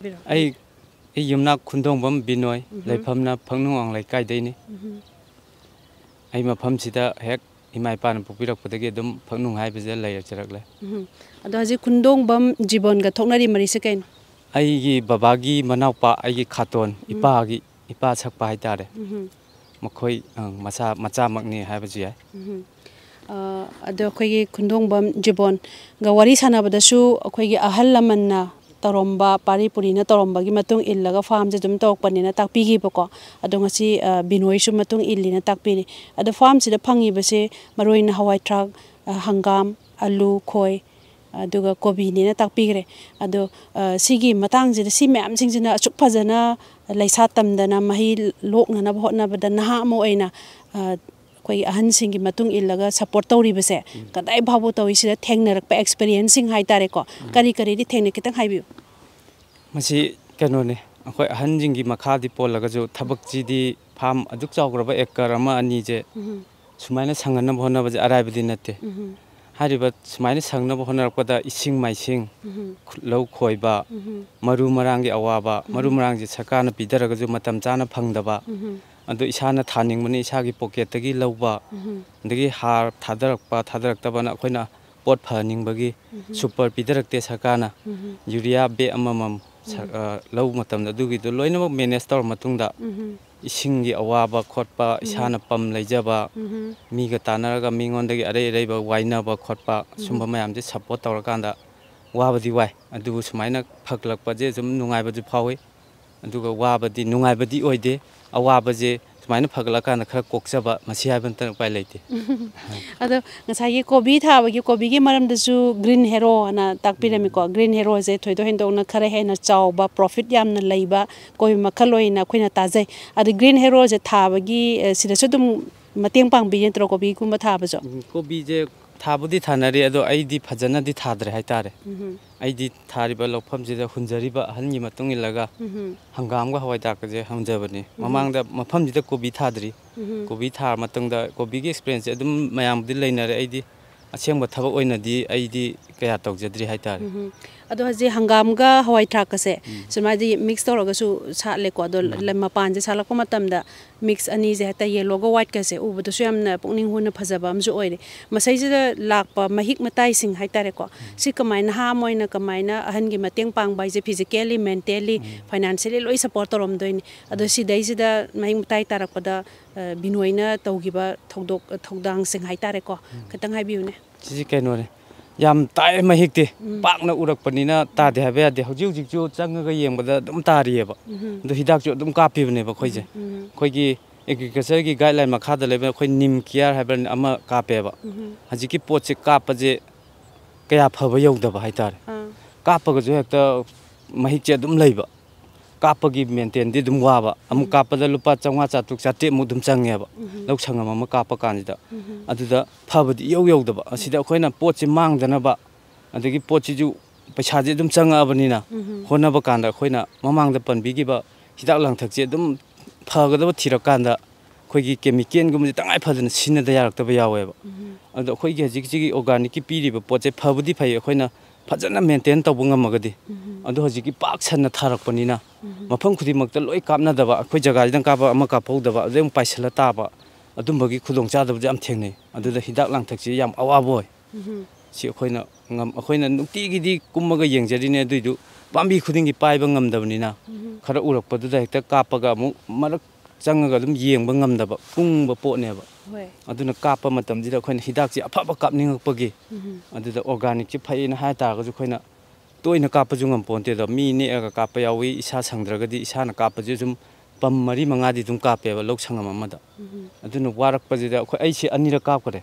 ꯑꯩ, ꯑꯩ ꯌꯨꯝꯅꯥꯛ ꯈꯨꯟꯗꯣꯡꯕꯝ ꯕꯤꯅꯣꯏ, ꯎꯝꯍꯨꯝ꯫ ꯂꯩꯐꯝꯅ ꯐꯛꯅꯨꯡꯋꯥꯡ ꯂꯩꯀꯥꯏꯗꯩꯅꯤ꯫ ꯎꯝꯍꯨꯝ꯫ ꯑꯩ ꯃꯐꯝꯁꯤꯗ ꯍꯦꯛ ꯏꯃꯥ ꯏꯄꯥꯅ ꯄꯣꯛꯄꯤꯔꯛꯄꯗꯒꯤ ꯑꯗꯨꯝ ꯐꯛꯅꯨꯡ ꯍꯥꯏꯕꯁꯤꯗ ꯂꯩꯔꯖꯔꯛꯂꯦ꯫ ꯎꯝꯍꯨꯝ꯫ ꯑꯗꯣ ꯍꯧꯖꯤꯛ ꯈꯨꯟꯗꯣꯡꯕꯝ ꯖꯤꯕꯣꯟꯒ ꯊꯣꯛꯅꯔꯤ ꯃꯔꯤꯁꯦ ꯀꯩꯅꯣ? ꯑꯩꯒꯤ ꯕꯕꯥꯒꯤ ꯃꯅꯥꯎꯄꯥ, ꯑꯩꯒꯤ ꯈꯥꯇꯣꯟ, ꯎꯝ꯫ ꯏꯄꯥꯒꯤ, ꯏꯄꯥ ꯁꯛꯄ ꯍꯥꯏꯇꯥꯔꯦ꯫ ꯎꯝꯍꯨꯝ꯫ ꯃꯈꯣꯏ, ꯑ, ꯃꯆꯥ, ꯃꯆꯥꯃꯛꯅꯤ ꯍꯥꯏꯕꯁꯨ ꯌꯥꯏ꯫ ꯎꯝꯍꯨꯝ꯫ ꯑ, ꯑꯗꯣ ꯑꯩꯈꯣꯏꯒꯤ ꯈꯨꯟꯗꯣꯡꯕꯝ ꯖꯤꯕꯣꯟꯒ ꯋꯥꯔꯤ ꯁꯥꯟꯅꯕꯗꯁꯨ ꯑꯩꯈꯣꯏꯒꯤ ꯑꯍꯜ ꯂꯃꯟꯅ ꯇꯧꯔꯝꯕ, ꯄꯥꯔꯤ ꯄꯨꯔꯤꯅ ꯇꯧꯔꯝꯕꯒꯤ ꯃꯇꯨꯡ ꯏꯜꯂꯒ ꯐꯥꯝꯁꯦ ꯑꯗꯨꯝ ꯇꯧꯔꯛꯄꯅꯦꯅ ꯇꯥꯛꯄꯤꯈꯤꯕꯀꯣ꯫ ꯑꯗꯣ ꯉꯁꯤ, ꯑ, ꯕꯤꯅꯣꯏꯁꯨ ꯃꯇꯨꯡ ꯏꯜꯂꯤꯅ ꯇꯥꯛꯄꯤꯔꯤ꯫ ꯑꯗꯣ ꯐꯥꯝꯁꯤꯗ ꯐꯪꯉꯤꯕꯁꯦ ꯃꯔꯨ ꯑꯣꯏꯅ ꯍꯋꯥꯏ ꯊ꯭ꯔꯥꯛ, ꯑ, ꯍꯪꯒꯥꯝ, ꯑꯂꯨ, ꯈꯣꯏ, ꯑꯗꯨꯒ ꯀꯣꯕꯤꯅꯦꯅ ꯇꯥꯛꯄꯤꯈ꯭ꯔꯦ꯫ ꯑꯗꯣ, ꯑ, ꯁꯤꯒꯤ ꯃꯇꯥꯡꯁꯤꯗ ꯁꯤ ꯃꯌꯥꯝꯁꯤꯡꯁꯤꯅ ꯑꯁꯨꯛ ꯐꯖꯅ ꯂꯩꯁꯥ ꯇꯝꯗꯅ ꯃꯍꯩ ꯂꯣꯛꯅꯅꯕ ꯍꯣꯠꯅꯕꯗ ꯅꯍꯥ ꯑꯃ ꯑꯣꯏꯅ, ꯑ, ꯑꯩꯈꯣꯏꯒꯤ ꯑꯍꯟꯁꯤꯡꯒꯤ ꯃꯇꯨꯡ ꯏꯜꯂꯒ ꯁꯞꯄꯣꯔꯠ ꯇꯧꯔꯤꯕꯁꯦ ꯎꯝ꯫ ꯀꯗꯥꯏ ꯐꯥꯎꯕ ꯇꯧꯏ? ꯁꯤꯗ ꯊꯦꯡꯅꯔꯛꯄ ꯑꯦꯛꯁꯄꯤꯔꯤꯌꯦꯟꯁꯁꯤꯡ ꯍꯥꯏꯇꯥꯔꯦꯀꯣ, ꯎꯝ꯫ ꯀꯔꯤ ꯀꯔꯤꯗꯤ ꯊꯦꯡꯅꯩ? ꯈꯤꯇꯪ ꯍꯥꯏꯕꯤꯌꯨ꯫ ꯃꯁꯤ ꯀꯩꯅꯣꯅꯤ, ꯑꯩꯈꯣꯏ ꯑꯍꯟꯁꯤꯡꯒꯤ ꯃꯈꯥꯗꯤ ꯄꯣꯜꯂꯒꯁꯨ ꯊꯕꯛꯁꯤꯗꯤ ꯐꯥꯝ ꯑꯗꯨꯛ ꯆꯥꯎꯈ꯭ꯔꯕ ꯑꯦꯀꯔ ꯑꯃ ꯑꯅꯤꯁꯦ ꯎꯝ꯫ ꯁꯨꯃꯥꯏꯅ ꯁꯪꯍꯟꯅꯕ ꯍꯣꯠꯅꯕꯁꯦ ꯑꯔꯥꯏꯕꯗꯤ ꯅꯠꯇꯦ꯫ ꯎꯝ꯫ ꯍꯥꯏꯔꯤꯕ ꯁꯨꯃꯥꯏꯅ ꯁꯪꯅꯕ ꯍꯣꯠꯅꯔꯛꯄꯗ ꯏꯁꯤꯡ ꯃꯥꯏꯁꯤꯡ, ꯎꯝ꯫ ꯈꯨ-, ꯂꯧ ꯈꯣꯏꯕ, ꯎꯝ꯫ ꯃꯔꯨ ꯃꯔꯥꯡꯒꯤ ꯑꯋꯥꯕ, ꯎꯝ꯫ ꯃꯔꯨ ꯃꯔꯥꯡꯁꯦ ꯁꯔꯀꯥꯔꯅ ꯄꯤꯗꯔꯒꯁꯨ ꯃꯇꯝ ꯆꯥꯅ ꯐꯪꯗꯕ, ꯎꯝ꯫ ꯑꯗꯨ ꯏꯁꯥꯅ ꯊꯥꯅꯤꯡꯕꯅꯤ, ꯏꯁꯥꯒꯤ ꯄꯣꯀꯦꯠꯇꯒꯤ ꯂꯧꯕ, ꯎꯝ꯫ ꯑꯗꯒꯤ ꯍꯥꯔ ꯊꯥꯗꯔꯛꯄ, ꯊꯥꯗꯔꯛꯇꯕꯅ ꯑꯩꯈꯣꯏꯅ ꯄꯣꯠ ꯐꯍꯟꯅꯤꯡꯕꯒꯤ ꯎꯝ꯫ ꯁꯨꯄꯔ ꯄꯤꯗꯔꯛꯇꯦ ꯁꯔꯀꯥꯔꯅ꯫ ꯎꯝ꯫ ꯌꯨꯔꯤꯌꯥ ꯕꯦꯒ ꯑꯃꯃꯝ ꯁ-, ꯎꯝ꯫ ꯑ, ꯂꯧ ꯃꯇꯝꯗ ꯑꯗꯨꯒꯤꯗꯣ ꯂꯣꯏꯅꯃꯛ ꯃꯦꯅꯦꯖ ꯇꯧꯔ ꯃꯇꯨꯡꯗ ꯎꯝ꯫ ꯏꯁꯤꯡꯒꯤ ꯑꯋꯥꯕ ꯈꯣꯠꯄ, ꯏꯁꯥꯅ ꯄꯝ ꯂꯩꯖꯕ, ꯎꯝꯍꯨꯝ꯫ ꯃꯤꯒ ꯇꯥꯟꯅꯔꯒ ꯃꯤꯉꯣꯟꯗꯒꯤ ꯑꯔꯩ ꯑꯔꯩꯕ ꯋꯥꯏꯅꯕ ꯈꯣꯠꯄ, ꯁꯨꯝꯕ ꯎꯝꯍꯨꯝ꯫ ꯃꯌꯥꯝꯁꯦ ꯁꯞꯄꯣꯔꯠ ꯇꯧꯔꯀꯥꯟꯗ ꯋꯥꯕꯗꯤ ꯋꯥꯏ꯫ ꯑꯗꯨꯕꯨ ꯁꯨꯃꯥꯏꯅ ꯐꯒꯠꯂꯛꯄꯁꯦ ꯁꯨꯝ ꯅꯨꯡꯉꯥꯏꯕꯁꯨ ꯐꯥꯎꯏ꯫ ꯑꯗꯨꯒ ꯋꯥꯕꯗꯤ, ꯅꯨꯡꯉꯥꯏꯕꯗꯤ ꯑꯣꯏꯗꯦ꯫ ꯑꯋꯥꯕꯁꯦ ꯁꯨꯃꯥꯏꯅ ꯐꯒꯠꯂꯛꯀꯥꯟꯗ ꯈꯔ ꯀꯣꯛꯆꯕ, ꯃꯁꯤ ꯍꯥꯏꯕ ꯅꯠꯇꯅ ꯎꯄꯥꯏ ꯂꯩꯇꯦ꯫ ꯑꯗꯣ ꯉꯁꯥꯏꯒꯤ ꯀꯣꯕꯤ ꯊꯥꯕꯒꯤ, ꯀꯣꯕꯤꯒꯤ ꯃꯔꯝꯗꯁꯨ ꯒ꯭ꯔꯤꯟ ꯍꯦꯔꯣ ꯑꯅ ꯇꯥꯛꯄꯤꯔꯝꯃꯤꯀꯣ꯫ ꯎꯝ꯫ ꯒ꯭ꯔꯤꯟ ꯍꯦꯔꯣꯁꯦ ꯊꯣꯏꯗꯣꯛ ꯍꯦꯟꯗꯣꯛꯅ ꯈꯔ ꯍꯦꯟꯅ ꯆꯥꯎꯕ, ꯄ꯭ꯔꯣꯐꯤꯠ ꯌꯥꯝꯅ ꯂꯩꯕ ꯀꯣꯕꯤ ꯃꯈꯜ ꯑꯣꯏꯅ ꯑꯩꯈꯣꯏꯅ ꯇꯥꯖꯩ꯫ ꯑꯗ ꯒ꯭ꯔꯤꯟ ꯍꯦꯔꯣꯁꯦ ꯊꯥꯕꯒꯤ, ꯑ, ꯁꯤꯗꯁꯨ ꯑꯗꯨꯝ ꯃꯇꯦꯡ ꯄꯥꯡꯕꯤ ꯅꯠꯇ꯭ꯔꯣ, ꯀꯣꯕꯤꯒꯨꯝꯕ ꯊꯥꯕꯁꯨ? ꯎꯝ, ꯀꯣꯕꯤꯁꯦ ꯊꯥꯕꯨꯗꯤ ꯊꯥꯅꯔꯤ, ꯑꯗꯣ ꯑꯩꯗꯤ ꯐꯖꯅꯗꯤ ꯊꯥꯗ꯭ꯔꯦ ꯍꯥꯏꯇꯥꯔꯦ꯫ ꯎꯝꯍꯨꯝ꯫ ꯑꯩꯗꯤ ꯊꯥꯔꯤꯕ ꯂꯧꯐꯝꯁꯤꯗ ꯍꯨꯟꯖꯔꯤꯕ ꯑꯍꯟꯒꯤ ꯃꯇꯨꯡ ꯏꯜꯂꯒ ꯎꯝꯍꯨꯝ꯫ ꯍꯪꯒꯥꯝꯒ ꯍꯋꯥꯏ ꯊꯔꯥꯛꯀꯁꯦ ꯍꯨꯟꯖꯕꯅꯤ꯫ ꯎꯝꯍꯨꯝ꯫ ꯃꯃꯥꯡꯗ ꯃꯐꯝꯁꯤꯗ ꯀꯣꯕꯤ ꯊꯥꯗ꯭ꯔꯤ꯫ ꯎꯝꯍꯨꯝ꯫ ꯀꯣꯕꯤ ꯊꯥꯔ ꯃꯇꯨꯡꯗ ꯀꯣꯕꯤꯒꯤ ꯑꯦꯛꯁꯄꯤꯔꯤꯌꯦꯟꯁꯁꯦ ꯑꯗꯨꯝ ꯃꯌꯥꯝꯕꯨꯗꯤ ꯂꯩꯅꯔꯦ꯫ ꯑꯩꯗꯤ ꯑꯁꯦꯡꯕ ꯊꯕꯛ ꯑꯣꯏꯅꯗꯤ ꯑꯩꯗꯤ ꯀꯌꯥ ꯇꯧꯖꯗ꯭ꯔꯤ ꯍꯥꯏꯇꯥꯔꯦ꯫ ꯎꯝꯍꯨꯝ꯫ ꯑꯗꯣ ꯍꯧꯖꯤꯛ ꯍꯪꯒꯥꯝꯒ ꯍꯋꯥꯏ ꯊꯔꯥꯛꯀꯁꯦ ꯎꯝ꯫ ꯁꯨꯃꯥꯏꯗꯤ ꯃꯤꯛꯁ ꯇꯧꯔꯒꯁꯨ ꯁꯥꯠꯂꯦꯀꯣ꯫ ꯑꯗꯣ ꯎꯝ꯫ ꯂ-, ꯃꯄꯥꯟꯁꯦ ꯁꯥꯠꯂꯛꯄ ꯃꯇꯝꯗ ꯃꯤꯛꯁ ꯑꯅꯤꯁꯦ ꯍꯦꯛꯇ ꯌꯦꯜꯂꯣꯒ ꯋꯥꯏꯠꯀꯁꯦ ꯎꯕꯗꯁꯨ ꯌꯥꯝꯅ ꯄꯨꯛꯅꯤꯡ ꯍꯨꯅ ꯐꯖꯕ ꯑꯃꯁꯨ ꯑꯣꯏꯔꯦ꯫ ꯃꯁꯩꯁꯤꯗ ꯂꯥꯛꯄ ꯃꯍꯤꯛ ꯃꯇꯥꯏꯁꯤꯡ ꯍꯥꯏꯇꯥꯔꯦꯀꯣ꯫ ꯎꯝ꯫ ꯁꯤ ꯀꯃꯥꯏꯅ, ꯅꯍꯥ ꯑꯃ ꯑꯣꯏꯅ ꯀꯃꯥꯏꯅ ꯑꯍꯟꯒꯤ ꯃꯇꯦꯡ ꯄꯥꯡꯕ ꯍꯥꯏꯁꯦ physically, mentally, ꯎꯝ꯫ Financially ꯂꯣꯏ ꯁꯞꯄꯣꯔꯠ ꯇꯧꯔꯝꯗꯣꯏꯅꯤ꯫ ꯑꯗꯣ ꯎꯝ꯫ ꯁꯤꯗꯩꯁꯤꯗ ꯃꯍꯤꯛ ꯃꯇꯥꯏ ꯇꯥꯔꯛꯄꯗ, ꯑ, ꯕꯤꯅꯣꯏꯅ ꯇꯧꯈꯤꯕ ꯊꯧꯗꯣꯛ, ꯊꯧꯗꯥꯡꯁꯤꯡ ꯍꯥꯏꯇꯥꯔꯦꯀꯣ꯫ ꯎꯝ꯫ ꯈꯤꯇꯪ ꯍꯥꯏꯕꯤꯌꯨꯅꯦ꯫ ꯁꯤꯁꯤ ꯀꯩꯅꯣꯅꯦ, ꯌꯥꯝ ꯇꯥꯏ ꯃꯍꯤꯛꯇꯤ꯫ ꯎꯝ꯫ ꯄꯥꯛꯅ ꯎꯔꯛꯄꯅꯤꯅ ꯇꯥꯗꯦ ꯍꯥꯏꯕ ꯌꯥꯗꯦ꯫ ꯍꯧꯖꯤꯛ ꯍꯧꯖꯤꯛꯁꯨ ꯆꯪꯉꯒ ꯌꯦꯡꯕꯗ ꯑꯗꯨꯝ ꯇꯥꯔꯤꯑꯕ꯫ ꯎꯝ꯫ ꯑꯗꯣ ꯍꯤꯗꯥꯛꯁꯨ ꯑꯗꯨꯝ ꯀꯥꯞꯄꯤꯕꯅꯦꯕ ꯑꯩꯈꯣꯏꯁꯦ꯫ ꯎꯝ, ꯎꯝ꯫ ꯑꯩꯈꯣꯏꯒꯤ ꯑꯦꯒ꯭ꯔꯤꯀꯜꯆꯔꯒꯤ ꯒꯥꯏꯗꯂꯥꯏꯟ ꯃꯈꯥꯗ ꯂꯩꯕ ꯑꯩꯈꯣꯏ ꯅꯤꯝ ꯀꯤꯌꯥꯔ ꯍꯥꯏꯕ ꯑꯃ ꯀꯥꯞꯄꯦꯕ꯫ ꯎꯝ꯫ ꯍꯧꯖꯤꯛꯀꯤ ꯄꯣꯠꯁꯦ ꯀꯥꯞꯄꯁꯦ ꯀꯌꯥ ꯐꯕ ꯌꯧꯗꯕ ꯍꯥꯏꯇꯥꯔꯦ꯫ ꯑꯥ꯫ ꯀꯥꯞꯄꯒꯁꯨ ꯍꯦꯛꯇ ꯃꯍꯤꯛꯁꯦ ꯑꯗꯨꯝ ꯂꯩꯕ꯫ ꯀꯥꯞꯄꯒꯤ ꯃꯦꯟꯇꯦꯟꯗꯤ ꯑꯗꯨꯝ ꯋꯥꯕ꯫ ꯑꯃꯨꯛ ꯎꯝ꯫ ꯀꯥꯞꯄꯗ ꯂꯨꯄꯥ ꯆꯥꯝꯃꯉꯥ, ꯆꯥꯇ꯭ꯔꯨꯛ, ꯆꯥꯇ꯭ꯔꯦꯠꯃꯨꯛ ꯑꯗꯨꯝ ꯆꯪꯉꯦꯕ꯫ ꯎꯝ꯫ ꯂꯧ ꯁꯪꯉꯝ ꯑꯃ ꯀꯥꯞꯄ ꯀꯥꯟꯁꯤꯗ꯫ ꯎꯝ꯫ ꯑꯗꯨꯗ ꯐꯕꯗꯤ ꯏꯌꯧ ꯌꯧꯗꯕ꯫ ꯑꯁꯤꯗ ꯑꯩꯈꯣꯏꯅ ꯄꯣꯠꯁꯤ ꯃꯥꯡꯗꯅꯕ, ꯑꯗꯒꯤ ꯄꯣꯠꯁꯤꯁꯨ ꯄꯩꯁꯥꯁꯦ ꯑꯗꯨꯝ ꯆꯪꯉꯛꯑꯕꯅꯤꯅ, ꯎꯝ꯫ ꯍꯣꯠꯅꯕ ꯀꯥꯟꯗ ꯑꯩꯈꯣꯏꯅ ꯃꯃꯥꯡꯗ ꯄꯟꯕꯤꯈꯤꯕ ꯍꯤꯗꯥꯛ ꯂꯥꯡꯊꯛꯁꯦ ꯑꯗꯨꯝ ꯐꯒꯗꯕ ꯊꯤꯔꯀꯥꯟꯗ ꯑꯩꯈꯣꯏꯒꯤ ꯀꯦꯃꯤꯀꯦꯜꯒꯨꯝꯕꯁꯦ ꯇꯉꯥꯏ ꯐꯗꯅ ꯁꯤꯖꯤꯟꯅꯗ ꯌꯥꯔꯛꯇꯕ ꯌꯥꯎꯋꯦꯕ꯫ ꯎꯝ꯫ ꯑꯗꯣ ꯑꯩꯈꯣꯏꯒꯤ ꯍꯧꯖꯤꯛ ꯍꯧꯖꯤꯛꯀꯤ ꯑꯣꯔꯒꯥꯅꯤꯛꯀꯤ ꯄꯤꯔꯤꯕ ꯄꯣꯠꯁꯦ ꯐꯕꯨꯗꯤ ꯐꯩ, ꯑꯩꯈꯣꯏꯅ ꯐꯖꯅ ꯃꯦꯟꯇꯦꯟ ꯇꯧꯕ ꯉꯝꯃꯒꯗꯤ꯫ ꯎꯝ꯫ ꯑꯗꯣ ꯍꯧꯖꯤꯛꯀꯤ ꯄꯥꯛ ꯁꯟꯅ ꯊꯥꯔꯛꯄꯅꯤꯅ ꯎꯝ꯫ ꯃꯐꯝ ꯈꯨꯗꯤꯡꯃꯛꯇ ꯂꯣꯏ ꯀꯥꯞꯅꯗꯕ, ꯑꯩꯈꯣꯏ ꯖꯒꯥꯁꯤꯗꯪ ꯀꯥꯞꯄ ꯑꯃ ꯀꯥꯞꯍꯧꯗꯕ, ꯑꯗꯩ ꯑꯃꯨꯛ ꯄꯥꯏꯁꯤꯜꯂ ꯇꯥꯕ, ꯑꯗꯨꯝꯕꯒꯤ ꯈꯨꯗꯣꯡꯆꯥꯗꯕꯁꯦ ꯌꯥꯝ ꯊꯦꯡꯅꯩ꯫ ꯑꯗꯨꯗ ꯍꯤꯗꯥꯛ ꯂꯥꯡꯊꯛꯁꯤ ꯌꯥꯝ ꯑꯋꯥꯕ ꯑꯣꯏ꯫ ꯎꯝ꯫ ꯁꯤ ꯑꯩꯈꯣꯏꯅ ꯉꯝ-, ꯑꯩꯈꯣꯏꯅ ꯅꯨꯡꯇꯤꯒꯤꯗꯤ ꯀꯨꯝꯃꯒ ꯌꯦꯡꯖꯔꯤꯅꯦ, ꯑꯗꯨꯏꯗꯨ ꯄꯥꯝꯕꯤ ꯈꯨꯗꯤꯡꯒꯤ ꯄꯥꯏꯕ ꯉꯝꯗꯕꯅꯤꯅ ꯎꯝ꯫ ꯈꯔ ꯎꯔꯛꯄꯗꯨꯗ ꯍꯦꯛꯇ ꯀꯥꯞꯄꯒ ꯑꯃꯨꯛ ꯃꯔꯛ ꯆꯪꯉꯒ ꯑꯗꯨꯝ ꯌꯦꯡꯕ ꯉꯝꯗꯕ ꯀꯨꯡꯕ ꯄꯣꯠꯅꯦꯕ꯫ ꯍꯣꯏ꯫ ꯑꯗꯨꯅ ꯀꯥꯞꯄ ꯃꯇꯝꯁꯤꯗ ꯑꯩꯈꯣꯏꯅ ꯍꯤꯗꯥꯛꯁꯦ ꯑꯐꯕ ꯀꯥꯞꯅꯤꯡꯉꯛꯄꯒꯤ, ꯎꯝ꯫ ꯑꯗꯨꯗ ꯑꯣꯔꯒꯥꯅꯤꯛꯁꯦ ꯐꯩꯌꯦꯅ ꯍꯥꯏ ꯇꯥꯔꯒꯁꯨ ꯑꯩꯈꯣꯏꯅ ꯇꯣꯏꯅ ꯀꯥꯞꯄꯁꯨ ꯉꯝꯄꯣꯟꯇꯦꯗꯣ꯫ ꯃꯤ ꯅꯦꯛꯑꯒ ꯀꯥꯞꯄ ꯌꯥꯎꯏ, ꯏꯁꯥ ꯁꯪꯗ꯭ꯔꯒꯗꯤ ꯏꯁꯥꯅ ꯀꯥꯞꯄꯁꯨ ꯑꯗꯨꯝ ꯄꯝ ꯃꯔꯤ ꯃꯉꯥꯗꯤ ꯑꯗꯨꯝ ꯀꯥꯞꯄꯦꯕ ꯂꯧ ꯁꯪꯉꯝ ꯑꯃꯗ꯫ ꯎꯝ꯫ ꯑꯗꯨꯅ ꯋꯥꯔꯛꯄꯁꯤꯗ ꯑꯩꯈꯣꯏ, ꯑꯩꯁꯦ ꯑꯅꯤꯔꯛ ꯀꯥꯞꯈ꯭ꯔꯦ꯫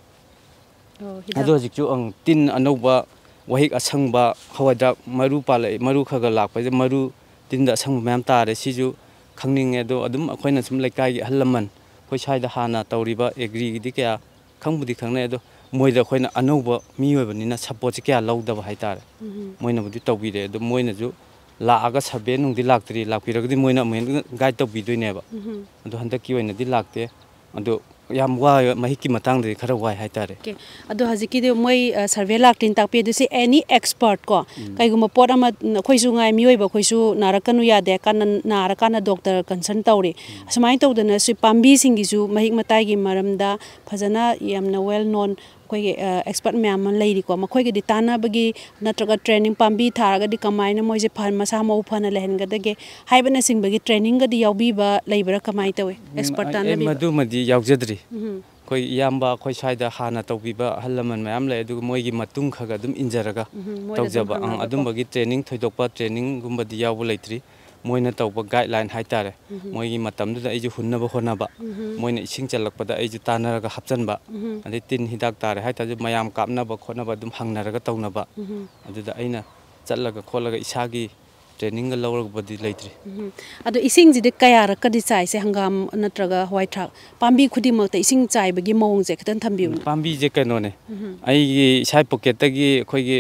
ꯑꯣ, ꯑꯗꯣ ꯍꯤꯗꯥꯛ꯫ ꯍꯧꯖꯤꯛꯁꯨ ꯑꯪ, ꯇꯤꯟ ꯑꯅꯧꯕ ꯋꯥꯍꯤꯛ ꯑꯁꯪꯕ, ꯍꯋꯥꯏꯗ꯭ꯔꯥꯛ ꯃꯔꯨ ꯄꯥꯜꯂꯛꯏ, ꯃꯔꯨ ꯈꯔ ꯈꯔ ꯂꯥꯛꯄꯁꯦ ꯃꯔꯨ ꯇꯤꯟꯗ ꯑꯁꯪꯕ ꯃꯌꯥꯝ ꯇꯥꯔꯦ꯫ ꯁꯤꯁꯨ ꯈꯪꯅꯤꯡꯉꯦ꯫ ꯑꯗꯣ ꯑꯗꯨꯝ ꯑꯩꯈꯣꯏꯅ ꯁꯨꯝ ꯂꯩꯀꯥꯏꯒꯤ ꯑꯍꯜ ꯂꯃꯟ, ꯑꯩꯈꯣꯏ ꯁ꯭ꯋꯥꯏꯗ ꯍꯥꯟꯅ ꯇꯧꯔꯤꯕ ꯑꯦꯒ꯭ꯔꯤꯒꯤꯗꯤ ꯀꯌꯥ ꯈꯪꯕꯨꯗꯤ ꯈꯪꯅꯩ, ꯑꯗꯣ ꯃꯣꯏꯗ ꯑꯩꯈꯣꯏꯅ ꯑꯅꯧꯕ ꯃꯤ ꯑꯣꯏꯕꯅꯤꯅ ꯁꯞꯄꯣꯔꯠꯁꯦ ꯀꯌꯥ ꯂꯧꯗꯕ ꯍꯥꯏꯇꯥꯔꯦ꯫ ꯎꯝ꯫ ꯃꯣꯏꯅꯕꯨꯗꯤ ꯇꯧꯕꯤꯔꯦ, ꯑꯗꯣ ꯃꯣꯏꯅꯁꯨ ꯂꯥꯛꯑꯒ ꯁꯔꯚꯦ ꯅꯨꯡꯗꯤ ꯂꯥꯛꯇ꯭ꯔꯤ, ꯂꯥꯛꯄꯤꯔꯒꯗꯤ ꯃꯣꯏꯅ ꯑꯃꯨꯛ ꯍꯦꯟꯅ ꯒꯥꯏꯗ ꯇꯧꯕꯤꯗꯣꯏꯅꯦꯕ꯫ ꯎꯝ꯫ ꯑꯗꯣ ꯍꯟꯗꯛꯀꯤ ꯑꯣꯏꯅꯗꯤ ꯂꯥꯛꯇꯦ꯫ ꯑꯗꯣ ꯌꯥꯝ ꯋꯥꯏ, ꯃꯍꯤꯛꯀꯤ ꯃꯇꯥꯡꯗꯗꯤ ꯈꯔ ꯋꯥꯏ ꯍꯥꯏꯇꯥꯔꯦ꯫ ꯑꯣꯀꯦ꯫ ꯑꯗꯣ ꯍꯧꯖꯤꯛꯀꯤꯗꯤ ꯃꯣꯏ, ꯑ, ꯁꯔꯚꯦ ꯂꯥꯛꯇ꯭ꯔꯤꯅ ꯇꯥꯛꯄꯤ ꯑꯗꯨꯁꯤ ꯑꯦꯅꯤ ꯑꯦꯛꯁꯄꯔꯠ ꯀꯣ, ꯀꯩꯒꯨꯝꯕ ꯄꯣꯠ ꯑꯃ, ꯎꯝ, ꯑꯩꯈꯣꯏꯁꯨ ꯉꯥꯏ, ꯃꯤꯑꯣꯏꯕ ꯑꯩꯈꯣꯏꯁꯨ ꯅꯥꯔꯛꯀꯅꯨ ꯌꯥꯗꯦ, ꯀꯥꯟꯅ ꯅꯥꯔꯀꯥꯟꯗ ꯗꯣꯛꯇꯔ ꯀꯟꯁꯜ ꯇꯧꯔꯤ꯫ ꯑꯁꯨꯃꯥꯏꯅ ꯇꯧꯗꯅ ꯁꯤ ꯄꯥꯝꯕꯤꯁꯤꯡꯒꯤꯁꯨ ꯃꯍꯤꯛ ꯃꯇꯥꯏꯒꯤ ꯃꯔꯝꯗ ꯐꯖꯅ ꯌꯥꯝꯅ ꯋꯦꯜ ꯅꯣꯟ ꯑꯩꯈꯣꯏꯒꯤ, ꯑ, ꯑꯦꯛꯁꯄꯔꯠ ꯃꯌꯥꯝ ꯑꯃ ꯂꯩꯔꯤꯀꯣ, ꯃꯈꯣꯏꯒꯗꯤ ꯇꯥꯟꯅꯕꯒꯤ ꯅꯠꯇ꯭ꯔꯒ ꯇ꯭ꯔꯦꯅꯤꯡ ꯄꯥꯝꯕꯤ ꯊꯥꯔꯒꯗꯤ ꯀꯃꯥꯏꯅ ꯃꯣꯏꯁꯦ ꯐ-, ꯃꯁꯥ ꯃꯎ ꯐꯅ ꯂꯩꯍꯟꯒꯗꯒꯦ ꯍꯥꯏꯕꯅꯆꯤꯡꯕꯒꯤ ꯇ꯭ꯔꯦꯅꯤꯡꯒꯗꯤ ꯌꯥꯎꯕꯤꯕ ꯂꯩꯕ꯭ꯔꯥ, ꯀꯃꯥꯏꯅ ꯇꯧꯏ? ꯎꯝ, ꯑꯦꯛꯁꯄꯔꯠ ꯑꯩ, ꯑꯩ ꯇꯥꯟꯅꯕꯤꯕ? ꯃꯗꯨꯃꯗꯤ ꯌꯥꯎꯖꯗ꯭ꯔꯤ꯫ ꯎꯝ꯫ ꯑꯩꯈꯣꯏ ꯏꯌꯥꯝꯕ ꯑꯩꯈꯣꯏ ꯁ꯭ꯋꯥꯏꯗ ꯍꯥꯟꯅ ꯇꯧꯕꯤꯕ ꯑꯍꯜ ꯂꯃꯟ ꯃꯌꯥꯝ ꯂꯩ, ꯑꯗꯨꯒ ꯃꯣꯏꯒꯤ ꯃꯇꯨꯡ ꯈꯔ ꯈꯔ ꯑꯗꯨꯝ ꯏꯟꯖꯔꯒ ꯎꯝ, ꯃꯣꯏꯗ ꯑꯗꯨꯝ ꯇꯧꯖꯕ꯫ ꯑꯪ, ꯍꯪꯉꯒꯀꯣ꯫ ꯑꯗꯨꯝꯕꯒꯤ ꯇ꯭ꯔꯦꯅꯤꯡ ꯊꯣꯏꯗꯣꯛꯄ ꯇ꯭ꯔꯦꯅꯤꯡꯒꯨꯝꯕꯗꯤ ꯌꯥꯎꯕ ꯂꯩꯇ꯭ꯔꯤ꯫ ꯃꯣꯏꯅ ꯇꯧꯕ ꯒꯥꯏꯗꯂꯥꯏꯟ ꯍꯥꯏꯇꯥꯔꯦ꯫ ꯎꯝ꯫ ꯃꯣꯏꯒꯤ ꯃꯇꯝꯗꯨꯗ ꯑꯩꯁꯨ ꯍꯨꯟꯅꯕ ꯍꯣꯠꯅꯕ, ꯎꯝ꯫ ꯃꯣꯏꯅ ꯏꯁꯤꯡ ꯆꯜꯂꯛꯄꯗ ꯑꯩꯁꯨ ꯇꯥꯟꯅꯔꯒ ꯍꯥꯞꯆꯤꯟꯕ, ꯎꯝ꯫ ꯑꯗꯩ ꯇꯤꯟ ꯍꯤꯗꯥꯛ ꯇꯥꯔꯦ ꯍꯥꯏꯇꯥꯔꯁꯨ ꯃꯌꯥꯝ ꯀꯥꯞꯅꯕ ꯈꯣꯠꯅꯕ ꯑꯗꯨꯝ ꯍꯪꯅꯔꯒ ꯇꯧꯅꯕ꯫ ꯎꯝ꯫ ꯑꯗꯨꯗ ꯑꯩꯅ ꯆꯠꯂꯒ ꯈꯣꯠꯂꯒ ꯏꯁꯥꯒꯤ ꯇ꯭ꯔꯦꯅꯤꯡꯒ ꯂꯧꯔꯒꯕꯨꯗꯤ ꯂꯩꯇ꯭ꯔꯤ꯫ ꯎꯝ꯫ ꯑꯗꯣ ꯏꯁꯤꯡꯁꯤꯗꯤ ꯀꯌꯥꯔꯛꯀꯗꯤ ꯆꯥꯏꯁꯦ, ꯍꯪꯒꯥꯝ ꯅꯠꯇ꯭ꯔꯒ ꯍꯋꯥꯏ ꯊ꯭ꯔꯥꯛ ꯄꯥꯝꯕꯤ ꯈꯨꯗꯤꯡꯃꯛꯇ ꯏꯁꯤꯡ ꯆꯥꯏꯕꯒꯤ ꯃꯑꯣꯡꯁꯦ ꯈꯤꯇꯪ ꯊꯝꯕꯤꯌꯨꯅꯦ꯫ ꯄꯥꯝꯕꯤꯁꯦ ꯀꯩꯅꯣꯅꯦ, ꯎꯝ꯫ ꯑꯩꯒꯤ ꯏꯁꯥ ꯄꯣꯀꯦꯠꯇꯒꯤ ꯑꯩꯈꯣꯏꯒꯤ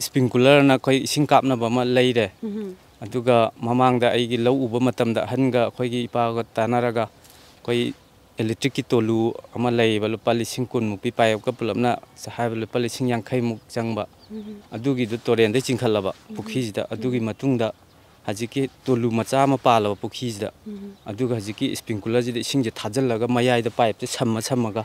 ꯏꯁꯄ꯭ꯔꯤꯡꯀꯨꯂꯔꯅ ꯑꯩꯈꯣꯏ ꯏꯁꯤꯡ ꯀꯥꯞꯅꯕ ꯑꯃ ꯂꯩꯔꯦ꯫ ꯎꯝ꯫ ꯑꯗꯨꯒ ꯃꯃꯥꯡꯗ ꯑꯩꯒꯤ ꯂꯧ ꯎꯕ ꯃꯇꯝꯗ ꯑꯍꯟꯒ ꯑꯩꯈꯣꯏꯒꯤ ꯏꯄꯥꯒ ꯇꯥꯟꯅꯔꯒ ꯑꯩꯈꯣꯏ ꯏꯂꯦꯛꯇ꯭ꯔꯤꯛꯀꯤ ꯇꯣꯂꯨ ꯑꯃ ꯂꯩꯌꯦꯕ, ꯂꯨꯄꯥ ꯂꯤꯁꯤꯡ ꯀꯨꯟꯃꯨꯛ ꯄꯤ, ꯄꯥꯏꯞꯀ ꯄꯨꯂꯞꯅ ꯍꯥꯏꯕ ꯂꯨꯄꯥ ꯂꯤꯁꯤꯡ ꯌꯥꯡꯈꯩꯃꯨꯛ ꯆꯪꯕ꯫ ꯎꯝ꯫ ꯑꯗꯨꯒꯤꯗꯨ ꯇꯨꯔꯦꯟꯗꯩ ꯆꯤꯡꯈꯠꯂꯕ ꯎꯝ꯫ ꯄꯨꯈ꯭ꯔꯤꯁꯤꯗ꯫ ꯑꯗꯨꯒꯤ ꯃꯇꯨꯡꯗ ꯍꯧꯖꯤꯛꯀꯤ ꯇꯣꯂꯨ ꯃꯆꯥ ꯑꯃ ꯄꯥꯜꯂꯕ ꯄꯨꯈ꯭ꯔꯤꯁꯤꯗ꯫ ꯎꯝ꯫ ꯑꯗꯨꯒ ꯍꯧꯖꯤꯛꯀꯤ ꯏꯁꯄ꯭ꯔꯤꯡꯀꯨꯂꯔꯁꯤꯗ ꯏꯁꯤꯡꯁꯦ ꯊꯥꯖꯤꯜꯂꯒ ꯃꯌꯥꯏꯗ ꯄꯥꯏꯞꯁꯦ ꯁꯝꯃ ꯁꯝꯃꯒ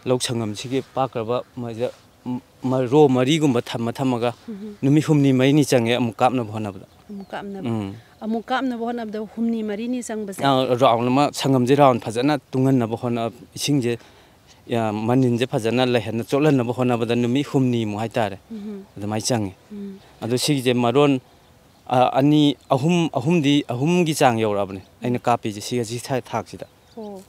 ꯂꯧ ꯁꯪꯉꯝꯁꯤꯒꯤ ꯄꯥꯛꯈ꯭ꯔꯕ ꯃꯩꯗ ꯃ-, ꯔꯣ ꯃꯔꯤꯒꯨꯝꯕ ꯊꯝꯃ ꯊꯝꯃꯒ ꯎꯝ꯫ ꯅꯨꯃꯤꯠ ꯍꯨꯝꯅꯤ ꯃꯔꯤꯅꯤ ꯆꯪꯉꯦ ꯑꯃꯨꯛ ꯀꯥꯞꯅꯕ ꯍꯣꯠꯅꯕꯗ꯫ ꯑꯃꯨꯛ ꯀꯥꯞꯅꯕ꯫ ꯎꯝ꯫ ꯑꯃꯨꯛ ꯀꯥꯞꯅꯕ ꯍꯣꯠꯅꯕꯗ ꯍꯨꯝꯅꯤ ꯃꯔꯤꯅꯤ ꯆꯪꯕꯁꯦ? ꯑ, ꯔꯥꯎꯟ ꯑꯃ, ꯁꯪꯒꯝꯁꯦ ꯔꯥꯎꯟ ꯐꯖꯅ ꯇꯨꯡꯍꯟꯅꯕ ꯍꯣꯠꯅ-, ꯏꯁꯤꯡꯁꯦ, ꯑ, ꯃꯅꯤꯟꯁꯦ ꯐꯖꯅ ꯂꯩꯍꯟꯅ, ꯆꯣꯠꯍꯟꯅꯕ ꯍꯣꯠꯅꯕꯗ ꯅꯨꯃꯤꯠ ꯍꯨꯝꯅꯤꯃꯨꯛ ꯍꯥꯏꯇꯥꯔꯦ꯫ ꯎꯝ꯫ ꯑꯗꯨꯃꯥꯏꯅ ꯆꯪꯉꯤ꯫ ꯎꯝ꯫ ꯑꯗꯣ ꯁꯤꯒꯤꯁꯦ ꯃꯔꯣꯟ, ꯑ, ꯑꯅꯤ, ꯑꯍꯨꯝ, ꯑꯍꯨꯝꯗꯤ, ꯑꯍꯨꯝꯒꯤ ꯆꯥꯡ ꯌꯧꯔꯛꯑꯕꯅꯦ ꯑꯩꯅ ꯀꯥꯞꯄꯤꯁꯦ ꯁꯤ, ꯁꯤ ꯊꯥ-, ꯊꯥꯛꯁꯤꯗ꯫ ꯑꯣ꯫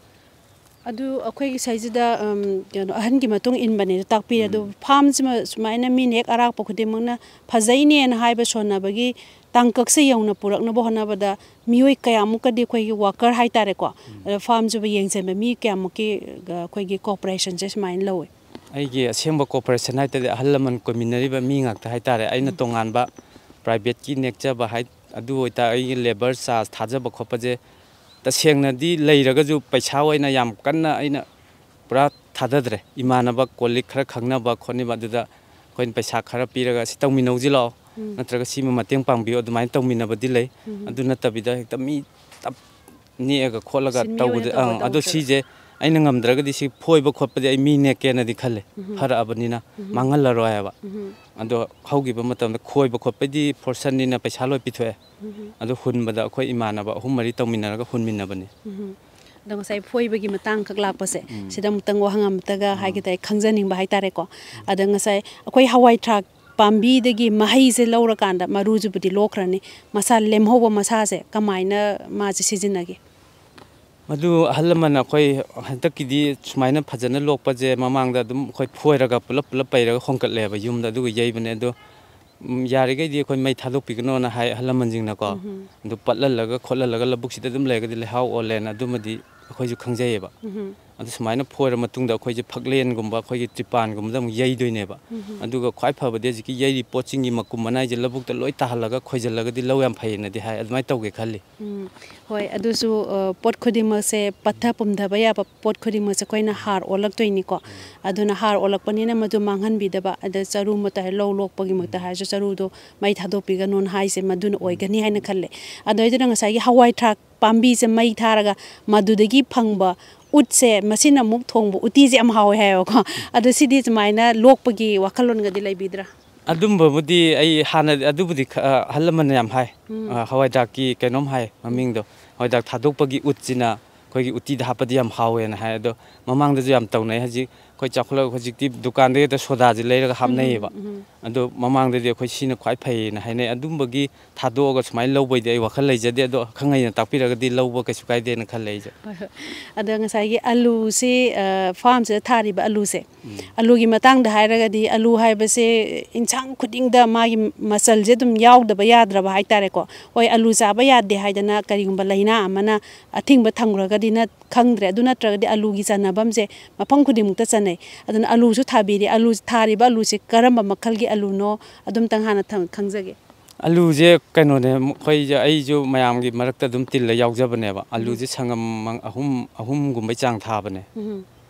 ꯑꯗꯨ ꯑꯩꯈꯣꯏꯒꯤ ꯁꯤꯗꯩꯁꯤꯗ, ꯎꯝ, ꯀꯩꯅꯣ, ꯑꯍꯟꯒꯤ ꯃꯇꯨꯡ ꯏꯟꯕꯅꯦꯁꯨ ꯇꯥꯛꯄꯤꯔꯦ꯫ ꯑꯗꯨ ꯎꯝ꯫ ꯐꯥꯝꯁꯤꯃ ꯁꯨꯃꯥꯏꯅ ꯃꯤꯅ ꯍꯦꯛ ꯑꯔꯥꯛꯄ ꯈꯨꯗꯤꯡꯃꯛꯅ ꯐꯖꯩꯅꯦꯅ ꯍꯥꯏꯕ ꯁꯣꯟꯅꯕꯒꯤ ꯇꯥꯡꯀꯛꯁꯦ ꯌꯧꯅ ꯄꯨꯔꯛꯅꯕ ꯍꯣꯠꯅꯕꯗ ꯃꯤꯑꯣꯏ ꯀꯌꯥꯃꯨꯛꯀꯗꯤ ꯑꯩꯈꯣꯏꯒꯤ ꯋꯥꯀꯔ ꯍꯥꯏꯇꯥꯔꯦꯀꯣ, ꯎꯝ꯫ ꯑꯗ ꯐꯥꯝꯁꯤꯕꯨ ꯌꯦꯡꯁꯤꯟꯕ ꯃꯤ ꯀꯌꯥꯃꯨꯛꯀꯤ, ꯑ, ꯑꯩꯈꯣꯏꯒꯤ ꯀꯣꯑꯣꯄꯔꯦꯁꯟꯁꯦ ꯁꯨꯃꯥꯏꯅ ꯂꯧꯋꯤ? ꯑꯩꯒꯤ ꯑꯁꯦꯡꯕ ꯀꯣꯑꯣꯄꯔꯦꯁꯟ ꯍꯥꯏ ꯇꯥꯔꯗꯤ ꯑꯍꯜ ꯂꯃꯟ ꯀꯣꯏꯃꯤꯟꯅꯔꯤꯕ ꯃꯤ ꯉꯥꯛꯇ ꯍꯥꯏ ꯇꯥꯔꯦ꯫ ꯑꯩꯅ ꯎꯝ꯫ ꯇꯣꯉꯥꯟꯕ ꯄ꯭ꯔꯥꯏꯚꯦꯠꯀꯤ ꯅꯦꯛꯆꯕ ꯍꯥꯏ, ꯑꯗꯨ ꯑꯣꯏꯇꯥꯔ ꯑꯩꯒꯤ ꯂꯦꯕꯔ ꯆꯥꯔꯖ ꯊꯥꯖꯕ ꯈꯣꯠꯄꯁꯦ ꯇꯁꯦꯡꯅꯗꯤ ꯂꯩꯔꯒꯁꯨ ꯄꯩꯁꯥ ꯑꯣꯏꯅ ꯌꯥꯝ ꯀꯟꯅ ꯑꯩꯅ ꯄꯨꯔꯥ ꯊꯥꯗꯗ꯭ꯔꯦ꯫ ꯏꯃꯥꯟꯅꯕ ꯀꯣꯂꯤꯛ ꯈꯔ ꯈꯪꯅꯕ ꯈꯣꯠꯅꯕ ꯑꯗꯨꯗ ꯑꯩꯈꯣꯏꯅ ꯄꯩꯁꯥ ꯈꯔ ꯄꯤꯔꯒ "ꯁꯤ ꯇꯧꯃꯤꯟꯅꯧꯁꯤ ꯂꯥꯛꯑꯣ", ꯎꯝ꯫ ꯅꯠꯇ꯭ꯔꯒ "ꯁꯤꯃ ꯃꯇꯦꯡ ꯄꯥꯡꯕꯤꯌꯨ", ꯑꯗꯨꯃꯥꯏꯅ ꯇꯧꯃꯤꯟꯅꯕꯗꯤ ꯂꯩ꯫ ꯎꯝ꯫ ꯑꯗꯨ ꯅꯠꯇꯕꯤꯗ ꯍꯦꯛꯇ ꯃꯤ ꯇꯞ ꯅꯦꯛꯑꯒ ꯈꯣꯠꯂꯒ ꯁꯤꯟꯃꯤ ꯑꯣꯏꯅ ꯇꯧꯕꯗ, ꯇꯧꯕ ꯑꯪ, ꯑꯗꯣ ꯇꯧꯗ꯭ꯔꯦꯕ꯫ ꯁꯤꯁꯦ ꯑꯩꯅ ꯉꯝꯗ꯭ꯔꯒꯗꯤ ꯁꯤ ꯐꯣꯏꯕ ꯈꯣꯠꯄꯗꯤ ꯑꯩ ꯃꯤ ꯅꯦꯛꯀꯦꯅꯗꯤ ꯈꯜꯂꯦ꯫ ꯎꯝ꯫ ꯐꯔꯛꯑꯕꯅꯤꯅ ꯎꯝ꯫ ꯃꯥꯡꯍꯜꯂꯔꯣꯏ ꯍꯥꯏꯕ꯫ ꯎꯝ꯫ ꯑꯗꯣ ꯍꯧꯈꯤꯕ ꯃꯇꯝꯗ ꯈꯣꯏꯕ ꯈꯣꯠꯄꯗꯤ ꯐꯣꯔꯁꯟꯅꯤꯅ ꯄꯩꯁꯥ ꯂꯣꯏ ꯄꯤꯊꯣꯛꯑꯦ꯫ ꯎꯝ꯫ ꯑꯗꯣ ꯍꯨꯟꯕꯗ ꯑꯩꯈꯣꯏ ꯏꯃꯥꯟꯅꯕ ꯑꯍꯨꯝ ꯃꯔꯤ ꯇꯧꯃꯤꯟꯅꯔꯒ ꯍꯨꯟꯃꯤꯟꯅꯕꯅꯤ꯫ ꯎꯝ꯫ ꯑꯗꯣ ꯉꯁꯥꯏ ꯐꯣꯏꯕꯒꯤ ꯃꯇꯥꯡ ꯈꯛ ꯂꯥꯛꯄꯁꯦ, ꯎꯝ꯫ ꯁꯤꯗ ꯑꯃꯨꯛꯇꯪ ꯋꯥꯍꯪ ꯑꯃꯇꯒ ꯎꯝ꯫ ꯍꯥꯏꯒꯦ ꯇꯧꯋꯦ, ꯈꯪꯖꯅꯤꯡꯕ ꯍꯥꯏꯇꯥꯔꯦꯀꯣ꯫ ꯑꯗ ꯉꯁꯥꯏ ꯑꯩꯈꯣꯏ ꯍꯋꯥꯏ ꯊ꯭ꯔꯥꯛ ꯄꯥꯝꯕꯤꯗꯒꯤ ꯃꯍꯩꯁꯦ ꯂꯧꯔꯀꯥꯟꯗ ꯃꯔꯨꯁꯤꯕꯨꯗꯤ ꯂꯣꯛꯈ꯭ꯔꯅꯤ, ꯃꯁꯥ ꯂꯦꯝꯍꯧꯕ ꯃꯁꯥꯁꯦ ꯀꯃꯥꯏꯅ ꯃꯥꯁꯦ ꯁꯤꯖꯤꯟꯅꯒꯦ? ꯃꯗꯨ ꯑꯍꯜ ꯂꯃꯟꯅ ꯑꯩꯈꯣꯏ ꯍꯟꯗꯛꯀꯤꯗꯤ ꯁꯨꯃꯥꯏꯅ ꯐꯖꯅ ꯂꯣꯛꯄꯁꯦ ꯃꯃꯥꯡꯗ ꯑꯗꯨꯝ ꯑꯩꯈꯣꯏ ꯐꯣꯏꯔꯒ ꯄꯨꯂꯞ ꯄꯨꯂꯞ ꯄꯩꯔꯒ ꯍꯣꯟꯀꯠꯂꯦꯕ ꯌꯨꯝꯗ, ꯑꯗꯨꯒ ꯌꯩꯕꯅꯦ꯫ ꯑꯗꯣ, ꯎꯝ, ꯌꯥꯔꯤꯈꯩꯗꯤ ꯑꯩꯈꯣꯏ ꯃꯩ ꯊꯥꯗꯣꯛꯄꯤꯒꯅꯣꯅ ꯍꯥꯏ ꯑꯍꯜ ꯂꯃꯟꯁꯤꯡꯅꯀꯣ꯫ ꯎꯝ꯫ ꯑꯗꯨ ꯄꯠꯍꯜꯂꯒ ꯈꯣꯠꯍꯜꯂꯒ ꯂꯧꯕꯨꯛꯁꯤꯗ ꯑꯗꯨꯝ ꯂꯩꯔꯒꯗꯤ ꯂꯩꯍꯥꯎ ꯑꯣꯜꯂꯦꯅ ꯑꯗꯨꯃꯗꯤ ꯑꯩꯈꯣꯏꯁꯨ ꯈꯪꯖꯩꯌꯦꯕ꯫ ꯎꯝ꯫ ꯑꯗꯨ ꯁꯨꯃꯥꯏꯅ ꯐꯣꯏꯔ ꯃꯇꯨꯡꯗ ꯑꯩꯈꯣꯏꯁꯦ ꯐꯛꯂꯦꯟꯒꯨꯝꯕ ꯑꯩꯈꯣꯏꯒꯤ ꯇ꯭ꯔꯤꯄꯥꯟꯒꯨꯝꯕꯗ ꯑꯃꯨꯛ ꯌꯩꯗꯣꯏꯅꯦꯕ꯫ ꯎꯝ꯫ ꯑꯗꯨꯒ ꯈ꯭ꯋꯥꯏ ꯐꯕꯗꯤ ꯍꯧꯖꯤꯛꯀꯤ ꯌꯩꯔꯤ ꯄꯣꯠꯁꯤꯡꯒꯤ ꯃꯀꯨꯝ ꯃꯅꯥꯏꯁꯦ ꯂꯧꯕꯨꯛꯇ ꯂꯣꯏ ꯇꯥꯍꯜꯂꯒ ꯈꯣꯏꯖꯤꯜꯂꯒꯗꯤ ꯂꯧ ꯌꯥꯝ ꯐꯩꯌꯦꯅꯗꯤ ꯍꯥꯏ꯫ ꯑꯗꯨꯃꯥꯏꯅ ꯇꯧꯒꯦ ꯈꯜꯂꯤ꯫ ꯎꯝ, ꯍꯣꯏ, ꯑꯗꯨꯁꯨ, ꯑ, ꯄꯣꯠ ꯈꯨꯗꯤꯡꯃꯛꯁꯦ ꯄꯠꯊ ꯄꯨꯝꯊꯕ ꯌꯥꯕ ꯄꯣꯠ ꯈꯨꯗꯤꯡꯃꯛꯁꯦ ꯑꯩꯈꯣꯏꯅ ꯍꯥꯔ ꯑꯣꯜꯂꯛꯇꯣꯏꯅꯤꯀꯣ꯫ ꯑꯗꯨꯅ ꯍꯥꯔ ꯑꯣꯜꯂꯛꯄꯅꯤꯅ ꯃꯗꯨ ꯃꯥꯡꯍꯟꯕꯤꯗꯕ, ꯑꯗ ꯆꯔꯨꯃꯛꯇ ꯍꯥꯏꯔꯣ, ꯂꯧ ꯂꯣꯛꯄꯒꯤꯃꯛꯇ ꯍꯥꯏꯔꯁꯨ ꯆꯔꯨꯗꯣ ꯃꯩ ꯊꯥꯗꯣꯛꯄꯤꯒꯅꯣꯅ ꯍꯥꯏꯁꯦ ꯃꯗꯨꯅ ꯑꯣꯏꯒꯅꯤ ꯍꯥꯏꯅ ꯈꯜꯂꯦ꯫ ꯑꯗꯨꯗꯩꯗꯨꯅ ꯉꯁꯥꯏꯒꯤ ꯍꯋꯥꯏ ꯊ꯭ꯔꯥꯛ ꯄꯥꯝꯕꯤꯁꯦ ꯃꯩ ꯊꯥꯔꯒ ꯃꯗꯨꯗꯒꯤ ꯐꯪꯕ ꯎꯠꯁꯦ, ꯃꯁꯤꯅ ꯑꯃꯨꯛ ꯊꯣꯡꯕ ꯎꯇꯤꯁꯦ ꯌꯥꯝ ꯍꯥꯎꯋꯦ ꯍꯥꯏꯌꯦꯕꯀꯣ꯫ ꯑꯗꯣ ꯁꯤꯗꯤ ꯁꯨꯃꯥꯏꯅ ꯂꯣꯛꯄꯒꯤ ꯋꯥꯈꯜꯂꯣꯟꯒꯗꯤ ꯂꯩꯕꯤꯗ꯭ꯔꯥ? ꯑꯗꯨꯝꯕꯕꯨꯗꯤ ꯑꯩ ꯍꯥꯟꯅꯗꯤ, ꯑꯗꯨꯕꯨꯗꯤ ꯈ-, ꯑ, ꯑꯍꯜ ꯂꯃꯟꯅ ꯌꯥꯝ ꯍꯥꯏ꯫ ꯎꯝ꯫ ꯑ, ꯍꯋꯥꯏꯗꯥꯛꯀꯤ ꯀꯩꯅꯣꯝ ꯍꯥꯏ ꯃꯃꯤꯡꯗꯣ, ꯍꯋꯥꯏꯗꯥꯛ ꯊꯥꯗꯣꯛꯄꯒꯤ ꯎꯠꯁꯤꯅ ꯑꯩꯈꯣꯏꯒꯤ ꯎꯇꯤꯗ ꯍꯥꯞꯄꯗꯤ ꯌꯥꯝ ꯍꯥꯎꯋꯦꯅ ꯍꯥꯏ꯫ ꯑꯗꯣ ꯃꯃꯥꯡꯗꯁꯨ ꯌꯥꯝ ꯇꯧꯅꯩ꯫ ꯍꯧꯖꯤꯛ ꯑꯩꯈꯣꯏ ꯆꯥꯎꯈꯠꯂꯛ-, ꯍꯧꯖꯤꯛꯇꯤ ꯗꯨꯀꯥꯟꯗꯒꯤ ꯍꯦꯛꯇ ꯁꯣꯗꯥꯁꯦ ꯂꯩꯔꯒ ꯎꯝ, ꯍꯥꯞꯅꯩꯌꯦꯕ꯫ ꯎꯝ꯫ ꯑꯗꯣ ꯃꯃꯥꯡꯗꯗꯤ ꯑꯩꯈꯣꯏ ꯁꯤꯅ ꯈ꯭ꯋꯥꯏ ꯐꯩꯌꯦꯅ ꯍꯥꯏꯅꯩ꯫ ꯑꯗꯨꯝꯕꯒꯤ ꯊꯥꯗꯣꯛꯑꯒ ꯁꯨꯃꯥꯏꯅ ꯂꯧꯕꯩꯗꯤ ꯑꯩ ꯋꯥꯈꯜ ꯂꯩꯖꯗꯦ, ꯑꯗꯣ ꯑꯈꯪ ꯑꯍꯩꯅ ꯇꯥꯛꯄꯤꯔꯒꯗꯤ ꯂꯧꯕ ꯀꯩꯁꯨ ꯀꯥꯏꯗꯦꯅ ꯈꯜꯂꯦ ꯑꯩꯁꯨ꯫ ꯍꯣꯏ, ꯍꯣꯏ꯫ ꯑꯗꯣ ꯉꯁꯥꯏꯒꯤ ꯑꯂꯨꯁꯤ, ꯑ, ꯐꯥꯔꯝꯁꯤꯗ ꯊꯥꯔꯤꯕ ꯑꯂꯨꯁꯦ, ꯎꯝ꯫ ꯑꯂꯨꯒꯤ ꯃꯇꯥꯡꯗ ꯍꯥꯏꯔꯒꯗꯤ, ꯑꯂꯨ ꯍꯥꯏꯕꯁꯦ ꯏꯟꯁꯥꯡ ꯈꯨꯗꯤꯡꯗ ꯃꯥꯒꯤ ꯃꯆꯜꯁꯦ ꯑꯗꯨꯝ ꯌꯥꯎꯗꯕ ꯌꯥꯗ꯭ꯔꯕ ꯍꯥꯏꯇꯥꯔꯦꯀꯣ꯫ ꯍꯣꯏ, ꯑꯂꯨ ꯆꯥꯕ ꯌꯥꯗꯦ ꯍꯥꯏꯗꯅ ꯀꯔꯤꯒꯨꯝꯕ ꯂꯥꯏꯅꯥ ꯑꯃꯅ ꯑꯊꯤꯡꯕ ꯊꯝꯈ꯭ꯔꯒꯗꯤ ꯅꯠ-, ꯈꯪꯗ꯭ꯔꯦ꯫ ꯑꯗꯨ ꯅꯠꯇ꯭ꯔꯒꯗꯤ ꯑꯂꯨꯒꯤ ꯆꯥꯟꯅꯐꯝꯁꯦ ꯃꯐꯝ ꯈꯨꯗꯤꯡꯃꯛꯇ ꯆꯟꯅꯩ꯫ ꯑꯗꯨꯅ ꯑꯂꯨꯁꯨ ꯊꯥꯕꯤꯔꯤ꯫ ꯑꯂꯨ ꯊꯥꯔꯤꯕ ꯑꯂꯨꯁꯦ ꯀꯔꯝꯕ ꯃꯈꯜꯒꯤ ꯑꯂꯨꯅꯣ, ꯑꯗꯨꯝꯇꯪ ꯍꯥꯟꯅ ꯊꯝ-, ꯈꯪꯖꯒꯦ꯫ ꯑꯂꯨꯁꯦ ꯀꯩꯅꯣꯅꯦ, ꯑꯩꯈꯣꯏꯁꯦ, ꯑꯩꯁꯨ ꯃꯌꯥꯝꯒꯤ ꯃꯔꯛꯇ ꯑꯗꯨꯝ ꯇꯤꯜꯂ ꯌꯥꯎꯖꯕꯅꯦꯕ꯫ ꯎꯝ꯫ ꯑꯂꯨꯁꯦ ꯁꯪꯉꯝ ꯃꯪ-, ꯑꯍꯨꯝ, ꯑꯍꯨꯝꯒꯨꯝꯕꯩ ꯆꯥꯡ ꯊꯥꯕꯅꯦ꯫ ꯎꯝ꯫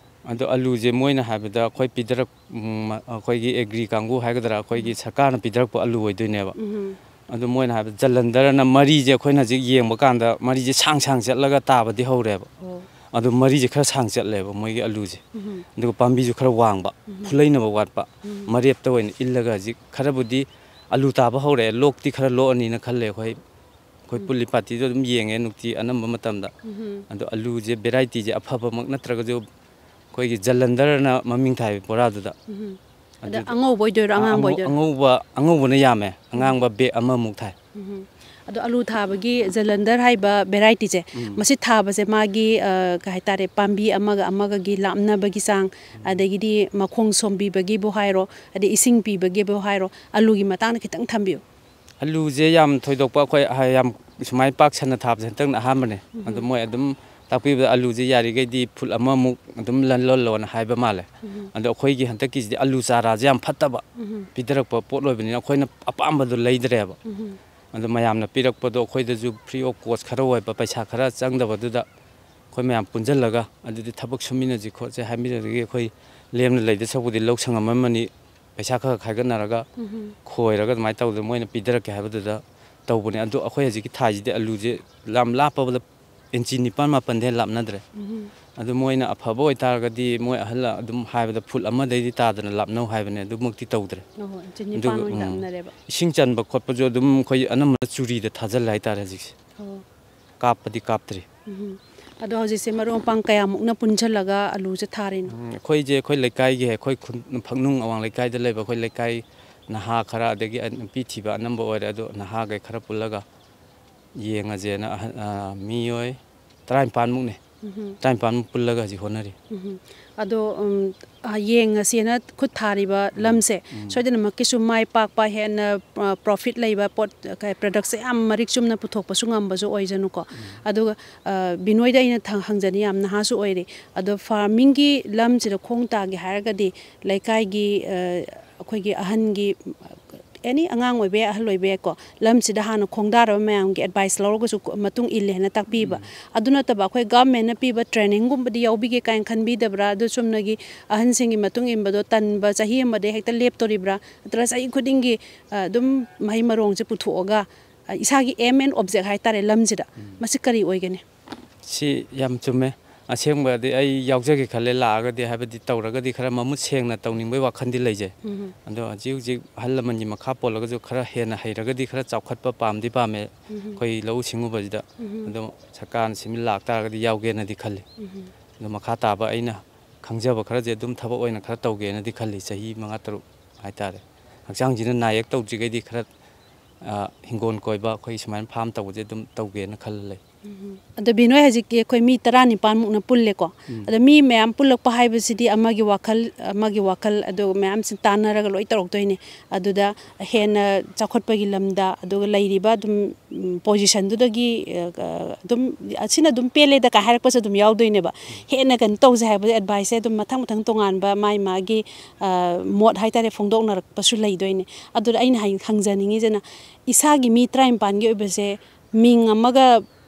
ꯑꯗꯣ ꯑꯂꯨꯁꯦ ꯃꯣꯏꯅ ꯍꯥꯏꯕꯗ ꯑꯩꯈꯣꯏ ꯄꯤꯗꯔꯛ-, ꯎꯝ, ꯑꯩꯈꯣꯏꯒꯤ ꯑꯦꯒ꯭ꯔꯤ ꯀꯥꯡꯕꯨ ꯍꯥꯏꯒꯗ꯭ꯔꯥ, ꯑꯩꯈꯣꯏꯒꯤ ꯎꯝ꯫ ꯁꯔꯀꯥꯔꯅ ꯄꯤꯗꯔꯛꯄ ꯑꯂꯨ ꯑꯣꯏꯗꯣꯏꯅꯦꯕ꯫ ꯎꯝ꯫ ꯑꯗꯣ ꯃꯣꯏꯅ ꯍꯥꯏꯕꯗ ꯖꯂꯟꯙꯔꯅ ꯃꯔꯤꯁꯦ ꯑꯩꯈꯣꯏꯅ ꯍꯧꯖꯤꯛ ꯌꯦꯡꯕ ꯀꯥꯟꯗ ꯃꯔꯤꯁꯦ ꯁꯥꯡ ꯁꯥꯡ ꯆꯠꯂꯒ ꯇꯥꯕꯗꯤ ꯍꯧꯔꯦꯕ꯫ ꯑꯣ꯫ ꯑꯗꯣ ꯃꯔꯤꯁꯦ ꯈꯔ ꯁꯥꯡ ꯆꯠꯂꯦꯕ ꯃꯣꯏꯒꯤ ꯑꯂꯨꯁꯦ꯫ ꯎꯝ꯫ ꯑꯗꯨꯒ ꯄꯥꯝꯕꯤꯁꯨ ꯈꯔ ꯋꯥꯡꯕ, ꯎꯝ꯫ ꯐꯨꯂꯩꯅꯕ ꯋꯥꯠꯄ, ꯎꯝ꯫ ꯃꯔꯦꯞꯇ ꯑꯣꯏꯅ ꯏꯜꯂꯒ ꯍꯧꯖꯤꯛ ꯈꯔꯕꯨꯗꯤ ꯑꯂꯨ ꯇꯥꯕ ꯍꯧꯔꯛꯑꯦ꯫ ꯂꯣꯛꯇꯤ ꯈꯔ ꯂꯣꯛꯑꯅꯤꯅ ꯈꯜꯂꯦ ꯑꯩꯈꯣꯏ꯫ ꯑꯩꯈꯣꯏ ꯎꯝ꯫ ꯄꯨꯜꯂꯤ ꯄꯥꯔꯇꯤꯗꯣ ꯑꯗꯨꯝ ꯌꯦꯡꯉꯦ ꯅꯨꯡꯇꯤ ꯑꯅꯝꯕ ꯃꯇꯝꯗ꯫ ꯎꯝ꯫ ꯑꯗꯣ ꯑꯂꯨꯁꯦ ꯚꯦꯔꯥꯏꯇꯤꯁꯦ ꯑꯐꯕꯃꯛ ꯅꯠꯇ꯭ꯔꯒꯁꯨ ꯑꯩꯈꯣꯏꯒꯤ ꯖꯂꯟꯙꯔꯅ ꯃꯃꯤꯡ ꯊꯥꯏ ꯕꯣꯔꯥꯗꯨꯗ꯫ ꯎꯝ꯫ ꯑꯗ ꯑꯗꯨꯗ ꯑꯉꯧꯕ ꯑꯣꯏꯗꯣꯏꯔꯣ, ꯑ-, ꯑꯉꯥꯡꯕ ꯑꯉꯧ-, ꯑꯣꯏꯗꯣꯏꯔꯣ? ꯑꯉꯧꯕ, ꯑꯉꯧꯕꯅ ꯌꯥꯝꯃꯦ꯫ ꯎꯝ꯫ ꯑꯉꯥꯡꯕ ꯕꯦꯒ ꯑꯃꯃꯨꯛ ꯊꯥꯏ꯫ ꯎꯝ꯫ ꯑꯗꯣ ꯑꯂꯨ ꯊꯥꯕꯒꯤ ꯖꯂꯟꯙꯔ ꯍꯥꯏꯕ ꯚꯦꯔꯥꯏꯇꯤꯁꯦ, ꯎꯝ꯫ ꯃꯁꯤ ꯊꯥꯕꯁꯦ ꯃꯥꯒꯤ, ꯑ, ꯀꯩ ꯍꯥꯏꯇꯥꯔꯦ, ꯄꯥꯝꯕꯤ ꯑꯃꯒ ꯑꯃꯒꯒꯤ ꯂꯥꯞꯅꯕꯒꯤ ꯆꯥꯡ, ꯎꯝ꯫ ꯑꯗꯒꯤꯗꯤ ꯃꯈꯣꯡ ꯁꯣꯝꯕꯤꯕꯒꯤꯕꯨ ꯍꯥꯏꯔꯣ, ꯑꯗꯩ ꯏꯁꯤꯡ ꯄꯤꯕꯒꯤꯕꯨ ꯍꯥꯏꯔꯣ, ꯑꯂꯨꯒꯤ ꯃꯇꯥꯡꯗ ꯈꯤꯇꯪ ꯊꯝꯕꯤꯌꯨ꯫ ꯑꯂꯨꯁꯦ ꯌꯥꯝ ꯊꯣꯏꯗꯣꯛꯄ ꯑꯩꯈꯣꯏ, ꯍ-, ꯌꯥꯝ ꯁꯨꯃꯥꯏꯅ ꯄꯥꯛ ꯁꯟꯅ ꯊꯥꯕꯁꯦ ꯍꯟꯗꯛꯅ ꯑꯍꯥꯟꯕꯅꯦ꯫ ꯎꯝ꯫ ꯑꯗꯣ ꯃꯣꯏ ꯑꯗꯨꯝ ꯇꯥꯛꯄꯤꯕꯗ ꯑꯂꯨꯁꯦ ꯌꯥꯔꯤꯈꯩꯗꯤ ꯐꯨꯠ ꯑꯃꯃꯨꯛ ꯑꯗꯨꯝ ꯂꯜꯍꯜꯂꯣꯅ ꯍꯥꯏꯕ ꯃꯥꯜꯂꯦ꯫ ꯎꯝ꯫ ꯑꯗꯣ ꯑꯩꯈꯣꯏꯒꯤ ꯍꯟꯗꯛꯀꯤꯁꯤꯗꯤ ꯑꯂꯨ ꯆꯥꯔꯥꯁꯦ ꯌꯥꯝ ꯐꯠꯇꯕ ꯎꯝ꯫ ꯄꯤꯊꯔꯛꯄ ꯄꯣꯠ ꯑꯣꯏꯕꯅꯤꯅ ꯑꯩꯈꯣꯏꯅ ꯑꯄꯥꯝꯕꯗꯣ ꯂꯩꯗ꯭ꯔꯦꯕ꯫ ꯎꯝ꯫ ꯑꯗꯣ ꯃꯌꯥꯝꯅ ꯄꯤꯔꯛꯄꯗꯣ ꯑꯩꯈꯣꯏꯗꯁꯨ free of cost ꯈꯔ ꯑꯣꯏꯕ, ꯄꯩꯁꯥ ꯈꯔ ꯆꯪꯗꯕꯗꯨꯗ ꯑꯩꯈꯣꯏ ꯃꯌꯥꯝ ꯄꯨꯟꯁꯤꯜꯂꯒ ꯑꯗꯨꯗꯤ ꯊꯕꯛ ꯁꯨꯃꯤꯟꯅꯁꯤ ꯈꯣꯠꯁꯤ ꯍꯥꯏꯃꯤꯟꯅꯗꯒꯤ ꯑꯩꯈꯣꯏ ꯂꯦꯝꯅ ꯂꯩꯗꯧ ꯁꯔꯨꯛꯄꯨꯗꯤ ꯂꯧ ꯁꯪꯉꯝ ꯑꯃꯅꯤ ꯄꯩꯁꯥ ꯈꯔ ꯈꯥꯏꯒꯠꯅꯔꯒ ꯎꯝ꯫ ꯈꯣꯏꯔꯒ ꯑꯗꯨꯃꯥꯏꯅ ꯇꯧꯗꯅ ꯃꯣꯏꯅ ꯄꯤꯊꯔꯛꯀꯦ ꯍꯥꯏꯕꯗꯨꯗ ꯇꯧꯕꯅꯦ꯫ ꯑꯗꯣ ꯑꯩꯈꯣꯏ ꯍꯧꯖꯤꯛꯀꯤ ꯊꯥꯏꯁꯤꯗꯤ ꯑꯂꯨꯁꯦ ꯌꯥꯝ ꯂꯥꯞꯄꯕꯗ ꯏꯟꯆꯤ ꯅꯤꯄꯥꯟ ꯃꯥꯄꯟꯗꯩ ꯍꯦꯟꯅ ꯂꯥꯞꯅꯗ꯭ꯔꯦ꯫ ꯎꯝ꯫ ꯑꯗꯨ ꯃꯣꯏꯅ ꯑꯐꯕ ꯑꯣꯏꯇꯥꯔꯒꯗꯤ ꯃꯣꯏ ꯑꯍꯜ ꯑꯗꯨꯝ ꯍꯥꯏꯕꯗ ꯐꯨꯠ ꯑꯃꯗꯩꯗꯤ ꯇꯥꯗꯅ ꯂꯥꯞꯅꯧ ꯍꯥꯏꯕꯅꯦ, ꯑꯗꯨꯃꯛꯇꯤ ꯇꯧꯗ꯭ꯔꯦ꯫ ꯑꯣ, ꯏꯟꯆꯤ ꯑꯗꯨꯒ, ꯅꯤꯄꯥꯟ ꯑꯣꯏꯅ ꯎꯝ, ꯂꯥꯞꯅꯔꯦꯕ꯫ ꯏꯁꯤꯡ ꯆꯟꯕ ꯈꯣꯠꯄꯁꯨ ꯑꯗꯨꯝ ꯑꯩꯈꯣꯏ ꯑꯅꯝꯕꯅ ꯆꯨꯔꯤꯗ ꯊꯥꯖꯤꯜꯂꯦ ꯍꯥꯏꯇꯥꯔꯦ ꯍꯧꯖꯤꯛꯁꯦ꯫ ꯑꯣ꯫ ꯀꯥꯞꯄꯗꯤ ꯀꯥꯞꯇ꯭ꯔꯤ꯫ ꯎꯝ꯫ ꯑꯗꯣ ꯍꯧꯖꯤꯛꯁꯦ ꯃꯔꯨꯞ ꯃꯄꯥꯡ ꯀꯌꯥꯃꯨꯛꯅ ꯄꯨꯟꯁꯤꯜꯂꯒ ꯑꯂꯨꯁꯦ ꯊꯥꯔꯤꯅꯣ? ꯎꯝ, ꯑꯩꯈꯣꯏꯁꯦ ꯑꯩꯈꯣꯏ ꯂꯩꯀꯥꯏꯒꯤ, ꯑꯩꯈꯣꯏ ꯈꯨꯟ, ꯐꯛꯅꯨꯡ ꯑꯋꯥꯡ ꯂꯩꯀꯥꯏꯗ ꯂꯩꯕ ꯑꯩꯈꯣꯏ ꯂꯩꯀꯥꯏ ꯅꯍꯥ ꯈꯔ, ꯑꯗꯒꯤ ꯅꯨꯄꯤ ꯊꯤꯕ ꯑꯅꯝꯕ ꯑꯣꯏꯔꯦ, ꯑꯗꯣ ꯅꯍꯥꯈꯩ ꯈꯔ ꯄꯨꯜꯂꯒ ꯌꯦꯡꯉꯁꯦꯅ ꯑꯍꯟ, ꯑ, ꯃꯤꯑꯣꯏ ꯇꯔꯥꯅꯤꯄꯥꯟꯃꯨꯛꯅꯦ꯫ ꯎꯝꯍꯨꯝ꯫ ꯇꯔꯥꯅꯤꯄꯥꯟꯃꯨꯛ ꯄꯨꯜꯂꯒ ꯍꯧꯖꯤꯛ ꯍꯣꯠꯅꯔꯤ꯫ ꯎꯝꯍꯨꯝ꯫ ꯑꯗꯣ, ꯎꯝ, ꯑ, ꯌꯦꯡꯉꯁꯦꯅ ꯈꯨꯠ ꯊꯥꯔꯤꯕ ꯎꯝ, ꯂꯝꯁꯦ ꯎꯝ꯫ ꯁꯣꯏꯗꯅꯃꯛꯀꯤꯁꯨ ꯃꯥꯏ ꯄꯥꯛꯄ, ꯍꯦꯟꯅ, ꯑ, ꯄ꯭ꯔꯣꯐꯤꯠ ꯂꯩꯕ ꯄꯣꯠ, ꯀ-, ꯄ꯭ꯔꯗꯛꯁꯦ ꯌꯥꯝ ꯃꯔꯤꯛ ꯆꯨꯝꯅ ꯄꯨꯊꯣꯛꯄꯁꯨ ꯉꯝꯕꯁꯨ ꯑꯣꯏꯖꯅꯨꯀꯣ꯫ ꯎꯝ꯫ ꯑꯗꯨꯒ, ꯑ, ꯕꯤꯅꯣꯏꯗ ꯑꯩꯅ ꯊ-, ꯍꯪꯖꯅꯤꯡꯉꯤ, ꯌꯥꯝ ꯅꯍꯥꯁꯨ ꯑꯣꯏꯔꯤ꯫ ꯑꯗꯣ ꯐꯥꯔꯃꯤꯡꯒꯤ ꯂꯝꯁꯤꯗ ꯈꯣꯡ ꯇꯥꯒꯦ ꯍꯥꯏꯔꯒꯗꯤ ꯂꯩꯀꯥꯏꯒꯤ, ꯑ, ꯑꯩꯈꯣꯏꯒꯤ ꯑꯍꯟꯒꯤ, ꯑꯦꯅꯤ ꯑꯉꯥꯡ ꯑꯣꯏꯕ ꯌꯥꯏ, ꯑꯍꯜ ꯑꯣꯏꯕ ꯌꯥꯏꯀꯣ, ꯂꯝꯁꯤꯗ ꯍꯥꯟꯅ ꯈꯣꯡꯗꯥꯔꯕ ꯃꯌꯥꯝꯒꯤ ꯑꯦꯗꯚꯥꯏꯁ ꯂꯧꯔꯒꯁꯨ ꯀꯣ-, ꯃꯇꯨꯡ ꯏꯜꯂꯦ ꯍꯥꯏꯅ ꯇꯥꯛꯄꯤꯕ꯫ ꯎꯝ꯫ ꯑꯗꯨ ꯅꯠꯇꯕ ꯑꯩꯈꯣꯏ ꯒꯚꯔꯟꯃꯦꯟꯠꯅ ꯄꯤꯕ ꯇ꯭ꯔꯦꯅꯤꯡꯒꯨꯝꯕꯗꯤ ꯌꯥꯎꯕꯤꯒꯦ ꯀꯥꯏꯅ ꯈꯟꯕꯤꯗꯕ꯭ꯔꯥ? ꯑꯗꯨ ꯆꯨꯝꯅꯒꯤ ꯑꯍꯟꯁꯤꯡꯒꯤ ꯃꯇꯨꯡ ꯏꯟꯕꯗꯣ ꯇꯟꯕ, ꯆꯍꯤ ꯑꯃꯗ ꯍꯦꯛꯇ ꯂꯦꯞꯇꯣꯔꯤꯕ꯭ꯔꯥ? ꯅꯠꯇ꯭ꯔꯒ ꯆꯍꯤ ꯈꯨꯗꯤꯡꯒꯤ, ꯑ, ꯑꯗꯨꯝ ꯃꯍꯩ ꯃꯔꯣꯡꯁꯦ ꯄꯨꯊꯣꯛꯑꯒ, ꯑ, ꯏꯁꯥꯒꯤ aim and object ꯍꯥꯏꯇꯥꯔꯦ ꯂꯝꯁꯤꯗ, ꯎꯝ꯫ ꯃꯁꯤ ꯀꯔꯤ ꯑꯣꯏꯒꯅꯤ? ꯁꯤ ꯌꯥꯝ ꯆꯨꯝꯃꯦ꯫ ꯑꯁꯦꯡꯕꯗꯤ ꯑꯩ ꯌꯥꯎꯖꯒꯦ ꯈꯜꯂꯦ, ꯂꯥꯛꯑꯒꯗꯤ, ꯍꯥꯏꯕꯗꯤ ꯇꯧꯔꯒꯗꯤ ꯈꯔ ꯃꯃꯨꯠ ꯁꯦꯡꯅ ꯇꯧꯅꯤꯡꯕꯒꯤ ꯋꯥꯈꯜꯗꯤ ꯂꯩꯖꯩ꯫ ꯎꯝ꯫ ꯑꯗꯣ ꯍꯧꯖꯤꯛ ꯍꯧꯖꯤꯛ ꯑꯍꯜ ꯂꯃꯟꯒꯤ ꯃꯈꯥ ꯄꯣꯜꯂꯒꯁꯨ ꯈꯔ ꯍꯦꯟꯅ ꯍꯩꯔꯒꯗꯤ ꯈꯔ ꯆꯥꯎꯈꯠꯄ ꯄꯥꯝꯗꯤ ꯄꯥꯝꯃꯦ ꯎꯝ꯫ ꯑꯩꯈꯣꯏ ꯂꯧꯎ ꯁꯤꯡꯎꯕꯁꯤꯗ꯫ ꯎꯝ꯫ ꯑꯗꯣ ꯁꯔꯀꯥꯔꯅ ꯁꯤꯟꯃꯤ ꯂꯥꯛꯇꯥꯔꯒꯗꯤ ꯌꯥꯎꯒꯦꯅꯗꯤ ꯈꯜꯂꯤ꯫ ꯎꯝ꯫ ꯑꯗꯣ ꯃꯈꯥ ꯇꯥꯕ ꯑꯩꯅ ꯈꯪꯖꯕ ꯈꯔꯁꯦ ꯑꯗꯨꯝ ꯊꯕꯛ ꯑꯣꯏꯅ ꯈꯔ ꯇꯧꯒꯦꯅꯗꯤ ꯈꯜꯂꯤ, ꯆꯍꯤ ꯃꯉꯥ ꯇꯔꯨꯛ ꯍꯥꯏꯇꯥꯔꯦ꯫ ꯍꯛꯆꯥꯡꯁꯤꯅ ꯅꯥ ꯌꯦꯛ ꯇꯧꯗ꯭ꯔꯤꯈꯩꯗꯤ ꯈꯔ, ꯑ, ꯍꯤꯡꯒꯣꯜ ꯀꯣꯏꯕ, ꯑꯩꯈꯣꯏ ꯁꯨꯃꯥꯏꯅ ꯐꯥꯝ ꯇꯧꯕꯁꯦ ꯑꯗꯨꯝ ꯇꯧꯒꯦꯅ ꯈꯜꯂ ꯂꯩ꯫ ꯎꯝ꯫ ꯑꯗꯣ ꯕꯤꯅꯣꯏ, ꯍꯧꯖꯤꯛꯀꯤ ꯑꯩꯈꯣꯏ ꯃꯤ ꯇꯔꯥꯅꯤꯄꯥꯟꯃꯨꯛꯅ ꯄꯨꯜꯂꯦꯀꯣ꯫ ꯎꯝ꯫ ꯑꯗꯣ ꯃꯤ ꯃꯌꯥꯝ ꯄꯨꯜꯂꯛꯄ ꯍꯥꯏꯕꯁꯤꯗꯤ ꯑꯃꯒꯤ ꯋꯥꯈꯜ, ꯑꯃꯒꯤ ꯋꯥꯈꯜ, ꯑꯗꯨ ꯃꯌꯥꯝꯁꯤ ꯇꯥꯟꯅꯔꯒ ꯂꯣꯏ ꯇꯧꯔꯛꯇꯣꯏꯅꯦ꯫ ꯑꯗꯨꯗ ꯍꯦꯟꯅ ꯆꯥꯎꯈꯠꯄꯒꯤ ꯂꯝꯗ, ꯑꯗꯨꯒ ꯂꯩꯔꯤꯕ ꯑꯗꯨꯝ, ꯎꯝ, ꯄꯣꯖꯤꯁꯟꯗꯨꯗꯒꯤ, ꯑ, ꯑꯗꯨꯝ ꯑꯁꯤꯅ ꯑꯗꯨꯝ ꯄꯦꯜꯂꯦꯗ ꯀꯥꯏ ꯍꯥꯏꯔꯛꯄꯁꯨ ꯑꯗꯨꯝ ꯌꯥꯎꯗꯣꯏꯅꯦꯕ꯫ ꯍꯦꯟꯅ ꯀꯩꯅꯣ ꯇꯧꯁꯦ ꯍꯥꯏꯕꯗꯤ ꯑꯦꯗꯚꯥꯏꯁꯁꯦ ꯑꯗꯨꯝ ꯃꯊꯪ ꯃꯊꯪ ꯇꯣꯉꯥꯟꯕ ꯃꯥꯏ ꯃꯥꯒꯤ, ꯑ, ꯃꯣꯠ ꯍꯥꯏꯇꯥꯔꯦ, ꯐꯣꯡꯗꯣꯛꯅꯔꯛꯄꯁꯨ ꯂꯩꯗꯣꯏꯅꯦ꯫ ꯑꯗꯨꯗ ꯑꯩꯅ ꯍꯥꯏ-, ꯍꯪꯖꯅꯤꯡꯉꯤꯁꯤꯅ, ꯏꯁꯥꯒꯤ ꯃꯤ ꯇꯔꯥꯅꯤꯄꯥꯟꯒꯤ ꯑꯣꯏꯕꯁꯦ ꯃꯤꯡ ꯑꯃꯒ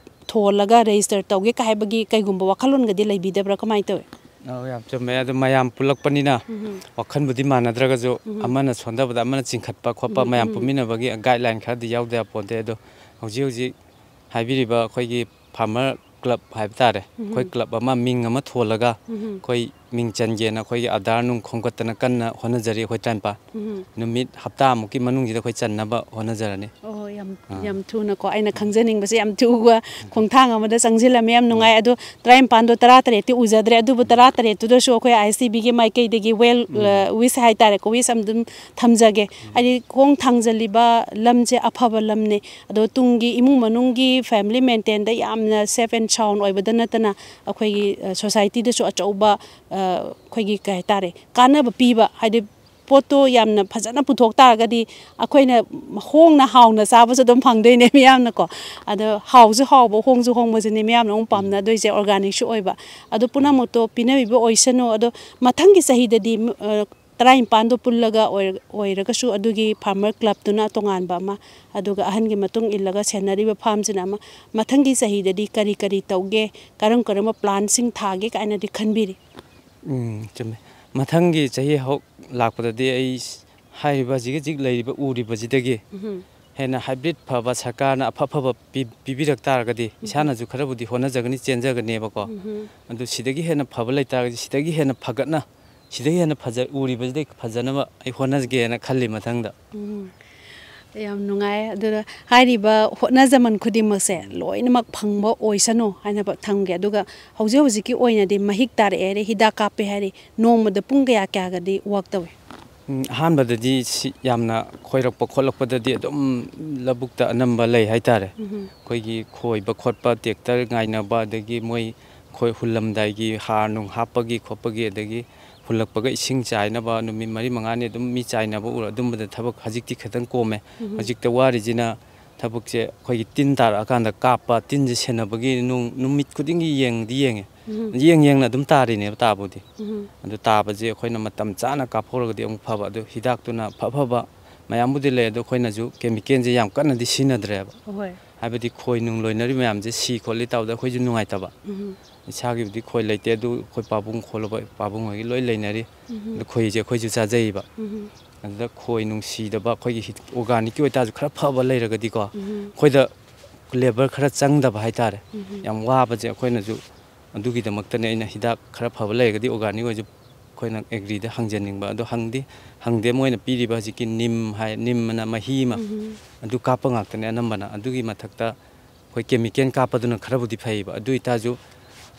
ꯊꯣꯜꯂꯒ ꯔꯦꯖꯤꯁꯇꯔ ꯇꯧꯒꯦ ꯀꯥꯏ ꯍꯥꯏꯕꯒꯤ ꯀꯩꯒꯨꯝꯕ ꯋꯥꯈꯜꯂꯣꯟꯒꯗꯤ ꯂꯩꯕꯤꯗꯕ꯭ꯔꯥ? ꯀꯃꯥꯏꯅ ꯇꯧꯋꯤ? ꯑꯧ, ꯌꯥꯝ ꯆꯨꯝꯃꯦ꯫ ꯑꯗꯨ ꯃꯌꯥꯝ ꯄꯨꯜꯂꯛꯄꯅꯤꯅ ꯎꯝ꯫ ꯋꯥꯈꯜꯕꯨꯗꯤ ꯃꯥꯟꯅꯗ꯭ꯔꯒꯁꯨ ꯎꯝ꯫ ꯑꯃꯅ ꯁꯣꯟꯊꯕꯗ ꯑꯃꯅ ꯆꯤꯡꯈꯠꯄ ꯈꯣꯠꯄ ꯎꯝ, ꯃꯌꯥꯝ ꯎꯝ꯫ ꯄꯨꯟꯃꯤꯟꯅꯕꯒꯤ ꯒꯥꯏꯗꯂꯥꯏꯟ ꯈꯔꯗꯤ ꯌꯥꯎꯗ ꯌꯥꯄꯣꯟꯇꯦ꯫ ꯑꯗꯣ ꯍꯧꯖꯤꯛ ꯍꯧꯖꯤꯛ ꯍꯥꯏꯕꯤꯔꯤꯕ ꯑꯩꯈꯣꯏꯒꯤ ꯐꯥꯔꯃꯔ ꯀ꯭ꯂꯕ ꯍꯥꯏꯕ ꯇꯥꯔꯦ, ꯑꯩꯈꯣꯏ ꯀ꯭ꯂꯕ ꯑꯃ, ꯃꯤꯡ ꯑꯃ ꯊꯣꯜꯂꯒ ꯑꯩꯈꯣꯏ ꯃꯤꯡ ꯆꯟꯒꯦꯅ ꯑꯩꯈꯣꯏꯒꯤ ꯑꯥꯙꯥꯔ ꯅꯨꯡ ꯈꯣꯝꯒꯠꯇꯅ ꯀꯟꯅ ꯍꯣꯠꯅꯖꯔꯤ ꯑꯩꯈꯣꯏ ꯇꯔꯥꯅꯤꯄꯥꯟ꯫ ꯅꯨꯃꯤꯠ ꯍꯞꯇꯥꯃꯨꯛꯀꯤ ꯃꯅꯨꯡꯁꯤꯗ ꯑꯩꯈꯣꯏ ꯆꯟꯅꯕ ꯍꯣꯠꯅꯖꯔꯅꯤ꯫ ꯑꯣ, ꯌꯥꯝ, ꯑꯥ꯫ ꯌꯥꯝ ꯊꯨꯅꯀꯣ, ꯑꯩꯅ ꯈꯪꯖꯅꯤꯡꯕꯁꯦ ꯌꯥꯝ ꯊꯨꯕ ꯈꯣꯡꯊꯥꯡ ꯑꯃꯗ ꯆꯪꯁꯤꯜꯂꯝꯃꯦ꯫ ꯌꯥꯝ ꯅꯨꯡꯉꯥꯏ꯫ ꯑꯗꯣ ꯇꯔꯥꯅꯤꯄꯥꯟꯗꯣ ꯇꯔꯥꯇꯔꯦꯠꯇꯤ ꯎꯖꯗ꯭ꯔꯦ, ꯑꯗꯨꯕꯨ ꯇꯔꯥꯇꯔꯦꯠꯇꯨꯗꯁꯨ ꯑꯩꯈꯣꯏ ꯑꯥꯏ ꯑꯦꯁ ꯇꯤ ꯚꯤꯒꯤ ꯃꯥꯏꯀꯩꯗꯒꯤ ꯋꯦꯜ, ꯎꯝ꯫ ꯑ, ꯋꯤꯁ ꯍꯥꯏꯇꯥꯔꯦꯀꯣ, ꯋꯤꯁ ꯑꯗꯨꯝ ꯊꯝꯖꯒꯦ꯫ ꯎꯝ꯫ ꯍꯥꯏꯗꯤ ꯈꯣꯡ ꯊꯥꯡꯖꯜꯂꯤꯕ ꯂꯝꯁꯦ ꯑꯐꯕ ꯂꯝꯅꯦ꯫ ꯑꯗꯣ ꯇꯨꯡꯒꯤ ꯏꯃꯨꯡ ꯃꯅꯨꯡꯒꯤ ꯐꯦꯃꯤꯂꯤ ꯃꯦꯟꯇꯦꯟꯗ ꯌꯥꯝꯅ ꯁꯦꯐ ꯑꯦꯟ ꯁꯥꯎꯟ ꯑꯣꯏꯕꯗ ꯅꯠꯇꯅ ꯑꯩꯈꯣꯏꯒꯤ, ꯑ, ꯁꯣꯁꯥꯏꯇꯤꯗꯁꯨ ꯑꯆꯧꯕ, ꯑ, ꯑꯩꯈꯣꯏꯒꯤ ꯀꯩ ꯍꯥꯏꯇꯥꯔꯦ, ꯀꯥꯟꯅꯕ ꯄꯤꯕ, ꯍꯥꯏꯗꯤ ꯄꯣꯠꯇꯣ ꯌꯥꯝꯅ ꯐꯖꯅ ꯄꯨꯊꯣꯛ ꯇꯥꯔꯒꯗꯤ ꯑꯩꯈꯣꯏꯅ ꯍꯣꯡꯅ ꯍꯥꯎꯅ ꯆꯥꯕꯁꯨ ꯑꯗꯨꯝ ꯐꯪꯗꯣꯏꯅꯦ ꯃꯤꯌꯥꯝꯅꯀꯣ꯫ ꯑꯗꯣ ꯍꯥꯎꯁꯨ ꯍꯥꯎꯕ, ꯍꯣꯡꯁꯨ ꯍꯣꯡꯕꯁꯤꯅꯦ ꯃꯤꯌꯥꯝꯅ ꯑꯃꯨꯛ ꯄꯥꯝꯅꯗꯣꯏꯁꯦ, ꯑꯣꯔꯒꯥꯅꯤꯛꯁꯨ ꯑꯣꯏꯕ꯫ ꯑꯗꯣ ꯄꯨꯝꯅꯃꯛꯇꯣ ꯄꯤꯅꯕꯤꯕ ꯑꯣꯏꯁꯅꯨ꯫ ꯑꯗꯣ ꯃꯊꯪꯒꯤ ꯆꯍꯤꯗꯗꯤ, ꯑ, ꯇꯔꯥꯅꯤꯄꯥꯟꯗꯣ ꯄꯨꯜꯂꯒ ꯑꯣꯏꯔ-, ꯑꯣꯏꯔꯒꯁꯨ ꯑꯗꯨꯒꯤ ꯐꯥꯔꯃꯔ ꯀ꯭ꯂꯕꯇꯨꯅ ꯇꯣꯉꯥꯟꯕ ꯑꯃ, ꯑꯗꯨꯒ ꯑꯍꯟꯒꯤ ꯃꯇꯨꯡ ꯏꯜꯂꯒ ꯁꯦꯟꯅꯔꯤꯕ ꯐꯥꯝꯁꯤꯅ ꯑꯃ, ꯃꯊꯪꯒꯤ ꯆꯍꯤꯗꯗꯤ ꯀꯔꯤ ꯀꯔꯤ ꯇꯧꯒꯦ, ꯀꯔꯝ ꯀꯔꯝꯕ ꯄ꯭ꯂꯥꯟꯁꯤꯡ ꯊꯥꯒꯦ ꯀꯥꯏꯅꯗꯤ ꯈꯟꯕꯤꯔꯤ? ꯎꯝ, ꯆꯨꯝꯃꯦ꯫ ꯃꯊꯪꯒꯤ ꯆꯍꯤ ꯍꯧ-, ꯂꯥꯛꯄꯗꯗꯤ ꯑꯩ ꯍꯥꯏꯔꯤꯕ ꯍꯧꯖꯤꯛ ꯍꯧꯖꯤꯛ ꯂꯩꯔꯤꯕ ꯎꯔꯤꯕꯁꯤꯗꯒꯤ ꯎꯝꯍꯨꯝ꯫ ꯍꯦꯟꯅ ꯍꯥꯏꯕ꯭ꯔꯤꯠ ꯐꯕ ꯁꯔꯀꯥꯔꯅ ꯑꯐ ꯑꯐꯕ ꯄꯤ-, ꯄꯤꯕꯤꯔꯛ ꯇꯥꯔꯒꯗꯤ ꯎꯝꯍꯨꯝ꯫ ꯏꯁꯥꯅꯁꯨ ꯈꯔꯕꯨꯗꯤ ꯍꯣꯠꯅꯖꯒꯅꯤ, ꯆꯦꯟꯖꯒꯅꯦꯕꯀꯣ꯫ ꯎꯝꯍꯨꯝ꯫ ꯑꯗꯨ ꯁꯤꯗꯒꯤ ꯍꯦꯟꯅ ꯐꯕ ꯂꯩꯇꯥꯔꯒꯗꯤ ꯁꯤꯗꯒꯤ ꯍꯦꯟꯅ ꯐꯒꯠꯅ, ꯁꯤꯗꯒꯤ ꯍꯦꯟꯅ ꯐꯖ-, ꯎꯔꯤꯕꯁꯤꯗꯩ ꯐꯖꯅꯕ ꯑꯩ ꯍꯣꯠꯅꯒꯦꯅ ꯈꯜꯂꯤ ꯃꯊꯪꯗ꯫ ꯎꯝ꯫ ꯌꯥꯝ ꯅꯨꯡꯉꯥꯏ꯫ ꯑꯗꯨꯗ ꯍꯥꯏꯔꯤꯕ ꯍꯣꯠꯅꯖꯃꯟ ꯈꯨꯗꯤꯡꯃꯛꯁꯦ ꯂꯣꯏꯅꯃꯛ ꯐꯪꯕ ꯑꯣꯏꯁꯅꯨ ꯍꯥꯏꯅ ꯊꯝꯒꯦ꯫ ꯑꯗꯨꯒ ꯍꯧꯖꯤꯛ ꯍꯧꯖꯤꯛꯀꯤ ꯑꯣꯏꯅꯗꯤ ꯃꯍꯤꯛ ꯇꯥꯔꯛꯑꯦ ꯍꯥꯏꯔꯦ, ꯍꯤꯗꯥꯛ ꯀꯥꯞꯄꯦ ꯍꯥꯏꯔꯦ, ꯅꯣꯡꯃꯗ ꯄꯨꯡ ꯀꯌꯥ ꯀꯌꯥꯒꯗꯤ ꯋꯥꯛ ꯇꯧꯏ? ꯎꯝ, ꯑꯍꯥꯟꯕꯗꯗꯤ ꯁꯤ ꯌꯥꯝꯅ ꯈꯣꯏꯔꯛꯄ ꯈꯣꯠꯂꯛꯄꯗꯗꯤ ꯑꯗꯨꯝ ꯂꯧꯕꯨꯛꯇ ꯑꯅꯝꯕ ꯂꯩ ꯍꯥꯏꯇꯥꯔꯦ꯫ ꯎꯝꯍꯨꯝ꯫ ꯑꯩꯈꯣꯏꯒꯤ ꯈꯣꯏꯕ ꯈꯣꯠꯄ, ꯇ꯭ꯔꯦꯛꯇꯔ ꯉꯥꯏꯅꯕ, ꯑꯗꯒꯤ ꯃꯣꯏ ꯈꯣꯏ ꯍꯨꯜꯂꯝꯗꯥꯏꯒꯤ ꯍꯥꯔ ꯅꯨꯡ ꯍꯥꯞꯄꯒꯤ ꯈꯣꯠꯄꯒꯤ, ꯑꯗꯒꯤ ꯍꯨꯜꯂꯛꯄꯒ ꯏꯁꯤꯡ ꯆꯥꯏꯅꯕ ꯅꯨꯃꯤꯠ ꯃꯔꯤ ꯃꯉꯥꯅꯤ ꯑꯗꯨꯝ ꯃꯤ ꯆꯥꯏꯅꯕ ꯎꯔ-, ꯑꯗꯨꯝꯕꯗ ꯊꯕꯛ ꯍꯧꯖꯤꯛꯇꯤ ꯈꯤꯇꯪ ꯀꯣꯝꯃꯦ꯫ ꯎꯝꯍꯨꯝ꯫ ꯍꯧꯖꯤꯛꯇ ꯋꯥꯔꯤꯁꯤꯅ ꯊꯕꯛꯁꯦ ꯑꯩꯈꯣꯏꯒꯤ ꯇꯤꯟ ꯇꯥꯔꯛꯑꯀꯥꯟꯗ ꯀꯥꯞꯄ, ꯇꯤꯟꯁꯦ ꯁꯦꯟꯅꯕꯒꯤ ꯅꯨꯡ-, ꯅꯨꯃꯤꯠ ꯈꯨꯗꯤꯡꯒꯤ ꯌꯦꯡꯗꯤ ꯌꯦꯡꯉꯦ꯫ ꯎꯝꯍꯨꯝ꯫ ꯌꯦꯡ ꯌꯦꯡꯅ ꯑꯗꯨꯝ ꯇꯥꯔꯤꯅꯦꯕ ꯇꯥꯕꯨꯗꯤ꯫ ꯎꯝꯍꯨꯝ꯫ ꯑꯗꯨ ꯇꯥꯕꯁꯦ ꯑꯩꯈꯣꯏꯅ ꯃꯇꯝ ꯆꯥꯅ ꯀꯥꯞꯍꯧꯔꯒꯗꯤ ꯑꯃꯨꯛ ꯐꯕ꯫ ꯑꯗꯨ ꯍꯤꯗꯥꯛꯇꯨꯅ ꯐ-, ꯐꯕ ꯃꯌꯥꯝꯕꯨꯗꯤ ꯂꯩ, ꯑꯗꯣ ꯑꯩꯈꯣꯏꯅꯁꯨ ꯀꯦꯃꯤꯀꯦꯜꯁꯦ ꯌꯥꯝ ꯀꯟꯅꯗꯤ ꯁꯤꯖꯤꯟꯅꯗ꯭ꯔꯦꯕ꯫ ꯍꯣꯏ꯫ ꯍꯥꯏꯕꯗꯤ ꯈꯣꯏ ꯅꯨꯡ ꯂꯣꯏꯅꯔꯤ ꯃꯌꯥꯝꯁꯦ ꯁꯤ ꯈꯣꯠꯂꯤ ꯇꯧꯕꯗ ꯑꯩꯈꯣꯏꯁꯨ ꯅꯨꯡꯉꯥꯏꯇꯕ꯫ ꯎꯝꯍꯨꯝ꯫ ꯏꯁꯥꯒꯤꯕꯨꯗꯤ ꯈꯣꯏ ꯂꯩꯇꯦ, ꯑꯗꯨ ꯑꯩꯈꯣꯏ ꯄꯥꯕꯨꯡ ꯈꯣꯠꯂꯕ ꯄꯥꯕꯨꯡ ꯍꯣꯏꯒꯤ ꯂꯣꯏ ꯂꯩꯅꯔꯤ꯫ ꯎꯝꯍꯨꯝ꯫ ꯑꯗꯨ ꯈꯣꯏꯁꯦ ꯑꯩꯈꯣꯏꯁꯨ ꯆꯥꯖꯩꯌꯦꯕ꯫ ꯎꯝꯍꯨꯝ꯫ ꯑꯗꯨꯗ ꯈꯣꯏ ꯅꯨꯡ ꯁꯤꯗꯕ ꯑꯩꯈꯣꯏꯒꯤ ꯍꯤ-, ꯑꯣꯔꯒꯥꯅꯤꯛꯀꯤ ꯑꯣꯏꯇꯥꯔꯁꯨ ꯈꯔ ꯐꯕ ꯂꯩꯔꯒꯗꯤꯀꯣ, ꯎꯝꯍꯨꯝ꯫ ꯑꯩꯈꯣꯏꯗ ꯂꯦꯕꯔ ꯈꯔ ꯆꯪꯗꯕ ꯍꯥꯏꯇꯥꯔꯦ꯫ ꯎꯝ꯫ ꯌꯥꯝ ꯋꯥꯕꯁꯦ ꯑꯩꯈꯣꯏꯅꯁꯨ, ꯑꯗꯨꯒꯤꯗꯃꯛꯇꯅꯦ ꯑꯩꯅ ꯍꯤꯗꯥꯛ ꯈꯔ ꯐꯕ ꯂꯩꯔꯒꯗꯤ ꯑꯣꯔꯒꯥꯅꯤꯛ ꯑꯣꯏꯁꯨ ꯑꯩꯈꯣꯏꯅ ꯑꯦꯒ꯭ꯔꯤꯗ ꯍꯪꯖꯅꯤꯡꯕ꯫ ꯑꯗꯣ ꯍꯪꯗꯤ ꯍꯪꯗꯦ, ꯃꯣꯏꯅ ꯄꯤꯔꯤꯕ ꯍꯧꯖꯤꯛꯀꯤ ꯅꯤꯝ ꯍꯥꯏ, ꯅꯤꯝ ꯑꯅ ꯃꯍꯤ ꯑꯃ, ꯎꯝ꯫ ꯑꯗꯨ ꯀꯥꯞꯄ ꯉꯥꯛꯇꯅꯦ ꯑꯅꯝꯕꯅ꯫ ꯑꯗꯨꯒꯤ ꯃꯊꯛꯇ ꯑꯩꯈꯣꯏ ꯀꯦꯃꯤꯀꯦꯜ ꯀꯥꯞꯄꯗꯨꯅ ꯈꯔꯕꯨꯗꯤ ꯐꯩꯌꯦꯕ, ꯑꯗꯨ ꯑꯣꯏꯇꯥꯔꯁꯨ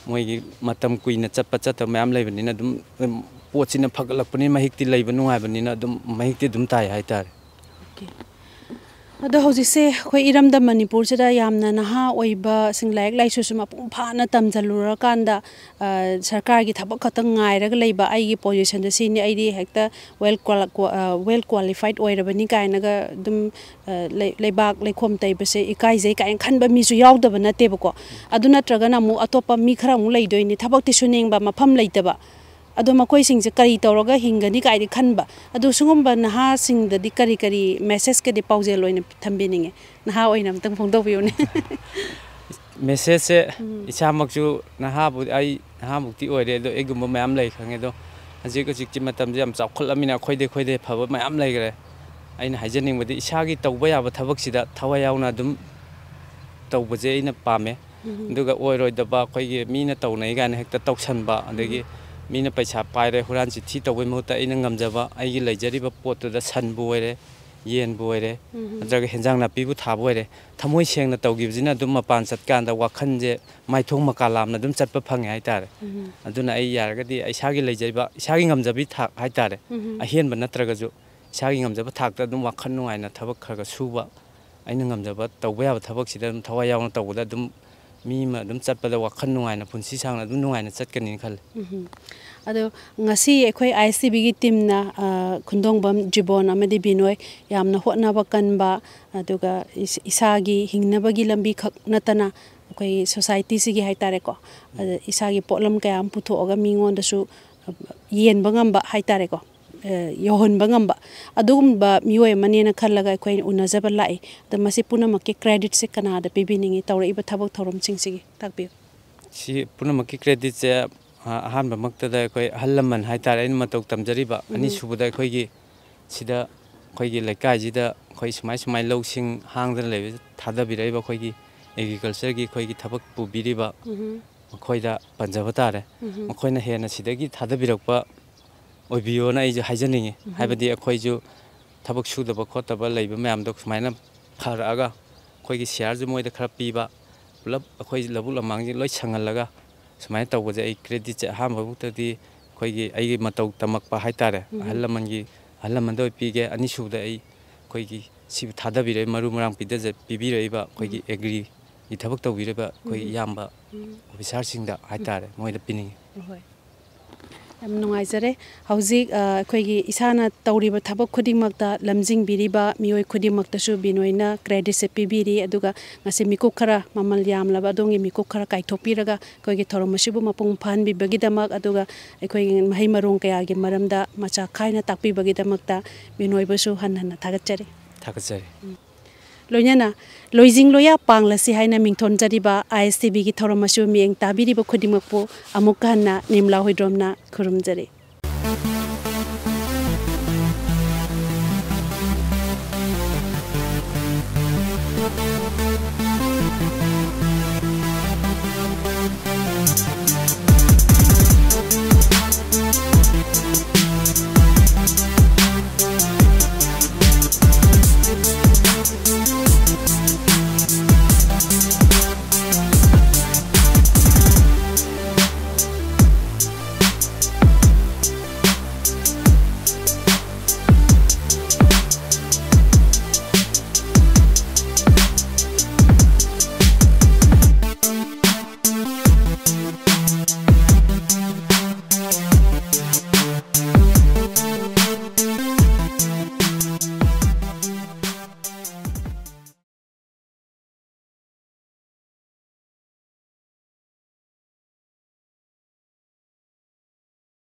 ꯃꯣꯏꯒꯤ ꯃꯇꯝ ꯀꯨꯏꯅ ꯆꯠꯄ ꯆꯠꯇꯕ ꯃꯌꯥꯝ ꯂꯩꯕꯅꯤꯅ ꯑꯗꯨꯝ, ꯑꯗꯨꯝ ꯄꯣꯠꯁꯤꯅ ꯐꯒꯠꯂꯛꯄꯅꯤꯅ ꯃꯍꯤꯛꯇꯤ ꯂꯩꯕ ꯅꯨꯡꯉꯥꯏꯕꯅꯤꯅ ꯑꯗꯨꯝ ꯃꯍꯤꯛꯇꯤ ꯑꯗꯨꯝ ꯇꯥꯏ ꯍꯥꯏꯇꯥꯔꯦ꯫ ꯑꯣꯀꯦ꯫ ꯑꯗꯣ ꯍꯧꯖꯤꯛꯁꯦ ꯑꯩꯈꯣꯏ ꯏꯔꯝꯗꯝ ꯃꯅꯤꯄꯨꯔꯁꯤꯗ ꯌꯥꯝꯅ ꯅꯍꯥ ꯑꯣꯏꯕꯁꯤꯡ, ꯂꯥꯏꯔꯤꯛ ꯂꯥꯏꯁꯨꯁꯨ ꯃꯄꯨꯡ ꯐꯥꯅ ꯇꯝꯁꯤꯜꯂꯨꯔꯀꯥꯟꯗ, ꯑ, ꯁꯔꯀꯥꯔꯒꯤ ꯊꯕꯛ ꯈꯛꯇꯪ ꯉꯥꯏꯔꯒ ꯂꯩꯕ, ꯑꯩꯒꯤ ꯄꯣꯖꯤꯁꯟꯗ ꯁꯤꯅꯤ, ꯑꯩꯗꯤ ꯍꯦꯛꯇ ꯋꯦꯜ ꯀ꯭ꯋꯥꯂ-, ꯀ꯭ꯋꯥ-, ꯑ, ꯋꯦꯜ ꯀ꯭ꯋꯥꯂꯤꯐꯥꯏꯠ ꯑꯣꯏꯔꯕꯅꯤ ꯀꯥꯏꯅꯒ ꯑꯗꯨꯝ, ꯑ, ꯂꯩ-, ꯂꯩꯕꯥꯛ ꯂꯩꯈꯣꯝ ꯇꯩꯕꯁꯦ ꯏꯀꯥꯏꯖꯩ ꯀꯥꯏꯅ ꯈꯟꯕ ꯃꯤꯁꯨ ꯌꯥꯎꯗꯕ ꯅꯠꯇꯦꯕꯀꯣ꯫ ꯑꯗꯨ ꯅꯠꯇ꯭ꯔꯒꯅ ꯑꯃꯨꯛ ꯑꯇꯣꯞꯄ ꯃꯤ ꯈꯔ ꯑꯃꯨꯛ ꯂꯩꯗꯣꯏꯅꯤ, ꯊꯕꯛꯇꯤ ꯁꯨꯅꯤꯡꯕ, ꯃꯐꯝ ꯂꯩꯇꯕ꯫ ꯑꯗꯣ ꯃꯈꯣꯏꯁꯤꯡꯁꯦ ꯀꯔꯤ ꯇꯧꯔꯒ ꯍꯤꯡꯒꯅꯤ ꯀꯥꯏꯗꯤ ꯈꯟꯕ꯫ ꯑꯗꯣ ꯁꯤꯒꯨꯝꯕ ꯅꯍꯥꯁꯤꯡꯗꯗꯤ ꯀꯔꯤ ꯀꯔꯤ ꯃꯦꯁꯦꯖꯀꯗꯤ ꯄꯥꯎꯖꯦꯜ ꯑꯣꯏꯅ ꯊꯝꯕꯤꯅꯤꯡꯉꯤ? ꯅꯍꯥ ꯑꯣꯏꯅ ꯑꯝꯇꯪ ꯐꯣꯡꯗꯣꯛꯄꯤꯌꯨꯅꯦ꯫ ꯃꯦꯁꯦꯖꯁꯦ, ꯎꯝ꯫ ꯏꯁꯥꯃꯛꯁꯨ ꯅꯍꯥꯕꯨ-, ꯑꯩ ꯅꯍꯥꯃꯨꯛꯇꯤ ꯑꯣꯏꯔꯦ, ꯑꯗꯣ ꯑꯩꯒꯨꯝꯕ ꯃꯌꯥꯝ ꯂꯩ ꯈꯪꯉꯦ꯫ ꯑꯗꯣ ꯍꯧꯖꯤꯛ ꯍꯧꯖꯤꯛꯇꯤ ꯃꯇꯝꯁꯦ ꯌꯥꯝ ꯆꯥꯎꯈꯠꯂꯃꯤꯅ ꯑꯩꯈꯣꯏꯗꯩ ꯑꯩꯈꯣꯏꯗꯩ ꯐꯕ ꯃꯌꯥꯝ ꯂꯩꯈ꯭ꯔꯦ꯫ ꯑꯩꯅ ꯍꯥꯏꯖꯅꯤꯡꯕꯗꯤ ꯏꯁꯥꯒꯤ ꯇꯧꯕ ꯌꯥꯕ ꯊꯕꯛꯁꯤꯗ ꯊꯋꯥꯏ ꯌꯥꯎꯅ ꯑꯗꯨꯝ ꯇꯧꯕꯁꯦ ꯑꯩꯅ ꯄꯥꯝꯃꯦ꯫ ꯎꯝ꯫ ꯑꯗꯨꯒ ꯑꯣꯏꯔꯣꯏꯗꯕ ꯑꯩꯈꯣꯏꯒꯤ ꯃꯤꯅ ꯇꯧꯅꯩ ꯀꯥꯏꯅ ꯍꯦꯛꯇ ꯇꯧꯁꯟꯕ, ꯑꯗꯒꯤ ꯎꯝ꯫ ꯃꯤꯅ ꯄꯩꯁꯥ ꯄꯥꯏꯔꯦ, ꯍꯨꯔꯥꯟ ꯆꯤꯊꯤ ꯇꯧꯕꯩ ꯃꯍꯨꯠꯇ ꯑꯩꯅ ꯉꯝꯖꯕ ꯑꯩꯒꯤ ꯂꯩꯖꯔꯤꯕ ꯄꯣꯠꯇꯨꯗ ꯁꯟꯕꯨ ꯑꯣꯏꯔꯦ, ꯌꯦꯟꯕꯨ ꯑꯣꯏꯔꯦ, ꯎꯝ꯫ ꯅꯠꯇ꯭ꯔꯒ ꯍꯦꯟꯖꯥꯡ ꯅꯥꯄꯤꯕꯨ ꯊꯥꯕ ꯑꯣꯏꯔꯦ, ꯊꯃꯣꯏ ꯁꯦꯡꯅ ꯇꯧꯈꯤꯕꯁꯤꯅ ꯑꯗꯨꯝ ꯃꯄꯥꯟ ꯆꯠꯀꯥꯟꯗ ꯋꯥꯈꯜꯁꯦ ꯃꯥꯏꯊꯣꯡ ꯃꯀꯥ ꯂꯥꯝꯅ ꯑꯗꯨꯝ ꯆꯠꯄ ꯐꯪꯉꯦ ꯍꯥꯏꯇꯥꯔꯦ꯫ ꯎꯝ꯫ ꯑꯗꯨꯅ ꯑꯩ ꯌꯥꯔꯒꯗꯤ ꯏꯁꯥꯒꯤ ꯂꯩꯖꯔꯤꯕ, ꯏꯁꯥꯒꯤ ꯉꯝꯖꯕꯤ ꯊꯥꯛ ꯍꯥꯏꯇꯥꯔꯦ, ꯎꯝ꯫ ꯑꯍꯦꯟꯕ ꯅꯠꯇ꯭ꯔꯒꯁꯨ ꯏꯁꯥꯒꯤ ꯉꯝꯖꯕ ꯊꯥꯛꯇ ꯑꯗꯨꯝ ꯋꯥꯈꯜ ꯅꯨꯡꯉꯥꯏꯅ ꯊꯕꯛ ꯈꯔ ꯈꯔ ꯁꯨꯕ, ꯑꯩꯅ ꯉꯝꯖꯕ ꯇꯧꯕ ꯌꯥꯕ ꯊꯕꯛꯁꯤꯗ ꯑꯗꯨꯝ ꯊꯋꯥꯏ ꯌꯥꯎꯅ ꯇꯧꯕꯗ ꯑꯗꯨꯝ ꯃꯤ ꯑꯃ ꯑꯗꯨꯝ ꯆꯠꯄꯗ ꯋꯥꯈꯜ ꯅꯨꯡꯉꯥꯏꯅ, ꯄꯨꯟꯁꯤ ꯁꯥꯡꯅ ꯑꯗꯨꯝ ꯅꯨꯡꯉꯥꯏꯅ ꯆꯠꯀꯅꯤꯅ ꯈꯜꯂꯤ꯫ ꯎꯝ꯫ ꯑꯗꯣ ꯉꯁꯤ ꯑꯩꯈꯣꯏ ꯑꯥꯏ ꯑꯦꯁ ꯇꯤ ꯚꯤꯒꯤ ꯇꯤꯝꯅ, ꯑ, ꯈꯨꯟꯗꯣꯡꯕꯝ ꯖꯤꯕꯣꯟ ꯑꯃꯗꯤ ꯕꯤꯅꯣꯏ ꯌꯥꯝꯅ ꯍꯣꯠꯅꯕ ꯀꯟꯕ, ꯑꯗꯨꯒ ꯏꯁ-, ꯏꯁꯥꯒꯤ ꯍꯤꯡꯅꯕꯒꯤ ꯂꯝꯕꯤ ꯈꯛ ꯅꯠꯇꯅ ꯑꯩꯈꯣꯏ ꯁꯣꯁꯥꯏꯇꯤꯁꯤꯒꯤ ꯍꯥꯏꯇꯥꯔꯦꯀꯣ, ꯑꯗ ꯏꯁꯥꯒꯤ ꯄꯣꯠꯂꯝ ꯀꯌꯥ ꯑꯃ ꯄꯨꯊꯣꯛꯑꯒ ꯃꯤꯉꯣꯟꯗꯁꯨ, ꯑ, ꯌꯦꯟꯕ ꯉꯝꯕ ꯍꯥꯏꯇꯥꯔꯦꯀꯣ, ꯑ, ꯌꯧꯍꯟꯕ ꯉꯝꯕ, ꯑꯗꯨꯒꯨꯝꯕ ꯃꯤꯑꯣꯏ ꯑꯃꯅꯦꯅ ꯈꯜꯂꯒ ꯑꯩꯈꯣꯏꯅ ꯎꯅꯖꯕ ꯂꯥꯛꯏ꯫ ꯑꯗꯣ ꯃꯁꯤ ꯄꯨꯝꯅꯃꯛꯀꯤ ꯀ꯭ꯔꯦꯗꯤꯠꯁꯦ ꯀꯅꯥꯗ ꯄꯤꯕꯤꯅꯤꯡꯉꯤ, ꯇꯧꯔꯛꯏꯕ ꯊꯕꯛ ꯊꯧꯔꯝꯁꯤꯡꯁꯤꯒꯤ? ꯇꯥꯛꯄꯤꯌꯨ꯫ ꯁꯤ ꯄꯨꯝꯅꯃꯛꯀꯤ ꯀ꯭ꯔꯦꯗꯤꯠꯁꯦ, ꯑ, ꯑꯍꯥꯟꯕꯃꯛꯇꯗ ꯑꯩꯈꯣꯏ ꯑꯍꯜ ꯂꯃꯟ ꯍꯥꯏꯇꯥꯔꯦ, ꯑꯩꯅ ꯃꯇꯧ ꯇꯝꯖꯔꯤꯕ, ꯎꯝ꯫ ꯑꯅꯤꯁꯨꯕꯗ ꯑꯩꯈꯣꯏꯒꯤ ꯁꯤꯗ, ꯑꯩꯈꯣꯏꯒꯤ ꯂꯩꯀꯥꯏꯁꯤꯗ ꯑꯩꯈꯣꯏ ꯁꯨꯃꯥꯏ ꯁꯨꯃꯥꯏ ꯂꯧꯁꯤꯡ ꯍꯥꯡꯗꯅ ꯂꯩꯕ ꯊꯥꯗꯕꯤꯔꯛꯏꯕ ꯑꯩꯈꯣꯏꯒꯤ agricultureꯒꯤ ꯑꯩꯈꯣꯏꯒꯤ ꯊꯕꯛ ꯄꯨꯕꯤꯔꯤꯕ ꯎꯝ꯫ ꯃꯈꯣꯏꯗ ꯄꯟꯖꯕ ꯇꯥꯔꯦ꯫ ꯎꯝ꯫ ꯃꯈꯣꯏꯅ ꯍꯦꯟꯅ ꯁꯤꯗꯒꯤ ꯊꯥꯗꯕꯤꯔꯛꯄ ꯑꯣꯏꯕꯤꯌꯣꯅ ꯑꯩꯁꯨ ꯍꯥꯏꯖꯅꯤꯡꯉꯤ꯫ ꯎꯝ꯫ ꯍꯥꯏꯕꯗꯤ ꯑꯩꯈꯣꯏꯁꯨ ꯊꯕꯛ ꯁꯨꯗꯕ ꯈꯣꯠꯇꯕ ꯂꯩꯕ ꯃꯌꯥꯝꯗꯣ ꯁꯨꯃꯥꯏꯅ ꯐꯔꯛꯑꯒ ꯑꯩꯈꯣꯏꯒꯤ shareꯁꯨ ꯃꯣꯏꯗ ꯈꯔ ꯄꯤꯕ, ꯄꯨꯂꯞ ꯑꯩꯈꯣꯏ ꯂꯧꯕꯨꯛ ꯂꯝꯍꯥꯡꯁꯤ ꯂꯣꯏ ꯁꯪꯍꯜꯂꯒ ꯁꯨꯃꯥꯏꯅ ꯇꯧꯕꯁꯦ ꯑꯩ creditꯁꯦ ꯑꯍꯥꯟꯕꯃꯛꯇꯗꯤ ꯑꯩꯈꯣꯏꯒꯤ ꯑꯩꯒꯤ ꯃꯇꯧ ꯇꯝꯃꯛꯄ ꯍꯥꯏꯇꯥꯔꯦ꯫ ꯎꯝ꯫ ꯑꯍꯜ ꯂꯃꯟꯒꯤ, ꯑꯍꯜ ꯂꯃꯟꯗ ꯑꯣꯏ ꯄꯤꯒꯦ꯫ ꯑꯅꯤꯁꯨꯕꯗ ꯑꯩ ꯑꯩꯈꯣꯏꯒꯤ ꯁꯤꯕꯨ ꯊꯥꯗꯕꯤꯔꯛꯏ, ꯃꯔꯨ ꯃꯔꯥꯡ ꯄꯤꯗꯖ-, ꯄꯤꯕꯤꯔꯛꯏꯕ ꯑꯩꯈꯣꯏꯒꯤ ꯎꯝ꯫ Agriꯒꯤ ꯊꯕꯛ ꯇꯧꯕꯤꯔꯤꯕ ꯑꯩꯈꯣꯏ ꯎꯝ꯫ ꯏꯌꯥꯝꯕ ꯎꯝ꯫ officerꯁꯤꯡꯗ ꯍꯥꯏꯇꯥꯔꯦ, ꯃꯣꯏꯗ ꯄꯤꯅꯤꯡꯉꯤ꯫ ꯍꯣꯏ꯫ ꯌꯥꯝ ꯅꯨꯡꯉꯥꯏꯖꯔꯦ꯫ ꯍꯧꯖꯤꯛ, ꯑ, ꯑꯩꯈꯣꯏꯒꯤ ꯏꯁꯥꯅ ꯇꯧꯔꯤꯕ ꯊꯕꯛ ꯈꯨꯗꯤꯡꯃꯛꯇ ꯂꯝꯖꯤꯡꯕꯤꯔꯤꯕ ꯃꯤꯑꯣꯏ ꯈꯨꯗꯤꯡꯃꯛꯇꯁꯨ ꯕꯤꯅꯣꯏꯅ creditꯁꯦ ꯄꯤꯕꯤꯔꯤ꯫ ꯑꯗꯨꯒ ꯉꯁꯤ ꯃꯤꯀꯨꯞ ꯈꯔ, ꯃꯃꯜ ꯌꯥꯝꯂꯕ ꯑꯗꯣꯝꯒꯤ ꯃꯤꯀꯨꯞ ꯈꯔ ꯀꯥꯏꯊꯣꯛꯄꯤꯔꯒ ꯑꯩꯈꯣꯏꯒꯤ ꯊꯧꯔꯝ ꯑꯁꯤꯕꯨ ꯃꯄꯨꯡ ꯐꯥꯍꯟꯕꯤꯕꯒꯤꯗꯃꯛ, ꯑꯗꯨꯒ ꯑꯩꯈꯣꯏꯒꯤ ꯃꯍꯩ ꯃꯔꯣꯡ ꯀꯌꯥꯒꯤ ꯃꯔꯝꯗ ꯃꯆꯥꯛ ꯈꯥꯏꯅ ꯇꯥꯛꯄꯤꯕꯒꯤꯗꯃꯛꯇ ꯕꯤꯅꯣꯏꯕꯨꯁꯨ ꯍꯟꯅ ꯍꯟꯅ ꯊꯥꯒꯠꯆꯔꯤ꯫ ꯊꯥꯒꯠꯆꯔꯤ꯫ ꯂꯣꯏꯅꯅ ꯂꯣꯏꯖꯤꯡ ꯂꯣꯌꯥ ꯄꯥꯡꯂꯁꯤ ꯍꯥꯏꯅ ꯃꯤꯡꯊꯣꯟꯖꯔꯤꯕ ISTVꯒꯤ ꯊꯧꯔꯝ ꯑꯁꯤꯕꯨ ꯃꯤꯠꯌꯦꯡ ꯇꯥꯕꯤꯔꯤꯕ ꯈꯨꯗꯤꯡꯃꯛꯄꯨ ꯑꯃꯨꯛꯀ ꯍꯟꯅ ꯅꯤꯝꯂꯥ ꯍꯨꯏꯗ꯭ꯔꯣꯝꯅ ꯈꯨꯔꯨꯝꯖꯔꯤ꯫